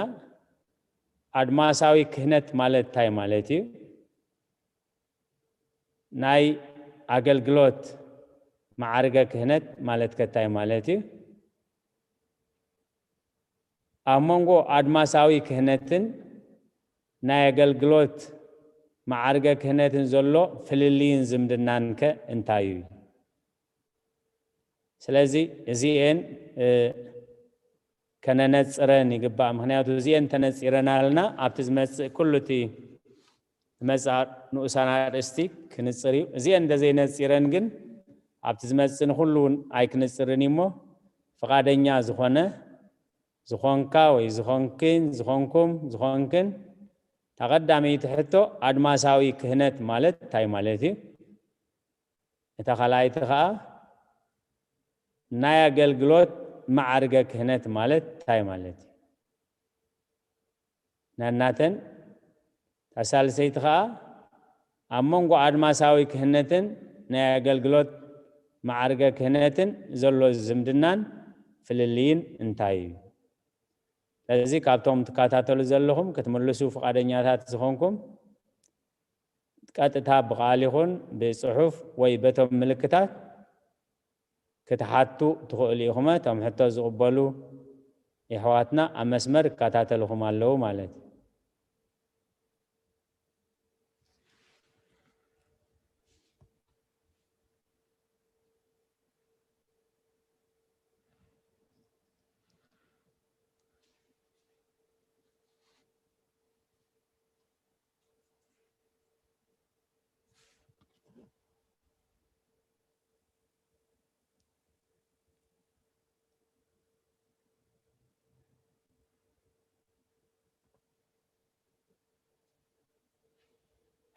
ኣድማሳዊ ክህነት ማለት እንታይ ማለት እዩ? ናይ ኣገልግሎት መዓርገ ክህነት ማለት ከ እንታይ ማለት እዩ? ኣብ መንጎ ኣድማሳዊ ክህነትን ናይ ኣገልግሎት መዓርገ ክህነትን ዘሎ ፍልልይን ዝምድናን ከ እንታይ እዩ? ስለዚ እዚኤን፣ እ፣ ከነነጽረን ይግባእ። ምኽንያቱ እዚኤን ተነጺረናልና ኣብቲ ዝመጽእ ኩሉ እቲ ዝመጽእ ንኡሳን ኣርእስቲ ክንጽር እዩ። እዚኤን እንተዘይነጺረን ግን ኣብቲ ዝመጽእ ንኹሉ እውን ኣይክንጽርን እዩ። እሞ ፍቓደኛ ዝኾነ፣ ዝኾንካ ወይ ዝኾንክን፣ ዝኾንኩም፣ ዝኾንክን፣ እታ ቀዳመይቲ ሕቶ ኣድማሳዊ ክህነት ማለት እንታይ ማለት እዩ? እታ ካልኣይቲ ኸዓ ናይ ኣገልግሎት መዓርገ ክህነት ማለት እንታይ ማለት እዩ? ነናተን። እታ ሳልሰይቲ ኸዓ ኣብ መንጎ ኣድማሳዊ ክህነትን ናይ ኣገልግሎት መዓርገ ክህነትን ዘሎ ዝምድናን ፍልልይን እንታይ እዩ? ስለዚ ካብቶም ትከታተሉ ዘለኹም ክትምልሱ ፍቓደኛታት ዝኾንኩም፣ ቀጥታ ብቃል ይኹን ብጽሑፍ ወይ በቶም ምልክታት ክትሓቱ ትኽእሉ ኢኹም። እቶም ሕቶ ዝቕበሉ የሕዋትና ኣብ መስመር ይከታተልኹም ኣለዉ ማለት እዩ።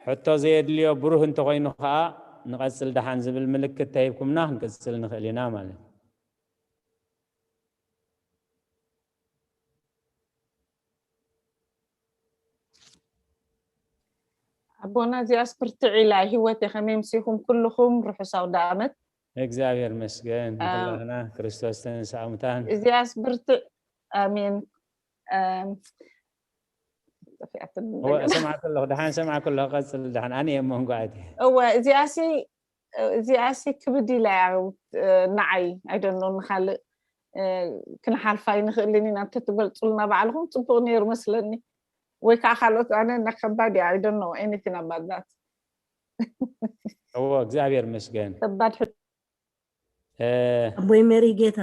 ሕቶ ዘየድልዮ ብሩህ እንተኾይኑ ከዓ ንቐጽል ደሓን ዝብል ምልክት ተሂብኩምና ክንቅጽል ንኽእል ኢና ማለት እዩ። ኣቦና እዚኣስ ብርትዕ ኢላ ህይወት ከመይ ምሲኹም ኩልኹም ርሑስ ኣውደ ዓመት። እግዚኣብሔር መስገን ንኩላህና ክርስቶስ ተንስኣ ሙታን። እዚኣስ ብርትዕ ኣሜን። እም፣ ጠፊኣትኒ እወ፣ እንደገና። ሰማዕኩ ኣለኹ፣ ደሓን ሰማዕኩ ኣለኹ። ቀጽል ደሓን፣ ኣነ እየ መንጎ ኣትየ። እወ እዚኣሲ እዚኣሲ ክብድ ኢላ እያ። ንዓይ ኣይደኖ ንካልእ ክንሓልፋ ኣይንኽእልን ኢና እንተትገልፁልና ባዕልኹም ፅቡቕ ነይሩ መስለኒ። ወይ ከዓ ካልኦት ኣነ እና ከባድ እያ። I don't know anything about that. እዎ እግዚኣብሔር ይመስገን። ከባድ ሕቶ። እ፣ ኣቦይ መሪ ጌታ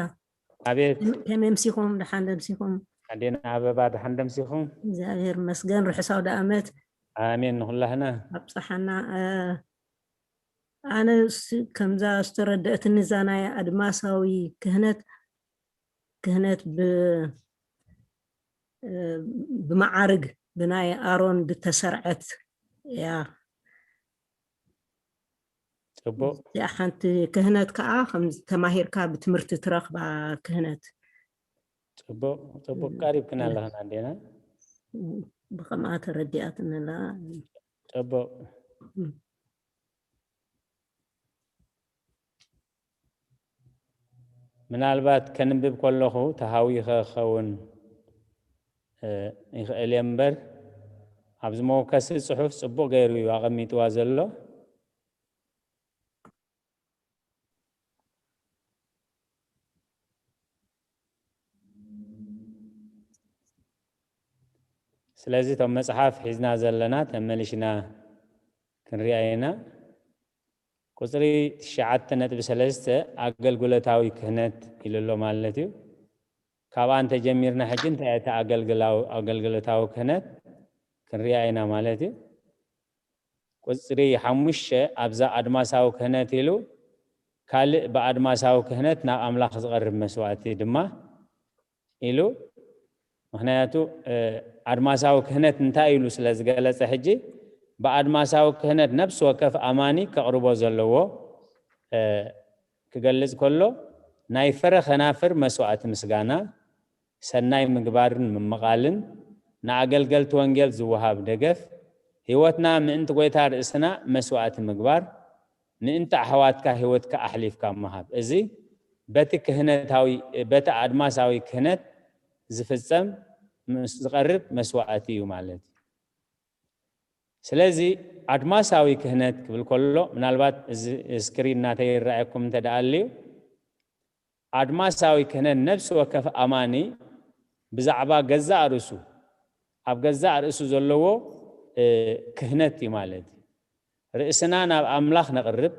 ኣቤት ከመይ ምሲኹም? ደሓን ደምሲኹም? ኣዴና ኣበባ ደሓን ደምሲኹም? እግዚኣብሔር ይመስገን። ርሑስ ኣውደ ዓመት ኣሜን ንኹላህና። ኣብፀሓና። እ፣ ኣነ ስ- ከምዛ ዝተረደእትኒ እዛ ናይ ኣድማሳዊ ክህነት ክህነት ብ እ፣ ብመዓርግ ብናይ ኣሮን ዝተሰርዐት እያ። ጽቡቕ እዚኣ ሓንቲ ክህነት ከዓ ከም ተማሂርካ ብትምህርቲ ትረኽባ ክህነት ጽቡቕ ጽቡቕ ቀሪብክና ኣለኽን ኣዴና። ብኸምኣ ተረዲኣትንላ። ጽቡቕ ምናልባት ከንብብ ከለኹ ተሃዊኸ ክኸውን እ፣ ይኽእል እየ እምበር ኣብዚ መወከሲ ጽሑፍ ጽቡቕ ገይሩ እዩ ኣቐሚጥዋ ዘሎ። ስለዚ እቶም መጽሓፍ ሒዝና ዘለና ተመሊሽና ክንሪኣ ኢና። ቁጽሪ ትሽዓተ ነጥቢ ሰለስተ ኣገልግሎታዊ ክህነት ኢሉ ኣሎ ማለት እዩ። ካብኣ እንተጀሚርና ሕጂ እንታይ እቲ ኣገልግላዊ ኣገልግሎታዊ ክህነት ክንሪኣ ኢና ማለት እዩ። ቁጽሪ ሓሙሽተ ኣብዛ ኣድማሳዊ ክህነት ኢሉ ካልእ ብኣድማሳዊ ክህነት ናብ ኣምላኽ ዝቐርብ መስዋእቲ ድማ ኢሉ ምክንያቱ ኣድማሳዊ ክህነት እንታይ ኢሉ ስለ ዝገለጸ ሕጂ ብኣድማሳዊ ክህነት ነፍሲ ወከፍ ኣማኒ ከቕርቦ ዘለዎ ክገልጽ ከሎ ናይ ፍረ ከናፍር መስዋእቲ ምስጋና ሰናይ ምግባርን ምምቓልን ንኣገልገልቲ ወንጌል ዝወሃብ ደገፍ ህይወትና ምእንቲ ጎይታ ርእስና መስዋእቲ ምግባር ምእንቲ ኣሕዋትካ ህይወትካ ኣሕሊፍካ ምሃብ እዚ በቲ ክህነታዊ በቲ ኣድማሳዊ ክህነት ዝፍጸም ዝቐርብ መስዋእቲ እዩ ማለት እዩ። ስለዚ ኣድማሳዊ ክህነት ክብል ከሎ ምናልባት እዚ ስክሪን እናተይ ይረኣየኩም እንተ ደኣ ኣልዩ ኣድማሳዊ ክህነት ነፍሲ ወከፍ ኣማኒ ብዛዕባ ገዛእ ርእሱ ኣብ ገዛእ ርእሱ ዘለዎ ክህነት እዩ ማለት እዩ። ርእስና ናብ ኣምላኽ ነቕርብ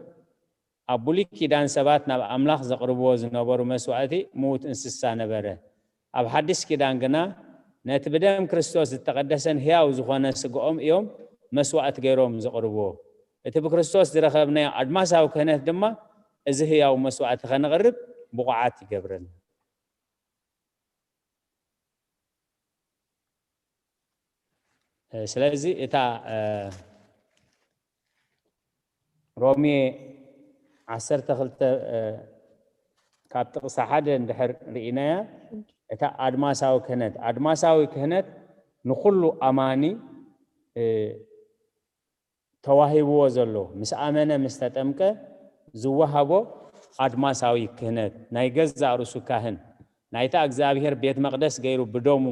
ኣብ ብሉይ ኪዳን ሰባት ናብ ኣምላኽ ዘቕርብዎ ዝነበሩ መስዋእቲ ምዉት እንስሳ ነበረ። ኣብ ሓድሽ ኪዳን ግና ነቲ ብደም ክርስቶስ ዝተቐደሰን ህያው ዝኾነ ስግኦም እዮም መስዋእቲ ገይሮም ዘቕርብዎ። እቲ ብክርስቶስ ዝረኸብናዮ ኣድማሳዊ ክህነት ድማ እዚ ህያው መስዋእቲ ከነቕርብ ብቑዓት ይገብረና። ስለዚ እታ ሮሜ ዓሰርተ ክልተ ካብ ጥቕሲ ሓደ እንድሕር ርኢናያ እታ ኣድማሳዊ ክህነት ኣድማሳዊ ክህነት ንኩሉ ኣማኒ ተዋሂብዎ ዘሎ ምስ ኣመነ ምስ ተጠምቀ ዝወሃቦ ኣድማሳዊ ክህነት ናይ ገዛእ ርእሱ ካህን ናይታ እግዚኣብሔር ቤት መቕደስ ገይሩ ብደሙ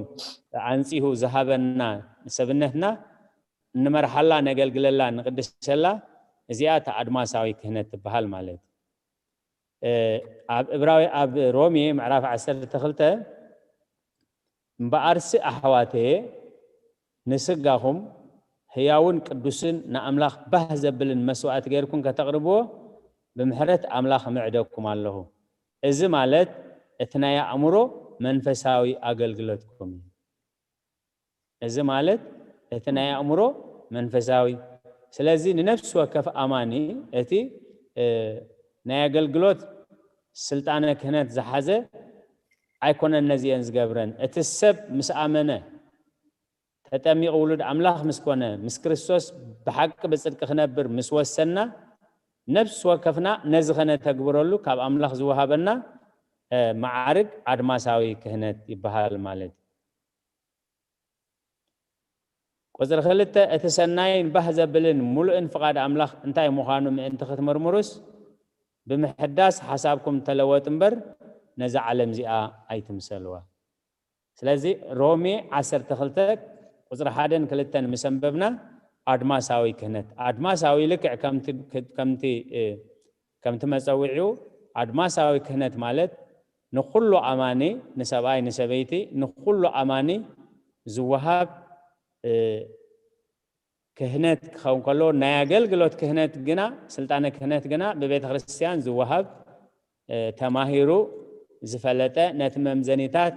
ኣንጺሁ ዝሃበና ሰብነትና እንመርሓላ ነገልግለላ ንቅድሰላ እዚኣ እታ ኣድማሳዊ ክህነት ትበሃል ማለት ኣብ እብራዊ ኣብ ሮሜ ምዕራፍ ዓሰርተ ክልተ እምበኣርሲ ኣሕዋተየ ንስጋኹም ህያውን ቅዱስን ንኣምላኽ ባህ ዘብልን መስዋእቲ ጌርኩም ከተቕርብዎ ብምሕረት ኣምላኽ ምዕደኩም ኣለኹ። እዚ ማለት እቲ ናይ ኣእምሮ መንፈሳዊ ኣገልግሎትኩም እዩ። እዚ ማለት እቲ ናይ ኣእምሮ መንፈሳዊ ስለዚ ንነፍሲ ወከፍ ኣማኒ እቲ ናይ ኣገልግሎት ስልጣነ ክህነት ዝሓዘ ኣይኮነን ነዚአን ዝገብረን እቲ ሰብ ምስ ኣመነ እታ ተጠሚቑ ውሉድ ኣምላኽ ምስ ኮነ፣ ምስ ክርስቶስ ብሓቂ ብጽድቂ ክነብር ምስ ወሰንና፣ ነፍሲ ወከፍና ነዚ ከነተግብረሉ ካብ ኣምላኽ ዝወሃበና መዓርግ ኣድማሳዊ ክህነት ይበሃል ማለት እዩ። ቁጽሪ ክልተ፣ እቲ ሰናይን ባህ ዘብልን ምሉእን ፍቓድ ኣምላኽ እንታይ ምዃኑ ምእንቲ ክትምርምሩስ፣ ብምሕዳስ ሓሳብኩም ተለወጡ እምበር፣ ነዛ ዓለም እዚኣ ኣይትምሰልዋ። ስለዚ ሮሜ ዓሰርተ ክልተ ቁጽሪ ሓደን ክልተን ምስ ኣንበብና፣ ኣድማሳዊ ክህነት፣ ኣድማሳዊ ልክዕ ከምቲ መጸውዒኡ፣ ኣድማሳዊ ክህነት ማለት ንኹሉ ኣማኒ፣ ንሰብኣይ ንሰበይቲ፣ ንኹሉ ኣማኒ ዝወሃብ ክህነት ክኸውን ከሎ፣ ናይ ኣገልግሎት ክህነት ግና፣ ስልጣነ ክህነት ግና ብቤተ ክርስቲያን ዝወሃብ፣ ተማሂሩ ዝፈለጠ፣ ነቲ መምዘኒታት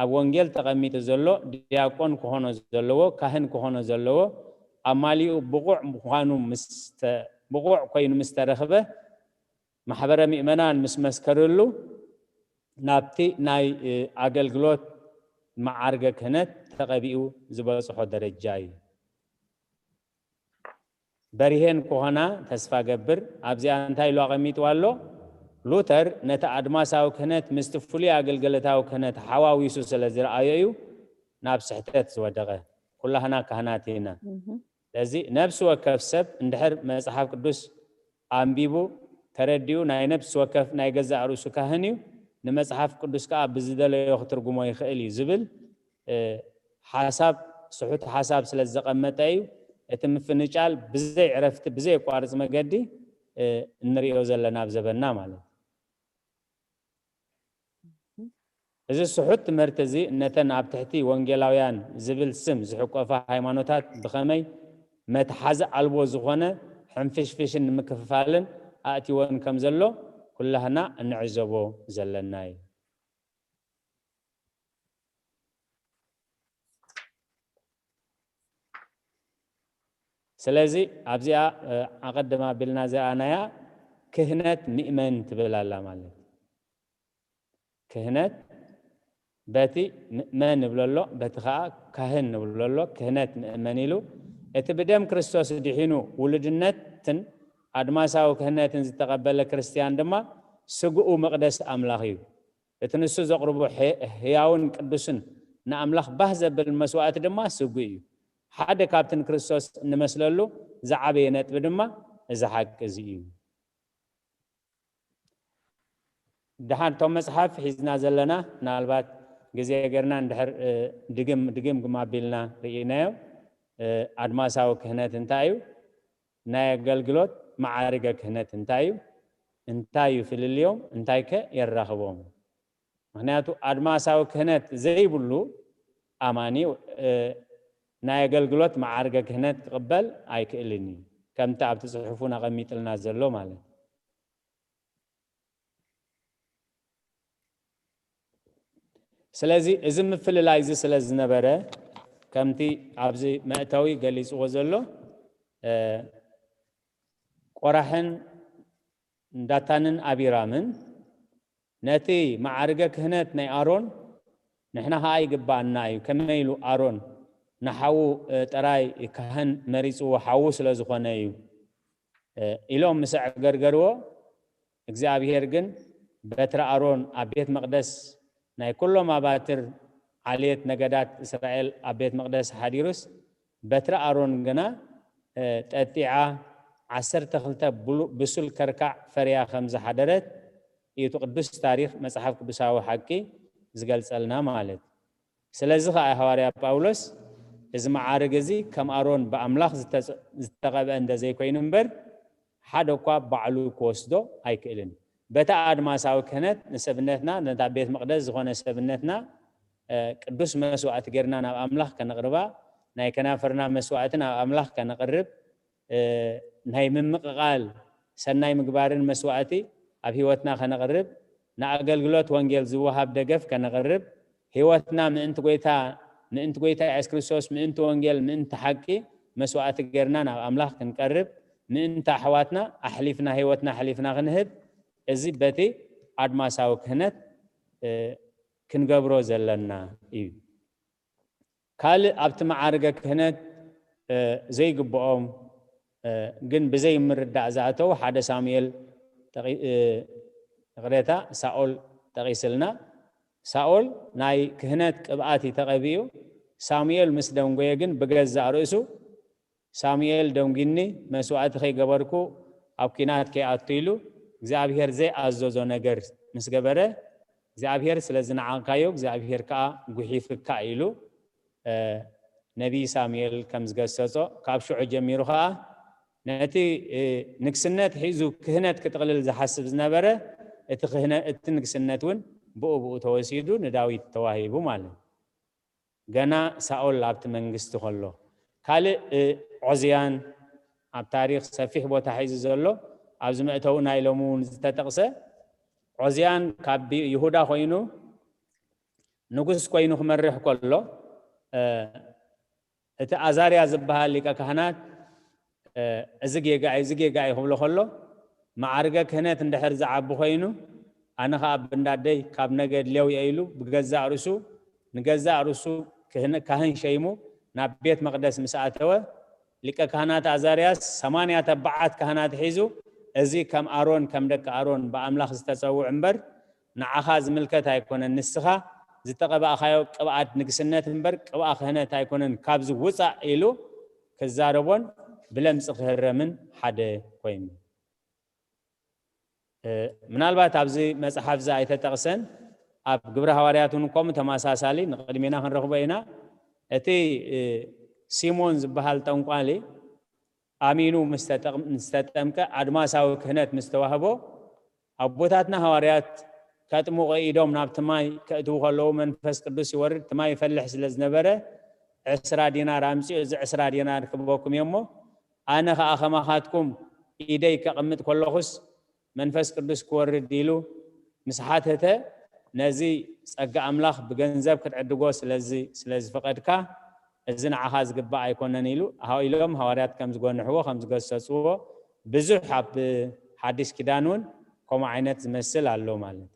ኣብ ወንጌል ተቐሚጡ ዘሎ ዲያቆን ክኾኖ ዘለዎ፣ ካህን ክኾኖ ዘለዎ፣ ኣማሊኡ ብቑዕ ምዃኑ ብቑዕ ኮይኑ ምስ ተረኽበ፣ ማሕበረ ምእመናን ምስ መስከርሉ፣ ናብቲ ናይ ኣገልግሎት መዓርገ ክህነት ተቐቢኡ ዝበጽሖ ደረጃ እዩ። በርሄን ክኾና ተስፋ ገብር ኣብዚኣ እንታይ ኢሉ ኣቐሚጥዋ ኣሎ? ሉተር ነቲ ኣድማሳዊ ክህነት ምስቲ ፍሉይ ኣገልግሎታዊ ክህነት ሓዋዊሱ ስለ ዝረኣዮ እዩ ናብ ስሕተት ዝወደቐ። ኩላህና ካህናት ኢና። ስለዚ ነብሲ ወከፍ ሰብ እንድሕር መጽሓፍ ቅዱስ ኣንቢቡ ተረዲኡ፣ ናይ ነብሲ ወከፍ ናይ ገዛእ ርእሱ ካህን እዩ። ንመጽሓፍ ቅዱስ ከኣ ብዝደለዮ ክትርጉሞ ይኽእል እዩ ዝብል ሓሳብ፣ ስሑት ሓሳብ ስለ ዘቐመጠ እዩ። እቲ ምፍንጫል ብዘይ ዕረፍቲ፣ ብዘይ ቋርጽ መገዲ እንሪኦ ዘለና ኣብ ዘበንና ማለት እዩ። እዚ ስሑት ትምህርቲ እዚ ነተን ኣብ ትሕቲ ወንጌላውያን ዝብል ስም ዝሕቆፋ ሃይማኖታት ብኸመይ መትሓዚ ኣልቦ ዝኾነ ሕንፍሽፍሽን ንምክፍፋልን ኣእቲወን ከም ዘሎ ኩላህና እንዕዘቦ ዘለና እዩ። ስለዚ ኣብዚኣ ኣቐድም ኣቢልና ዘርኣናያ ክህነት ምእመን ትብል ኣላ ማለት። ክህነት በቲ ምእመን ንብሎ ኣሎ፣ በቲ ኸዓ ካህን ንብሎ ኣሎ። ክህነት ምእመን ኢሉ፣ እቲ ብደም ክርስቶስ ድሒኑ ውሉድነትን ኣድማሳዊ ክህነትን ዝተቐበለ ክርስትያን ድማ ስግኡ መቕደስ ኣምላኽ እዩ። እቲ ንሱ ዘቕርቦ ሕያውን ቅዱስን ንኣምላኽ ባህ ዘብል መስዋእቲ ድማ ስጉ እዩ። ሓደ ካብቲ ንክርስቶስ እንመስለሉ ዝዓበየ ነጥቢ ድማ እዚ ሓቂ እዚ እዩ። ደሓን እቶም መጽሓፍ ሒዝና ዘለና ምናልባት ግዜ ጌርና እንድሕር ድግም ድግም ግም ኣቢልና ርኢናዮ። ኣድማሳዊ ክህነት እንታይ እዩ? ናይ ኣገልግሎት መዓርገ ክህነት እንታይ እዩ? እንታይ እዩ ፍልልዮም? እንታይ ከ የራኽቦም? ምኽንያቱ ኣድማሳዊ ክህነት ዘይብሉ ኣማኒ ናይ ኣገልግሎት መዓርገ ክህነት ክቕበል ኣይክእልን እዩ፣ ከምቲ ኣብቲ ጽሑፉን ኣቐሚጥልና ዘሎ ማለት። ስለዚ እዚ ምፍልላይ እዚ ስለ ዝነበረ፣ ከምቲ ኣብዚ መእተዊ ገሊጽዎ ዘሎ፣ ቆራሕን ዳታንን ኣቢራምን ነቲ መዓርገ ክህነት ናይ ኣሮን ንሕና ኸኣ ይግባኣና እዩ። ከመይ ኢሉ ኣሮን ንሓዉ ጥራይ ካህን መሪጽዎ፣ ሓዉ ስለ ዝኾነ እዩ ኢሎም ምስ ኣዕገርገርዎ፣ እግዚኣብሄር ግን በትሪ ኣሮን ኣብ ቤት መቕደስ ናይ ኩሎም ኣባትር ዓሌት ነገዳት እስራኤል ኣብ ቤት መቕደስ ሓዲሩስ፣ በትሪ ኣሮን ግና ጠጢዓ ዓሰርተ ክልተ ብሱል ከርካዕ ፈርያ ከም ዝሓደረት እዩ እቲ ቅዱስ ታሪኽ መጽሓፍ ቅዱሳዊ ሓቂ ዝገልጸልና ማለት። ስለዚ ኸኣ ሃዋርያ ጳውሎስ እዚ መዓርግ እዚ ከም ኣሮን ብኣምላኽ ዝተቐብአ እንተ ዘይኮይኑ እምበር ሓደ እኳ ባዕሉ ክወስዶ ኣይክእልን። በታ ኣድማሳዊ ክህነት ንሰብነትና፣ ነታ ቤት መቕደስ ዝኾነ ሰብነትና ቅዱስ መስዋእቲ ጌርና ናብ ኣምላኽ ከነቕርባ፣ ናይ ከናፍርና መስዋእቲ ናብ ኣምላኽ ከነቕርብ፣ ናይ ምምቕቓል ሰናይ ምግባርን መስዋእቲ ኣብ ህይወትና ከነቕርብ፣ ንኣገልግሎት ወንጌል ዝወሃብ ደገፍ ከነቕርብ፣ ህይወትና ምእንቲ ጎይታ፣ ምእንቲ ጎይታ የሱስ ክርስቶስ፣ ምእንቲ ወንጌል፣ ምእንቲ ሓቂ መስዋእቲ ጌርና ናብ ኣምላኽ ክንቀርብ፣ ምእንቲ ኣሕዋትና ኣሕሊፍና፣ ህይወትና ኣሕሊፍና ክንህብ፣ እዚ በቲ ኣድማሳዊ ክህነት ክንገብሮ ዘለና እዩ። ካልእ ኣብቲ መዓርገ ክህነት ዘይግብኦም ግን ብዘይ ምርዳእ ዝኣተው ሓደ ሳሙኤል፣ ይቕሬታ፣ ሳኦል ጠቒስልና። ሳኦል ናይ ክህነት ቅብኣት እዩ ተቐቢኡ። ሳሙኤል ምስ ደንጎየ ግን ብገዛእ ርእሱ ሳሙኤል ደንጊኒ፣ መስዋእቲ ከይገበርኩ ኣብ ኲናት ከይኣቱ ኢሉ እግዚኣብሔር ዘይኣዘዞ ነገር ምስ ገበረ እግዚኣብሔር ስለ ዝነዓቕካዮ እግዚኣብሔር ከኣ ጉሒፍካ ኢሉ ነቢይ ሳሙኤል ከም ዝገሰጾ፣ ካብ ሽዑ ጀሚሩ ከኣ ነቲ ንግስነት ሒዙ ክህነት ክጥቕልል ዝሓስብ ዝነበረ እቲ ክህነ- እቲ ንግስነት እውን ብኡ ብኡ ተወሲዱ ንዳዊት ተዋሂቡ ማለት እዩ። ገና ሳኦል ኣብቲ መንግስቲ ከሎ። ካልእ ዖዝያን ኣብ ታሪኽ ሰፊሕ ቦታ ሒዙ ዘሎ፣ ኣብዚ መእተዊ ናይ ሎሚ እውን ዝተጠቕሰ፣ ዖዝያን ካብ ይሁዳ ኮይኑ ንጉስ ኮይኑ ክመርሕ ከሎ እቲ ኣዛርያ ዝበሃል ሊቀ ካህናት እዚ ጌጋ እዩ፣ እዚ ጌጋ እዩ ክብሎ ከሎ፣ መዓርገ ክህነት እንድሕር ዝዓቢ ኮይኑ፣ ኣነ ኸዓ ብእንዳደይ ካብ ነገድ ሌዊ እየ ኢሉ ብገዛእ ርእሱ ንገዛእ ርእሱ ክህነ- ካህን ሸይሙ ናብ ቤት መቕደስ ምስ ኣተወ፣ ሊቀ ካህናት ኣዛርያስ ሰማንያ ተባዓት ካህናት ሒዙ፣ እዚ ከም ኣሮን ከም ደቂ ኣሮን ብኣምላኽ ዝተጸውዕ እምበር ንዓኻ ዝምልከት ኣይኮነን፣ ንስኻ ዝተቐባእኻዮ ቅብኣት ንግስነት እምበር ቅብኣ ክህነት ኣይኮነን፣ ካብዚ ውጻእ ኢሉ ክዛረቦን ብለምጺ ክህረምን ሓደ ኮይኑ። ምናልባት ኣብዚ መጽሓፍ እዚ ኣይተጠቕሰን፣ ኣብ ግብረ ሃዋርያት እውን ከምኡ ተመሳሳሊ ንቕድሜና ክንረኽቦ ኢና። እቲ ሲሞን ዝበሃል ጠንቋሊ ኣሚኑ ምስ ተጠምቀ ኣድማሳዊ ክህነት ምስ ተዋህቦ ኣቦታትና ሃዋርያት ከጥምቑ ኢዶም ናብቲ ማይ ከእትዉ ከለዉ መንፈስ ቅዱስ ይወርድ፣ እቲ ማይ ይፈልሕ ስለ ዝነበረ ዕስራ ዲናር ኣምጺኡ፣ እዚ ዕስራ ዲናር ክበኩም እየ እሞ ኣነ ኸኣ ከማኻትኩም ኢደይ ከቕምጥ ከለኹስ መንፈስ ቅዱስ ክወርድ ኢሉ ምስ ሓተተ፣ ነዚ ጸጋ ኣምላኽ ብገንዘብ ክትዕድጎ ስለዚ ስለ ዝፈቐድካ፣ እዚ ንዓኻ ዝግባእ ኣይኮነን ኢሉ፣ ሃ- ኢሎም ሃዋርያት ከም ዝጎንሕዎ፣ ከም ዝገሰጽዎ፣ ብዙሕ ኣብ ሓድሽ ኪዳን እውን ከምኡ ዓይነት ዝመስል ኣሎ ማለት እዩ።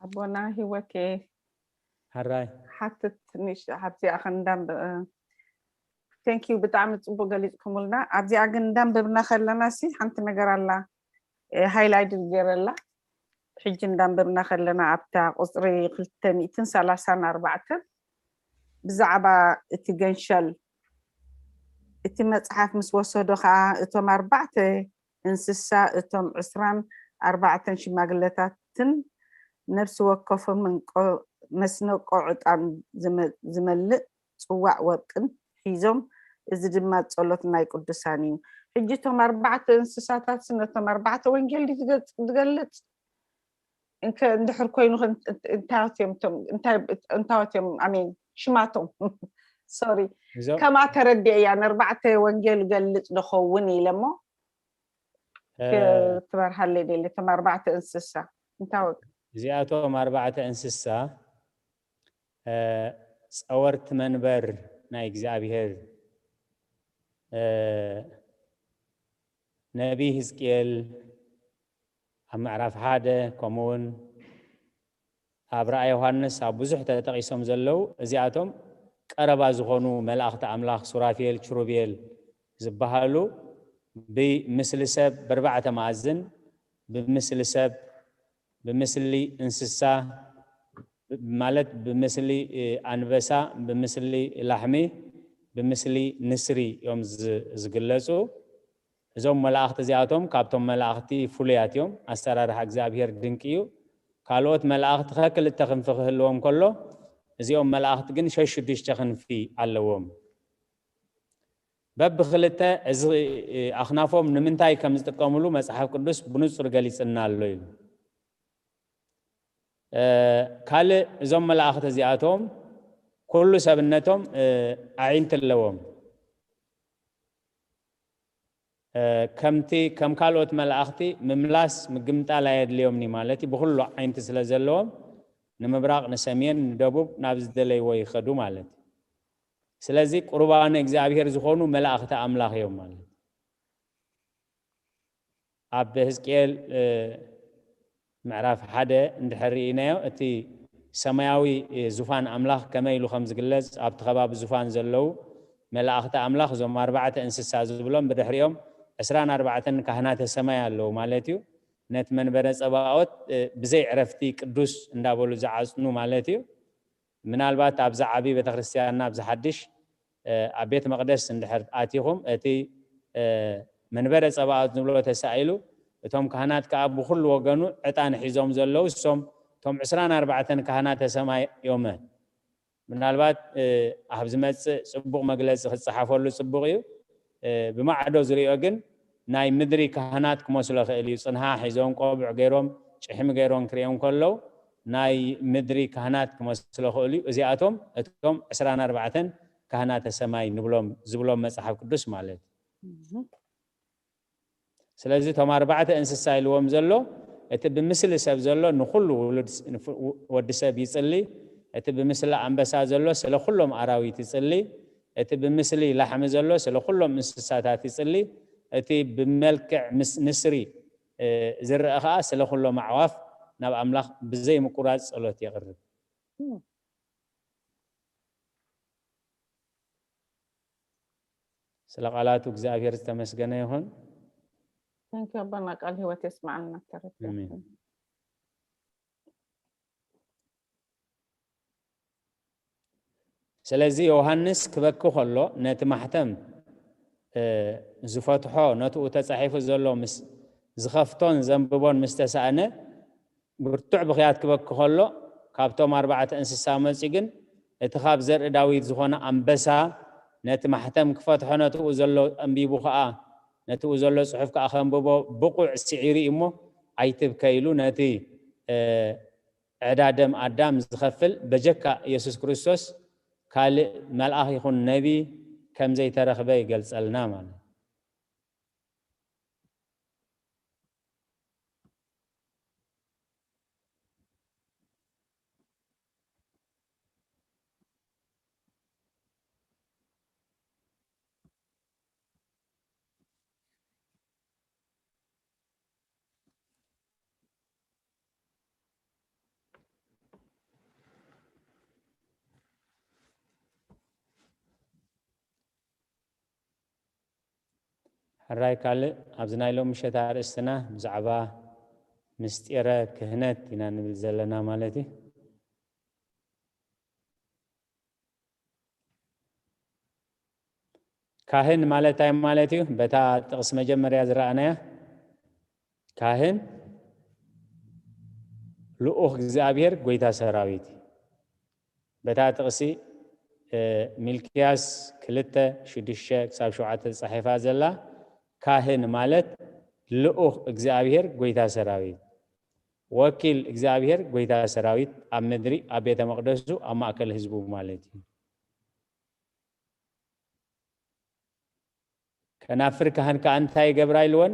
ኣቦና ሂወቴ፣ ሕራይ ሓትት ንሽ ኣብዚኣ ክንዳም ቴንክ ዩ፣ ብጣዕሚ ፅቡቅ ገሊፅኩምልና። ኣብዚኣ ግን እንዳንበብና ከለና ሲ ሓንቲ ነገር ኣላ፣ ሃይላይት ገይረላ። ሕጂ እንዳንበብና ከለና ኣብታ ቁፅሪ ክልተ ሚእትን ሰላሳን ኣርባዕተን ብዛዕባ እቲ ገንሸል፣ እቲ መፅሓፍ ምስ ወሰዶ ከዓ እቶም ኣርባዕተ እንስሳ፣ እቶም ዕስራን ኣርባዕተን ሽማግለታትን ነፍሲ ወከፎም እንቆ- መስነቆ ዕጣን ዝመ- ዝመልእ ፅዋዕ ወርቅን ሒዞም፣ እዚ ድማ ጸሎት ናይ ቅዱሳን እዩ። ሕጂ እቶም ኣርባዕተ እንስሳታትስ ነቶም ኣርባዕተ ወንጌል ድዩ ዝገጽ- ዝገልጽ? እንከ እንድሕር ኮይኑ ከ እንት- እንት- እንታዎት እዮም እቶም- እንታይ- እንታዎት እዮም ኣሜን ሽማቶም ሶሪ እዞም ከምኣ ተረዲአ እያ ንኣርባዕተ ወንጌል ገልጽ ዶ ኸውን ኢለ እሞ እ፣ ክትበርሃለይ ደሊ እቶም ኣርባዕተ እንስሳ እንታይ ወቅ እዚኣቶም ኣርባዕተ እንስሳ እ፣ ጸወርቲ መንበር ናይ እግዚኣብሔር እ፣ ነቢይ ህዝቅኤል ኣብ ምዕራፍ ሓደ ከምኡውን ኣብ ራእየ ዮሃንስ ኣብ ብዙሕ ተጠቒሶም ዘለዉ እዚኣቶም ቀረባ ዝኾኑ መላእኽቲ ኣምላኽ ሱራፌል ኪሩቤል ዝበሃሉ ብምስሊ ሰብ በርባዕተ መኣዝን ብምስሊ ሰብ ብምስሊ እንስሳ ማለት ብምስሊ ኣንበሳ ብምስሊ ላሕሚ ብምስሊ ንስሪ እዮም ዝግለፁ። እዞም መላእኽቲ እዚኣቶም ካብቶም መላእኽቲ ፍሉያት እዮም። ኣሰራርሓ እግዚኣብሔር ድንቂ እዩ። ካልኦት መላእኽቲ ከክልተ ክንፊ ክህልዎም ከሎ እዚኦም መላእኽቲ ግን ሸሽዱሽተ ክንፊ ኣለዎም። በብክልተ እዚ ኣኽናፎም ንምንታይ ከም ዝጥቀምሉ መፅሓፍ ቅዱስ ብንፁር ገሊፅና ኣሎ ኢሉ። ካልእ እዞም መላእኽቲ እዚኣቶም ኩሉ ሰብነቶም ኣዒንቲ ኣለዎም። ከምቲ ከም ካልኦት መላእኽቲ ምምላስ ምግምጣል ኣየድልዮምኒ ማለት እዩ። ብኩሉ ዓይንቲ ስለ ዘለዎም ንምብራቕ፣ ንሰሜን፣ ንደቡብ ናብ ዝደለይዎ ይኸዱ ማለት እዩ። ስለዚ ቁርባነ እግዚኣብሔር ዝኾኑ መላእኽቲ ኣምላኽ እዮም ማለት እዩ። ኣብ ሕዝቅኤል ምዕራፍ ሓደ እንድሕር ርኢናዮ፣ እቲ ሰማያዊ ዙፋን ኣምላኽ ከመይ ኢሉ ከም ዝግለጽ፣ ኣብቲ ከባቢ ዙፋን ዘለዉ መላእኽቲ ኣምላኽ፣ እዞም ኣርባዕተ እንስሳ ዝብሎም፣ ብድሕሪኦም ዕስራን ኣርባዕተን ካህናተ ሰማይ ኣለዉ ማለት እዩ። ነቲ መንበረ ጸባኦት ብዘይ ዕረፍቲ ቅዱስ እንዳበሉ ዝዓጽኑ ማለት እዩ። ምናልባት ኣብዛ ዓቢ ቤተክርስትያንና፣ ኣብዚ ሓድሽ ኣብ ቤት መቕደስ እንድሕር ኣቲኹም፣ እቲ መንበረ ጸባኦት ንብሎ ተሳኢሉ፣ እቶም ካህናት ከኣ ብኹሉ ወገኑ ዕጣን ሒዞም ዘለዉ፣ እሶም እቶም ዕስራን ኣርባዕተን ካህናተ ሰማይ እዮመ። ምናልባት ኣብ ዝመጽእ ጽቡቕ መግለጺ ክጸሓፈሉ ጽቡቕ እዩ። ብማዕዶ ዝሪኦ ግን ናይ ምድሪ ካህናት ክመስሎ ክእል እዩ። ጽንሃ ሒዞም፣ ቆብዕ ገይሮም፣ ጭሕሚ ገይሮም ክርእዮም ከለዉ፣ ናይ ምድሪ ካህናት ክመስሎ ክእል እዩ። እዚኣቶም እቶም ዕስራን ኣርባዕተን ካህናተ ሰማይ ንብሎም፣ ዝብሎም መጽሓፍ ቅዱስ ማለት እዩ። ስለዚ እቶም ኣርባዕተ እንስሳ ኢልዎም ዘሎ፣ እቲ ብምስሊ ሰብ ዘሎ ንኹሉ ውሉድ ስ-፣ ንፍ-፣ ወዲ ሰብ ይጽሊ፣ እቲ ብምስሊ ኣንበሳ ዘሎ ስለ ኩሎም ኣራዊት ይጽሊ፣ እቲ ብምስሊ ላሕሚ ዘሎ ስለ ኩሎም እንስሳታት ይጽሊ፣ እቲ ብመልክዕ ምስ-፣ ንስሪ፣ እ፣ ዝረአ ኸኣ ስለ ኩሎም ኣዕዋፍ ናብ ኣምላኽ ብዘይ ምቁራጽ ጸሎት የቕርብ። እም። ስለ ቃላቱ እግዚኣብሔር ዝተመስገነ ይኹን። Thank you ኣቦና፣ ቃል ህይወት የስማዓልና። ተረፈ። ኣሜን። ስለዚ ዮሃንስ ክበኪ ከሎ፣ ነቲ ማሕተም፣ እ፣ ዝፈትሖ፣ ነትኡ ተጻሒፉ ዘሎ ምስ ዝኸፍቶን ዘንብቦን ምስ ተሳእነ፣ ብርቱዕ ብኽያት ክበኪ ከሎ፣ ካብቶም ኣርባዕተ እንስሳ መጺኡ ግን፣ እቲ ካብ ዘርኢ ዳዊት ዝኾነ ኣንበሳ፣ ነቲ ማሕተም ክፈትሖ፣ ነትኡ ዘሎ ኣንቢቡ ኸኣ፣ ነትኡ ዘሎ ጽሑፍ ከኣ ከንብቦ ብቑዕ ስዒሩ እዩ እሞ፣ ኣይትብከ ኢሉ ነቲ፣ እ፣ ዕዳ ደም ኣዳም ዝኸፍል በጀካ የሱስ ክርስቶስ ካልእ መልኣኽ ይኹን ነቢ ከም ዘይተረኽበ ይገልጸልና ማለት እዩ። ሕራይ ካልእ ኣብዚ ናይ ሎም ምሸት ኣርእስትና ብዛዕባ ምስጢረ ክህነት ኢና ንብል ዘለና ማለት እዩ። ካህን ማለት እንታይ ማለት እዩ? በታ ጥቕሲ መጀመርያ ዝረኣናያ፣ ካህን ልኡኽ እግዚኣብሔር ጐይታ ሰራዊት እዩ። በታ ጥቕሲ፣ እ፣ ሚልክያስ ክልተ ሽዱሽተ ክሳብ ሸውዓተ ተጻሒፋ ዘላ፣ ካህን ማለት ልኡኽ እግዚኣብሔር ጐይታ ሰራዊት፣ ወኪል እግዚኣብሔር ጐይታ ሰራዊት ኣብ ምድሪ፣ ኣብ ቤተ መቕደሱ፣ ኣብ ማእከል ህዝቡ ማለት እዩ። ከናፍር ካህን ከኣ እንታይ ይገብራ ኢልወን?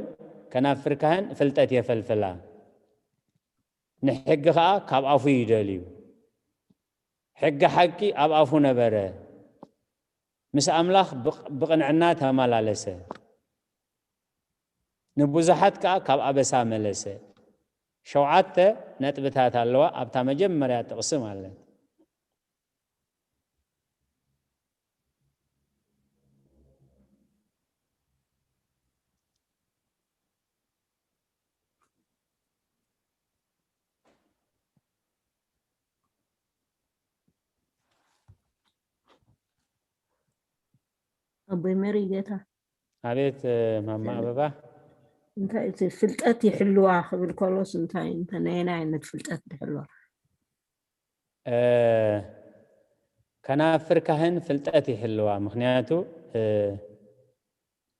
ከናፍር ካህን ፍልጠት የፈልፍላ፣ ንሕጊ ከኣ ካብ ኣፉ ይደልዩ። ሕጊ ሓቂ ኣብ ኣፉ ነበረ፣ ምስ ኣምላኽ ብቕ-፣ ብቕንዕና ተመላለሰ፣ ንብዙሓት ከኣ ካብ ኣበሳ መለሰ። ሸውዓተ ነጥብታት ኣለዋ ኣብታ መጀመርያ ጥቕሲ ማለት። ኣቦይ መሪ ጌታ። ኣቤት፣ እ፣ ማማ ኣበባ። እንታይ እቲ ፍልጠት ይሕልዋ ክብል ከሎስ እንታይ፣ እንታይ፣ ናይ፣ ናይ ዓይነት ፍልጠት ይሕልዋ? እ፣ ከናፍር ካህን ፍልጠት ይሕልዋ። ምኽንያቱ፣ እ፣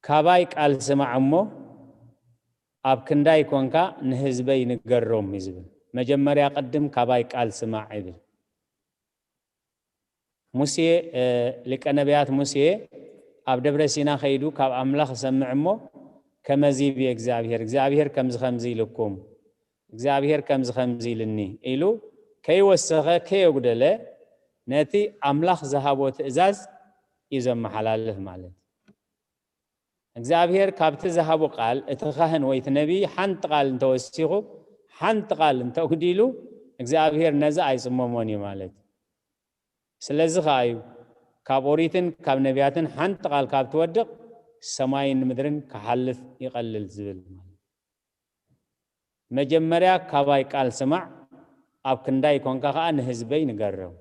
ካባይ ቃል ስማዕ እሞ ኣብ ክንዳይ ኮንካ ንህዝበይ ንገሮም እዩ ዝብል። መጀመርያ ቅድም ካባይ ቃል ስማዕ ይብል። ሙሴ፣ እ፣ ሊቀ ነቢያት ሙሴ ኣብ ደብረ ሲና ከይዱ ካብ ኣምላኽ ሰምዕ እሞ፣ ከመዚ ይብየ እግዚኣብሔር፣ እግዚኣብሔር ከምዚ ከምዚ ኢልኩም፣ እግዚኣብሔር ከምዚ ከምዚ ኢልኒ ኢሉ ከይወሰኸ ከየጉደለ ነቲ ኣምላኽ ዝሃቦ ትእዛዝ እዩ ዘመሓላልፍ ማለት እዩ። እግዚኣብሔር ካብቲ ዝሃቦ ቃል እቲ ካህን ወይ እቲ ነቢይ ሓንቲ ቃል እንተወሲኹ ሓንቲ ቃል እንተጉዲሉ እግዚኣብሔር ነዚ ኣይጽመሞን እዩ ማለት እዩ። ስለዚ ከኣ እዩ ካብ ኦሪትን ካብ ነቢያትን ሓንቲ ቃል ካብ ትወድቕ ሰማይን ምድርን ክሓልፍ ይቐልል ዝብል ማለት እዩ። መጀመርያ ካባይ ቃል ስማዕ፣ ኣብ ክንዳይ ኮንካ ከኣ ንህዝበይ ንገሮም።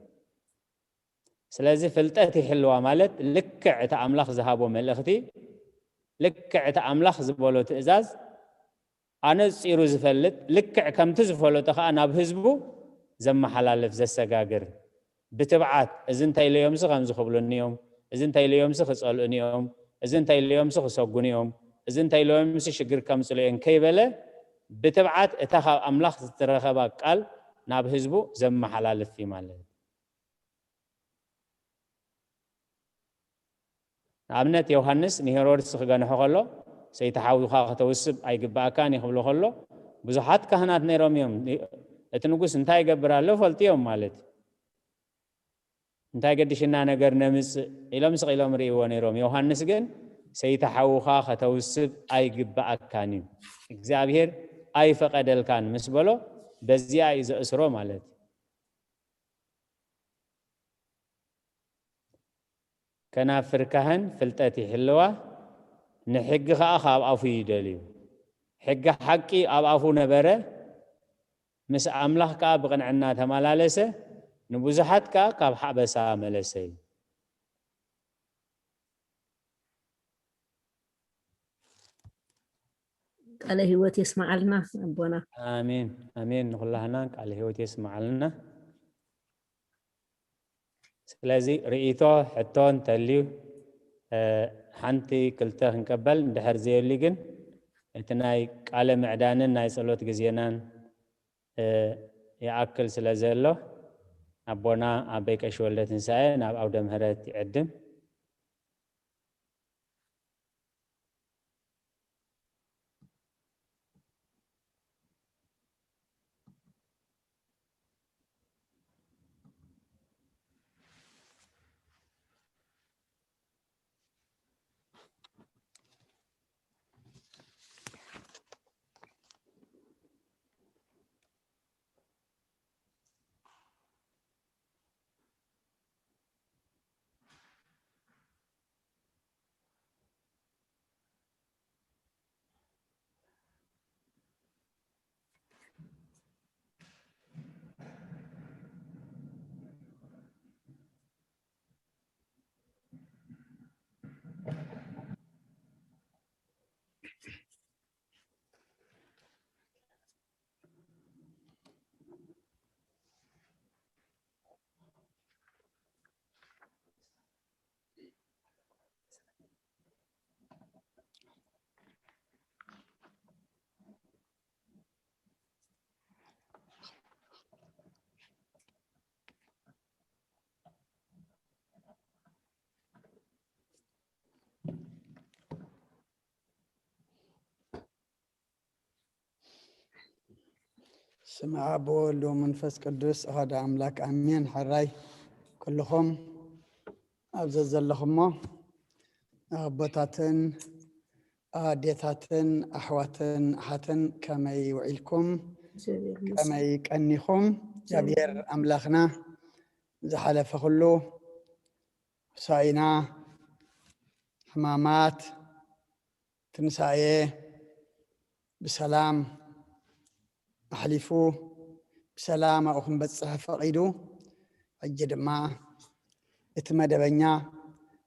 ስለዚ ፍልጠት ይሕልዋ ማለት ልክዕ እቲ ኣምላኽ ዝሃቦ መልእኽቲ፣ ልክዕ እቲ ኣምላኽ ዝበሎ ትእዛዝ ኣነጺሩ ዝፈልጥ፣ ልክዕ ከምቲ ዝፈለጦ ከኣ ናብ ህዝቡ ዘመሓላልፍ፣ ዘሰጋግር፣ ብትብዓት፣ እዚ እንታይ ኢለዮምሲ ከምዚ ክብሉኒ እዮም፣ እዚ እንታይ ኢለዮምሲ ክጸልኡኒ እዮም፣ እዚ እንታይ ኢለዮምሲ ክሰጉኒ እዮም፣ እዚ እንታይ ኢለዮምሲ ሽግር ከምጽሉ እዮም ከይበለ፣ ብትብዓት እታ ካብ ኣምላኽ ዝተረኸባ ቃል ናብ ህዝቡ ዘመሓላልፍ እዩ ማለት እዩ። ንኣብነት፣ ዮሃንስ ንሄሮድስ ክገንሖ ከሎ፣ "ሰይቲ ሓውኻ ከተውስብ ኣይግባኣካን እዩ" ክብሎ ከሎ፣ ብዙሓት ካህናት ነይሮም እዮም። እቲ ንጉስ እንታይ ይገብር ኣሎ ፈልጡ እዮም ማለት እዩ። "እንታይ ገድሽና ነገር ነምጽእ?" ኢሎም ስቕ ኢሎም ርእይዎ ነይሮም። ዮሃንስ ግን፣ "ሰይቲ ሓውኻ ከተውስብ ኣይግባኣካን እዩ፣ እግዚኣብሔር ኣይፈቐደልካን" ምስ በሎ፣ በዚኣ እዩ ዘእስሮ ማለት እዩ። ከናፍር ካህን ፍልጠት ይሕልዋ፣ ንሕጊ ኸኣ ካብ ኣፉ ይደልዩ። ሕጊ ሓቂ ኣብ ኣፉ ነበረ፣ ምስ ኣምላኽ ከኣ ብቕንዕና ተመላለሰ፣ ንብዙሓት ከኣ ካብ ሓበሳ መለሰ እዩ። ቃለ ህይወት የስመዓልና ኣቦና። ኣሜን፣ ኣሜን። ንኹላህና ቃለ ህይወት የስመዓልና። ስለዚ ርእይቶ፣ ሕቶ እንተልዩ፣ እ፣ ሓንቲ ክልተ ክንቀበል፣ እንድሕር ዘየልዩ ግን እቲ ናይ ቃለ ምዕዳንን ናይ ጸሎት ግዜናን፣ እ፣ ይኣክል ስለ ዘሎ፣ ኣቦና ኣበይ ቀሺ ወልደ ትንሳኤ ናብ ኣውደ ምህረት ይዕድም። ስም ኣብ ወወልድ ወመንፈስ ቅዱስ ኣሐደ ኣምላክ ኣሜን። ሕራይ ኩልኹም ኣብ ዘዘለኹሞ ኣቦታትን ኣዴታትን ኣሕዋትን ኣሓትን ከመይ ውዒልኩም? ከመይ ቀኒኹም? እግዚኣብሔር ኣምላኽና ዝሓለፈ ኩሉ ሆሳኢና፣ ሕማማት፣ ትንሳኤ ብሰላም ኣሕሊፉ ብሰላም ኣብኡ ክንበጽሕ ፈቒዱ፣ ሕጂ ድማ እቲ መደበኛ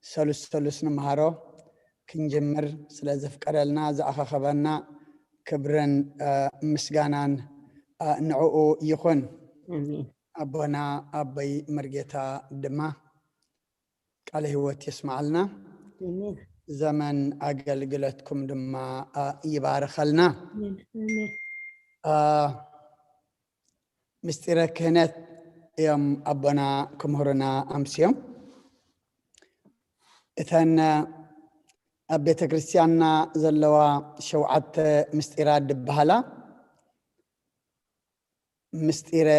ሰሉስ ሰሉስ ንመሃሮ ክንጅምር ስለ ዘፍቀደልና፣ ዘኣኻኸበና፣ ክብርን ምስጋናን ንዕኡ ይኹን። ኣቦና ኣቦይ መርጌታ ድማ ቃለ ህይወት የስምዓልና። ዘመን ኣገልግለትኩም ድማ ይባርኸልና። ምስጢረ ክህነት እዮም ኣቦና ክምህሩና ኣምስዮም። እተን ኣብ ቤተ ክርስቲያንና ዘለዋ ሸውዓተ ምስጢራት ድበሃላ ምስጢረ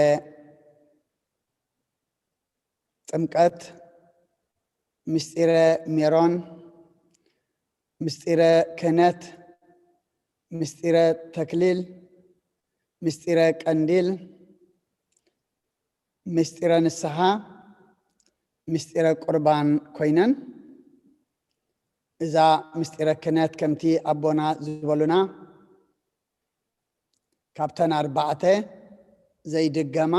ጥምቀት፣ ምስጢረ ሜሮን፣ ምስጢረ ክህነት፣ ምስጢረ ተክሊል፣ ምስጢረ ቀንዲል፣ ምስጢረ ንስሓ፣ ምስጢረ ቁርባን ኮይነን፣ እዛ ምስጢረ ክህነት ከምቲ ኣቦና ዝበሉና ካብተን ኣርባዕተ ዘይድገማ፣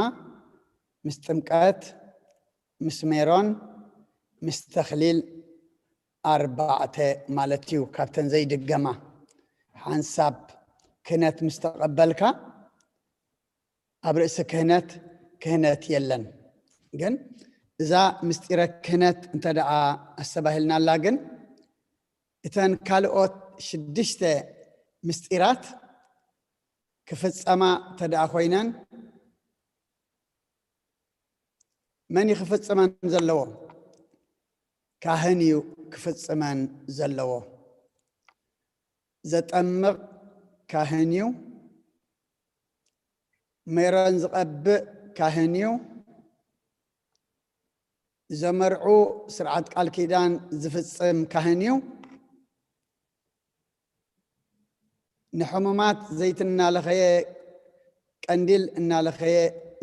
ምስ ጥምቀት፣ ምስ ሜሮን፣ ምስ ተክሊል ኣርባዕተ ማለት እዩ። ካብተን ዘይድገማ፣ ሓንሳብ ክህነት ምስ ተቐበልካ፣ ኣብ ርእሲ ክህነት ክህነት የለን። ግን እዛ ምስጢረ ክህነት እንተ ደኣ ኣስተባሂልናላ፣ ግን እተን ካልኦት ሽዱሽተ ምስጢራት ክፍጸማ እንተ ደኣ ኮይነን፣ መን እዩ ክፍጽመን ዘለዎ? ካህን እዩ ክፍጽመን ዘለዎ። ዘጠምቕ ካህን እዩ። ሜሮን ዝቐብእ ካህን እዩ። ዘመርዑ ስርዓት ቃል ኪዳን ዝፍጽም ካህን እዩ። ንሕሙማት ዘይቲ እናለኸየ፣ ቀንዲል እናለኸየ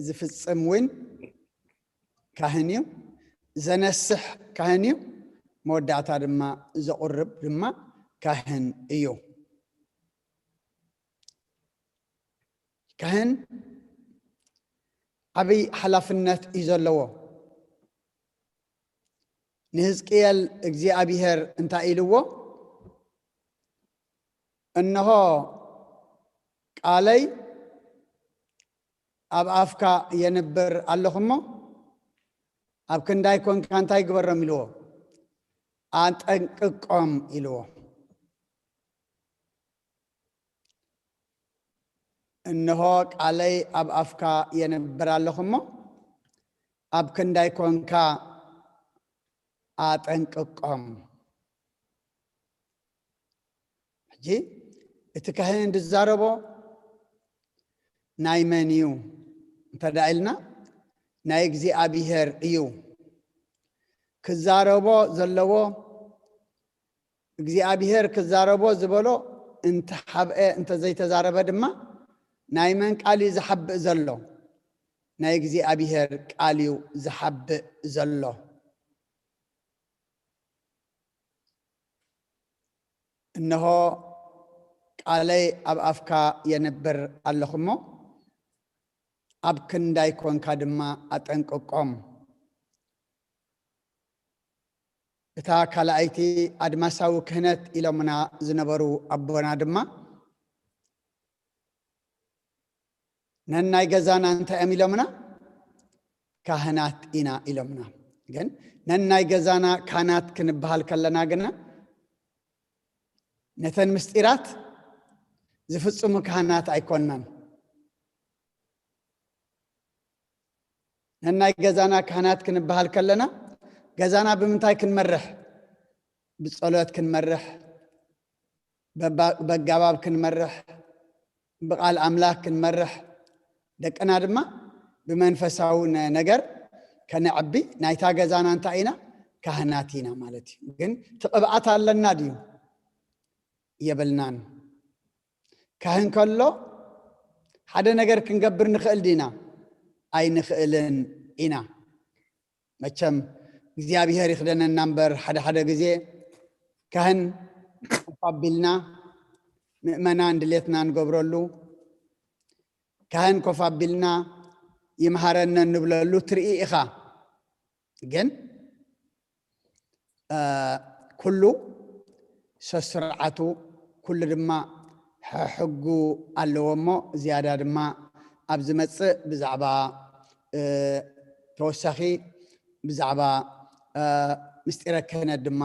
ዝፍጽም እውን ካህን እዩ። ዘነስሕ ካህን እዩ። መወዳእታ ድማ ዘቑርብ ድማ ካህን እዩ። ካህን ዓብይ ሓላፍነት እዩ ዘለዎ። ንህዝቅኤል እግዚኣብሔር እንታይ ኢልዎ? "እንሆ ቃለይ ኣብ ኣፍካ የንብር ኣለኹ እሞ፣ ኣብ ክንዳይ ኮንካ እንታይ ግበሮም?" ኢልዎ። "ኣጠንቅቆም" ኢልዎ። "እንሆ ቃለይ ኣብ ኣፍካ የንብር ኣለኹ እሞ፣ ኣብ ክንዳይ ኮንካ ኣጠንቅቆም።" ሕጂ እቲ ካህን ዝዛረቦ ናይ መን እዩ እንተ ደኣ ኢልና፣ ናይ እግዚኣብሔር እዩ። ክዛረቦ ዘለዎ እግዚኣብሔር ክዛረቦ ዝበሎ እንተሓብአ፣ እንተዘይተዛረበ ድማ፣ ናይ መን ቃል እዩ ዝሓብእ ዘሎ? ናይ እግዚኣብሔር ቃል እዩ ዝሓብእ ዘሎ። "እንሆ ቃለይ ኣብ ኣፍካ የንብር ኣለኹ እሞ፣ ኣብ ክንዳይ ኮንካ ድማ ኣጠንቅቆም።" እታ ካልኣይቲ ኣድማሳዊ ክህነት ኢሎምና ዝነበሩ ኣቦና ድማ፣ ነናይ ገዛና እንታይ እዮም ኢሎምና? "ካህናት ኢና" ኢሎምና። ግን ነናይ ገዛና ካህናት ክንበሃል ከለና ግና፣ ነተን ምስጢራት ዝፍጽሙ ካህናት ኣይኮንናን። ነናይ ገዛና ካህናት ክንበሃል ከለና፣ ገዛና ብምንታይ ክንመርሕ? ብጸሎት ክንመርሕ፣ በባ-፣ በጋባብ ክንመርሕ፣ ብቃል ኣምላኽ ክንመርሕ፣ ደቅና ድማ ብመንፈሳዊ ነ-፣ ነገር ከነዕቢ፣ ናይታ ገዛና እንታይ ኢና? ካህናት ኢና ማለት እዩ። ግን እቲ ቅብኣት ኣለና ድዩ? የብልናን። ካህን ከሎ ሓደ ነገር ክንገብር ንኽእል ዲና? ኣይንኽእልን ኢና። መቸም እግዚኣብሔር ይኽደነና እምበር፣ ሓደ ሓደ ግዜ ካህን ኮፍ ኣቢልና ምእመናን ድሌትና ንገብረሉ፣ ካህን ኮፍ ኣቢልና ይምሃረነ ንብለሉ ትርኢ ኢኻ። ግን፣ እ፣ ኩሉ ሰስርዓቱ፣ ኩሉ ድማ ሕ-፣ ሕጉ ኣለዎ እሞ፣ ዝያዳ ድማ ኣብ ዝመጽእ ብዛዕባ፣ እ፣ ተወሳኺ ብዛዕባ፣ እ፣ ምስጢረ ክህነት ድማ፣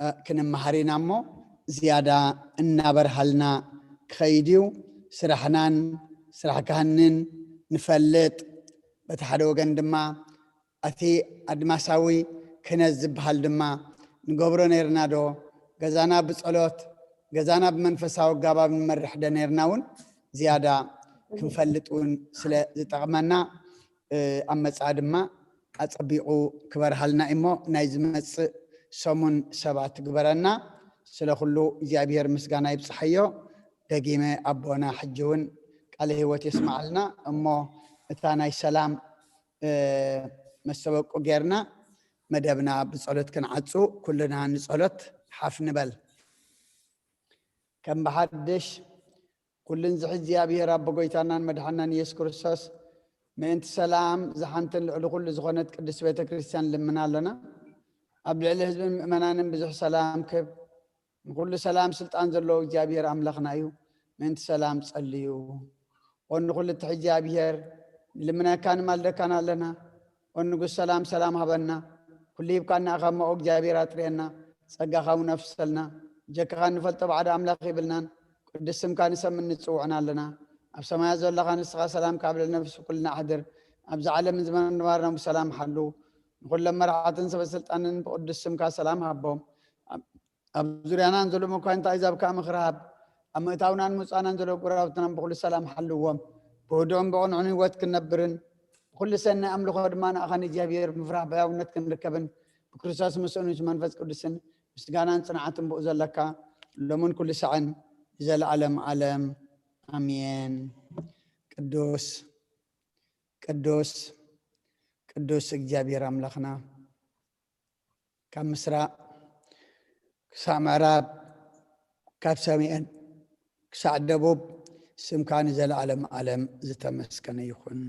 እ፣ ክንመሃር ኢና እሞ፣ ዝያዳ እናበርሃልና ክኸይድ እዩ። ስራሕናን ስራሕ ካህንን ንፈልጥ፣ በቲ ሓደ ወገን ድማ እቲ ኣድማሳዊ ክህነት ዝበሃል ድማ ንገብሮ ነይርና ዶ? ገዛና ብጸሎት፣ ገዛና ብመንፈሳዊ ኣጋባብ ንመርሕ ዶ ነይርና እውን ዝያዳ ክንፈልጥ እውን ስለ ዝጠቕመና፣ እ፣ ኣብ መጻኢ ድማ ኣጸቢቑ ክበርሃልና እሞ ናይ ዝመጽእ ሰሙን ሰባት ግበረና። ስለ ኩሉ እግዚኣብሔር ምስጋና ይብጽሓዮ። ደጊመ ኣቦና ሕጂ እውን ቃለ ህይወት የስምዓልና እሞ እታ ናይ ሰላም መስተበቁ ጌርና መደብና ብጸሎት ክንዓጹ ኩልና ንጸሎት ሓፍ ንበል። ከም ብሓድሽ ኩልን ዝሕዝ እግዚኣብሔር ኣቦ ጎይታናን መድሓናን ኢየሱስ ክርስቶስ ምእንቲ ሰላም ዝሓንትን ልዕሊ ኩሉ ዝኾነት ቅድስት ቤተ ክርስቲያን ልምና ኣለና። ኣብ ልዕሊ ህዝብን ምእመናንን ብዙሕ ሰላም ክብ ንኩሉ ሰላም ስልጣን ዘለዎ እግዚኣብሔር ኣምላኽና እዩ። ምእንቲ ሰላም ጸልዩ። ኦ ንኹሉ ትሕዚ እግዚኣብሔር ንልምነካን ንማልደካን ኣለና። ኦ ንጉስ ሰላም ሰላም ሃበና። ኩሉ ሂብካና ኢኻ እሞ ኦ እግዚኣብሔር ኣጥርየና። ጸጋኻ እውን ኣፍሰልና። ብጀካኻ ንፈልጦ ባዕዲ ኣምላኽ ይብልናን ቅዱስ ስምካ ንሰምን ንጽውዕን ኣለና። ኣብ ሰማያት ዘለኻ ንስኻ ሰላም ካብ ልዕሊ ነፍሲ ኩልና ኣሕድር። ኣብዚ ዓለም ዝመን ንባርና ብሰላም ሓሉ። ንኹሎም መራሕትን ሰበ ስልጣንን ብቅዱስ ስምካ ሰላም ሃቦም። ኣብ ዙርያናን ዘሎ መኳንንቲ ኣሕዛብ ከኣ ምኽሪ ሃብ። ኣብ ምእታውናን ምውጻእናን ዘሎ ጎረባብትናን ብኹሉ ሰላም ሓልዎም። ብህዱእን ብቕኑዕን ህይወት ክንነብርን ብኹሉ ሰናይ ኣምልኾ ድማ ንኣኻ ንእግዚኣብሔር ብምፍራሕ ብሕያውነት ክንርከብን ብክርስቶስ ምስኡን ምስ መንፈስ ቅዱስን ምስጋናን ጽንዓትን ብኡ ዘለካ ሎምን ኩሉ ሳዕን ንዘለኣለም ዓለም ኣሜን። ቅዱስ ቅዱስ ቅዱስ እግዚኣብሔር ኣምላኽና ካብ ምስራቕ ክሳዕ ምዕራብ ካብ ሰሜን ክሳዕ ደቡብ ስምካ ንዘለዓለም ዓለም ዝተመስገነ ይኹን።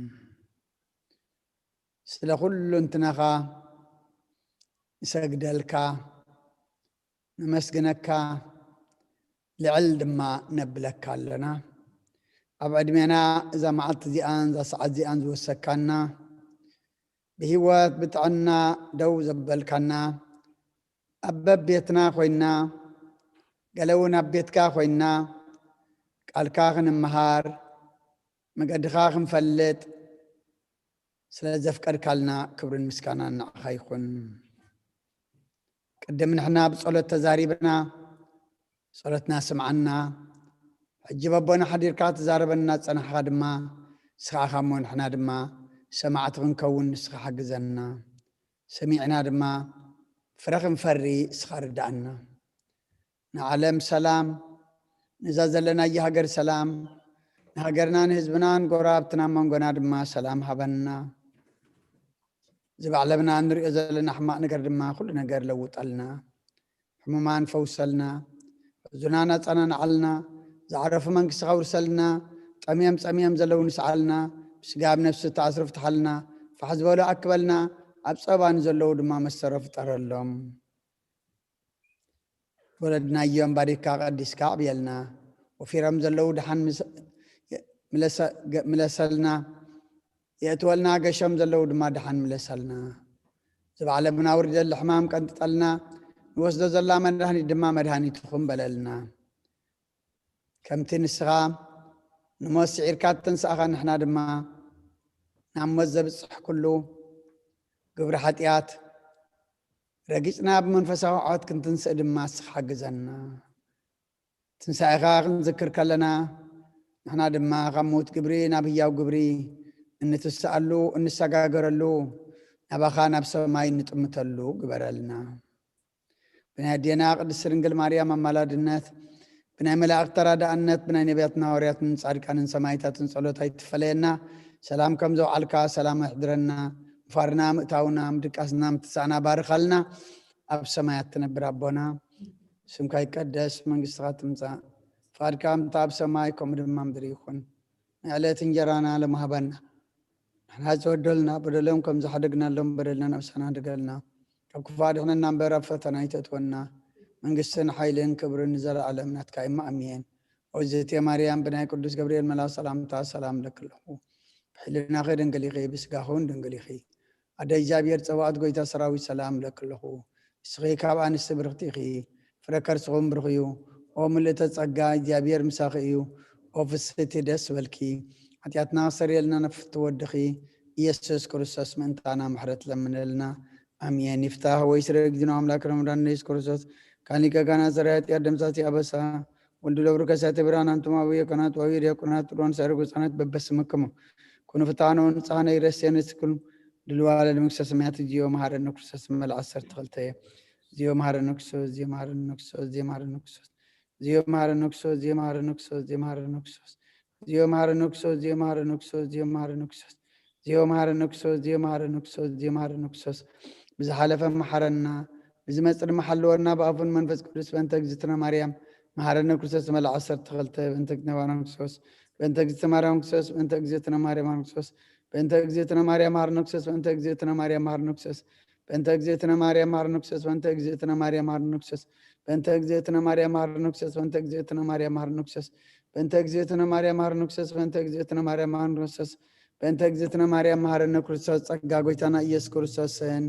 ስለ ኩሉ እንትናኻ ንሰግደልካ ነመስግነካ ልዕል ድማ ነብለካ ኣለና። ኣብ ዕድሜና እዛ መዓልቲ እዚኣን እዛ ሰዓት እዚኣን ዝወሰካና ብህይወት ብጥዕና ደው ዘበልካና ኣብ በቤትና ኮይና ገለ እውን ኣብ ቤትካ ኮይና ቃልካ ክንምሃር መገድኻ ክንፈልጥ ስለ ዘፍቀድካልና ክብርን ምስጋናን ንዓኻ ይኹን። ቅድም ንሕና ብጸሎት ተዛሪብና ጸሎትና ስምዓና። ሕጂ በቦና ሓዲርካ ትዛረበና ጸናሕኻ ድማ ንስኻ ኢኻ እሞ ንሕና ድማ ሰማዕቲ ክንከውን ንስኻ ሓግዘና። ሰሚዕና ድማ ፍረ ክንፈሪ ንስኻ ርድኣና። ንዓለም ሰላም፣ ነዛ ዘለናያ ሃገር ሰላም፣ ንሃገርና ንህዝብና ንጎረባብትና መንጎና ድማ ሰላም ሃበና። እዚ ባዕለምና እንሪኦ ዘለና ሕማቕ ነገር ድማ ኩሉ ነገር ለውጠልና። ሕሙማን ፈውሰልና፣ ሕዙናን ኣጸናንዓልና፣ ዝዓረፉ መንግስቲ ከውርሰልና፣ ጠምዮም ጸምዮም ዘለዉ ንስዓልና፣ ብስጋ ኣብ ነፍሲ ተኣስሩ ፍትሓልና፣ ፋሕ ዝበሉ ኣክበልና፣ ኣብ ጸባ ንዘለዉ ድማ መሰሮ ፍጠረሎም። ወለድናዮም ባሪካ ቀዲስካ ኣዕብየልና፣ ወፊሮም ዘለዉ ደሓን ምለሰልና፣ የእትወልና ገሾም ዘለዉ ድማ ደሓን ምለሰልና። ዝባዕለምና ውርደሊ ሕማም ቀንጥጠልና፣ ንወስዶ ዘላ መድሃኒት ድማ መድሃኒት ይኹን በለልና። ከምቲ ንስኻ ንሞት ስዒርካ ተንስእኻ ንሕና ድማ ናብ ሞት ዘብጽሕ ኩሉ ግብሪ ሓጢኣት ረጊጽና ብመንፈሳዊ ዓወት ክንትንስእ ድማ ንስኻ ሓግዘና። ትንሳኤኻ ክንዝክር ከለና ንሕና ድማ ካብ ምዉት ግብሪ ናብ ህያው ግብሪ እንትስኣሉ እንሰጋገረሉ ናባኻ ናብ ሰማይ እንጥምተሉ ግበረልና። ብናይ ኣዴና ቅድስት ድንግል ማርያም ኣማላድነት ብናይ መላእኽቲ ተራዳእነት ብናይ ነቢያትን ሃዋርያትን ጻድቃንን ሰማይታትን ጸሎት ኣይትፈለየና። ሰላም ከም ዘውዓልካ ሰላም ኣሕድረና። ምፋርና ምእታውና ምድቃስና ምትሳእና ባርኻልና። ኣብ ሰማያት ትነብር ኣቦና ስምካ ይቀደስ፣ መንግስትኻ ትምጻእ፣ ፍቓድካ ከምታ ኣብ ሰማይ ከምኡ ድማ ምድሪ ይኹን። ንዕለት እንጀራና ሎሚ ሃበና። ንሕና ዝበደሉና በደሎም ከም ዝሓደግናሎም በደልና ነብሳና ሓድገልና። ካብ ክፉእ ኣድሕነና እምበር ኣብ ፈተና ኣይተእትወና። መንግስትን ሓይልን ክብርን ንዘለኣለም ናትካ እዩ። ኣሜን። ኦዝቴ ማርያም ብናይ ቅዱስ ገብርኤል መልኣኽ ሰላምታ ሰላም እለኪ ኣለኹ። ብሕልናኺ ድንግል ኢኺ፣ ብስጋኺ እውን ድንግል ኢኺ። ኣደ እግዚኣብሔር ጸባኦት ጎይታ ሰራዊት ሰላም እለኪ ኣለኹ። ንስኺ ካብ ኣንስቲ ብርኽቲ ኢኺ፣ ፍረ ከርስኹም ብሩኽ እዩ። ኦ ምልእተ ጸጋ እግዚኣብሔር ምሳኺ እዩ። ኦ ፍስሕቲ ደስ በልኪ፣ ሓጢኣትና ክሰርየልና ንፍቲ ወድኺ ኢየሱስ ክርስቶስ ምእንታና ምሕረት ለምነልና። ኣሜን። ይፍታህ ወይ ስረ እግዚእነ ኣምላክ ረመዳን ኢየሱስ ክርስቶስ ካን ሊቀ ካህናት ሰራይ ኃጢአት ደምሳሲ አበሳ ወልድ ለብሩ ከሳተ ብርሃን አንቱም አበየ ካህናት ወአበየ ዲያቆናት ጥሩን ሳይረጉ ህፃናት በበስምክሙ ኩኑ ፍትሐነ ወንጽሐነ ይረሴነ ስክኑ ድልዋለ ለመንግስተ ሰማያት እዚዮ መሃረነ ክርስቶስ መል ዓሰርተ ክልተ እየ። እዚዮ መሃረነ ክርስቶስ፣ እዚዮ መሃረነ ክርስቶስ፣ እዚዮ መሃረነ ክርስቶስ፣ እዚዮ መሃረነ ክርስቶስ፣ እዚዮ መሃረነ ክርስቶስ፣ እዚዮ መሃረነ ክርስቶስ፣ እዚዮ መሃረነ ክርስቶስ፣ እዚዮ መሃረነ ክርስቶስ፣ እዚዮ መሃረነ ክርስቶስ፣ እዚዮ መሃረነ ክርስቶስ፣ እዚዮ መሃረነ ክርስቶስ፣ እዚዮ መሃረነ ክርስቶስ። ብዝሓለፈ መሓረና፣ ብዝመጽእ ድማ ሓልወና ብኣፉን መንፈስ ቅዱስ በእንተ እግዝእትነ ማርያም መሓረነ ክርስቶስ መል ዓሰርተ ክልተ በእንተ እግዝእትነ ማርያም ክርስቶስ በእንተ እግዝእትነ ማርያም ክርስቶስ በእንተ እግዝእትነ ማርያም ማርነ ክርስቶስ በእንተ እግዝእትነ ማርያም ማርነ ክርስቶስ በእንተ እግዝእትነ ማርያም ማርነ ክርስቶስ በእንተ እግዝእትነ ማርያም ማርነ ክርስቶስ በእንተ እግዝእትነ ማርያም ማርነ ክርስቶስ በእንተ እግዝእትነ ማርያም ማርነ ክርስቶስ በእንተ እግዝእትነ ማርያም ማርነ ክርስቶስ በእንተ እግዝእትነ ማርያም ማርነ ክርስቶስ በእንተ እግዝእትነ ማርያም ማርነ ክርስቶስ በእንተ እግዝእትነ ማርያም ማርነ ክርስቶስ። ጸጋ ጎይታና ኢየሱስ ክርስቶስን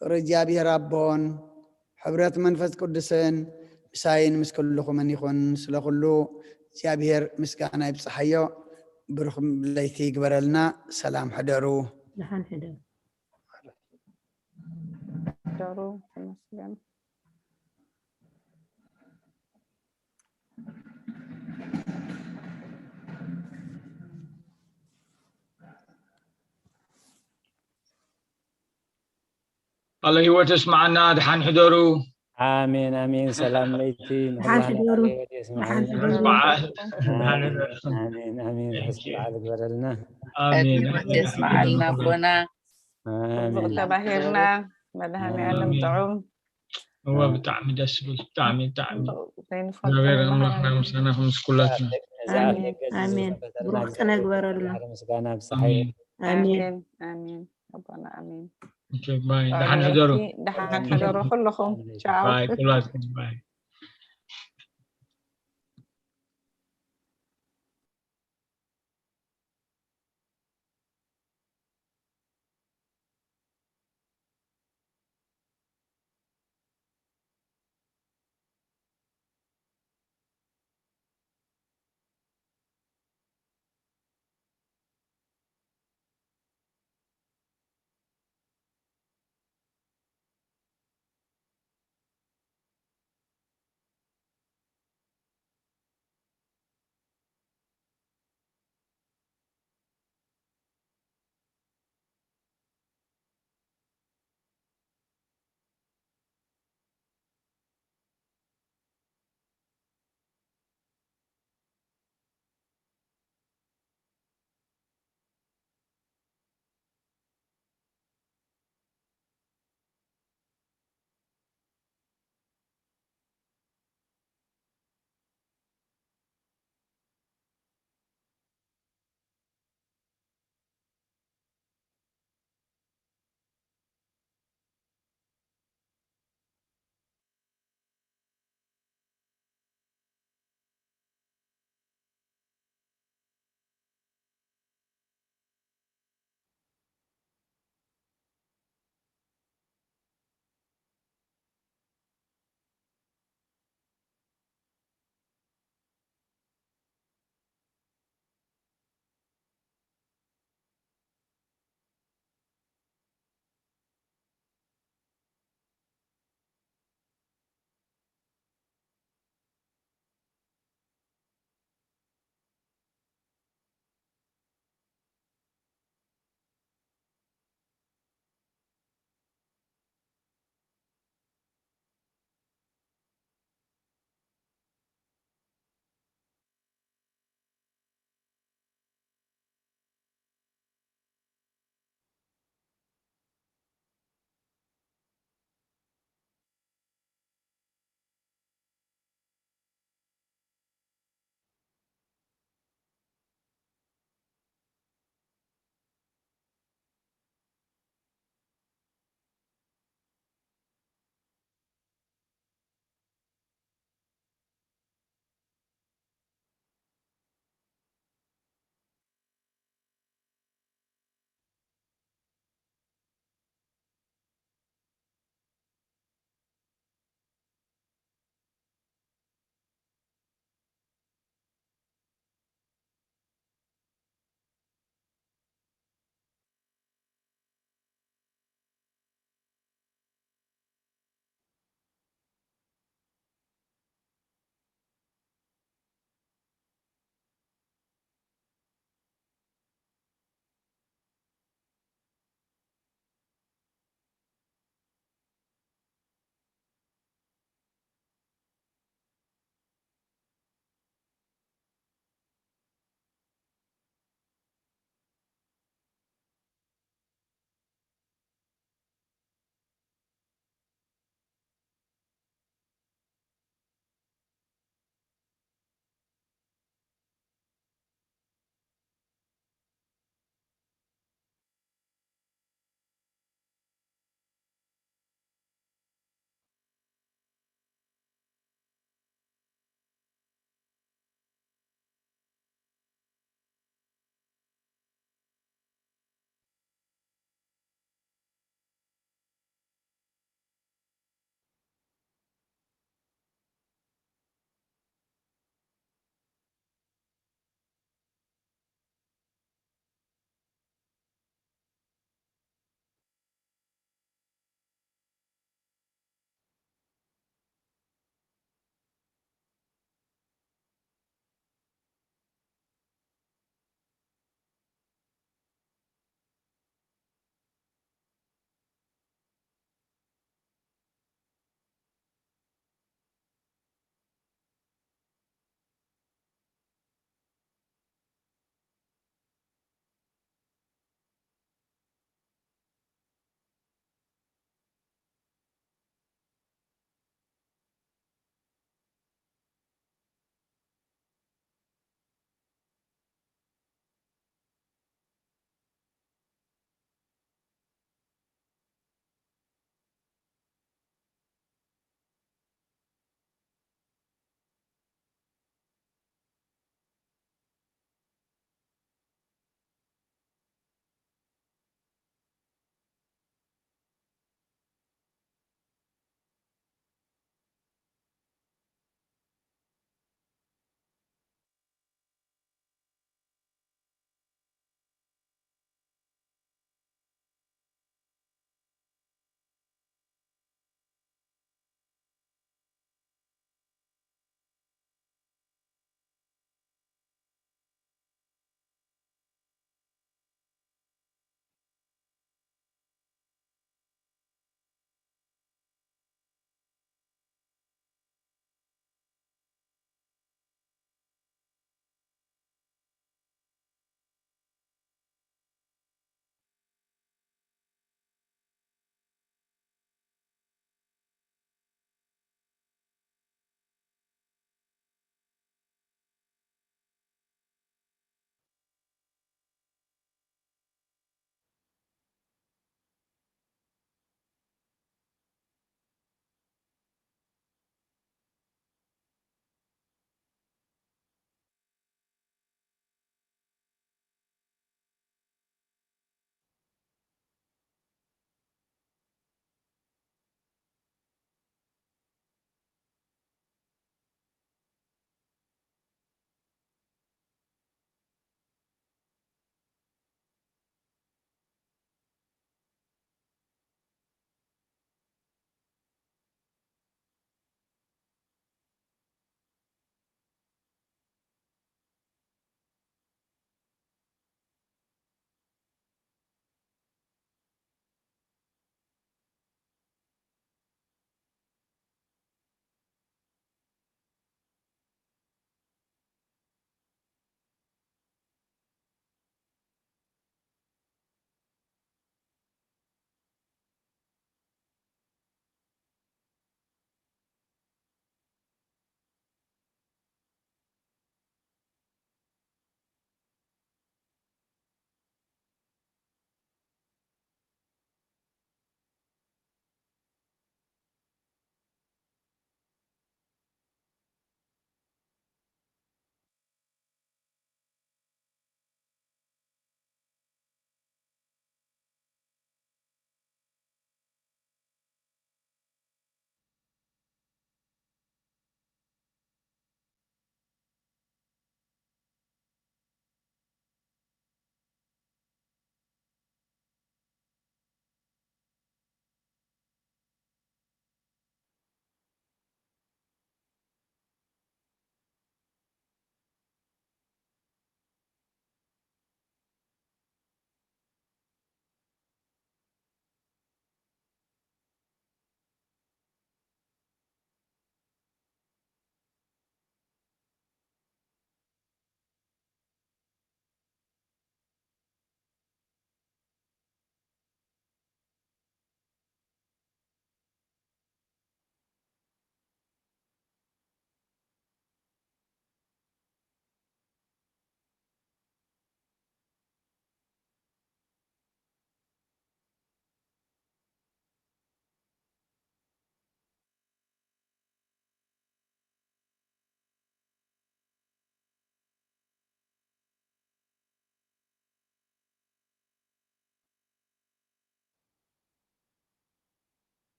ፍቅሪ እግዚኣብሔር ኣቦን ሕብረት መንፈስ ቅዱስን ምሳይን ምስ ኩልኹምን ይኹን። ስለ ኩሉ እግዚኣብሔር ምስጋና ይብጽሓዮ። ብሩኽ ለይቲ ይግበረልና። ሰላም ሕደሩ። ደሓን ሕደሩ። ደሩ ተመስገን። ቃለ ህይወት የስምዓና። ድሓን ሕደሩ። ኣሜን ኣሜን። ሰላም ለይቲ ደሓን ሕደሩ። ንኩላና ቃለ ህይወት የስምዓልና። ርሑስ በዓል። ኣሜን ኣሜን ኣሜን። ርሑስ በዓል ይግበረልና። ኣሜን። ቃለ ህይወት የስምዓልና ኣቦና። ጽቡቕ ኣሜን። ተባሂርና። መድሃኔ ዓለም ኣሜን። ጥዑም። እወ ብጣዕሚ ደስ ዝብል ብጣዕሚ ብጣዕሚ ዘይንፈልጦ እግዚኣብሔር መሃሪ። ኣምላኽና ምሳና ምስ ኩላትና። እዛ ኣሜን፣ ደገ ኣሜን። ዝፈጠረና ብሩኽ ቅነ ግበረልና። ምስጋና ብዝሓ ኣሜን። ኣሜን። ኣሜን ኣሜን ኣቦና ኣሜን። ኦኬ፣ ባይ። ደሓን ሕደሩ። ደሓን ሕደሩ ኩልኹም። ቻው። ባይ ኩላትኩም ባይ።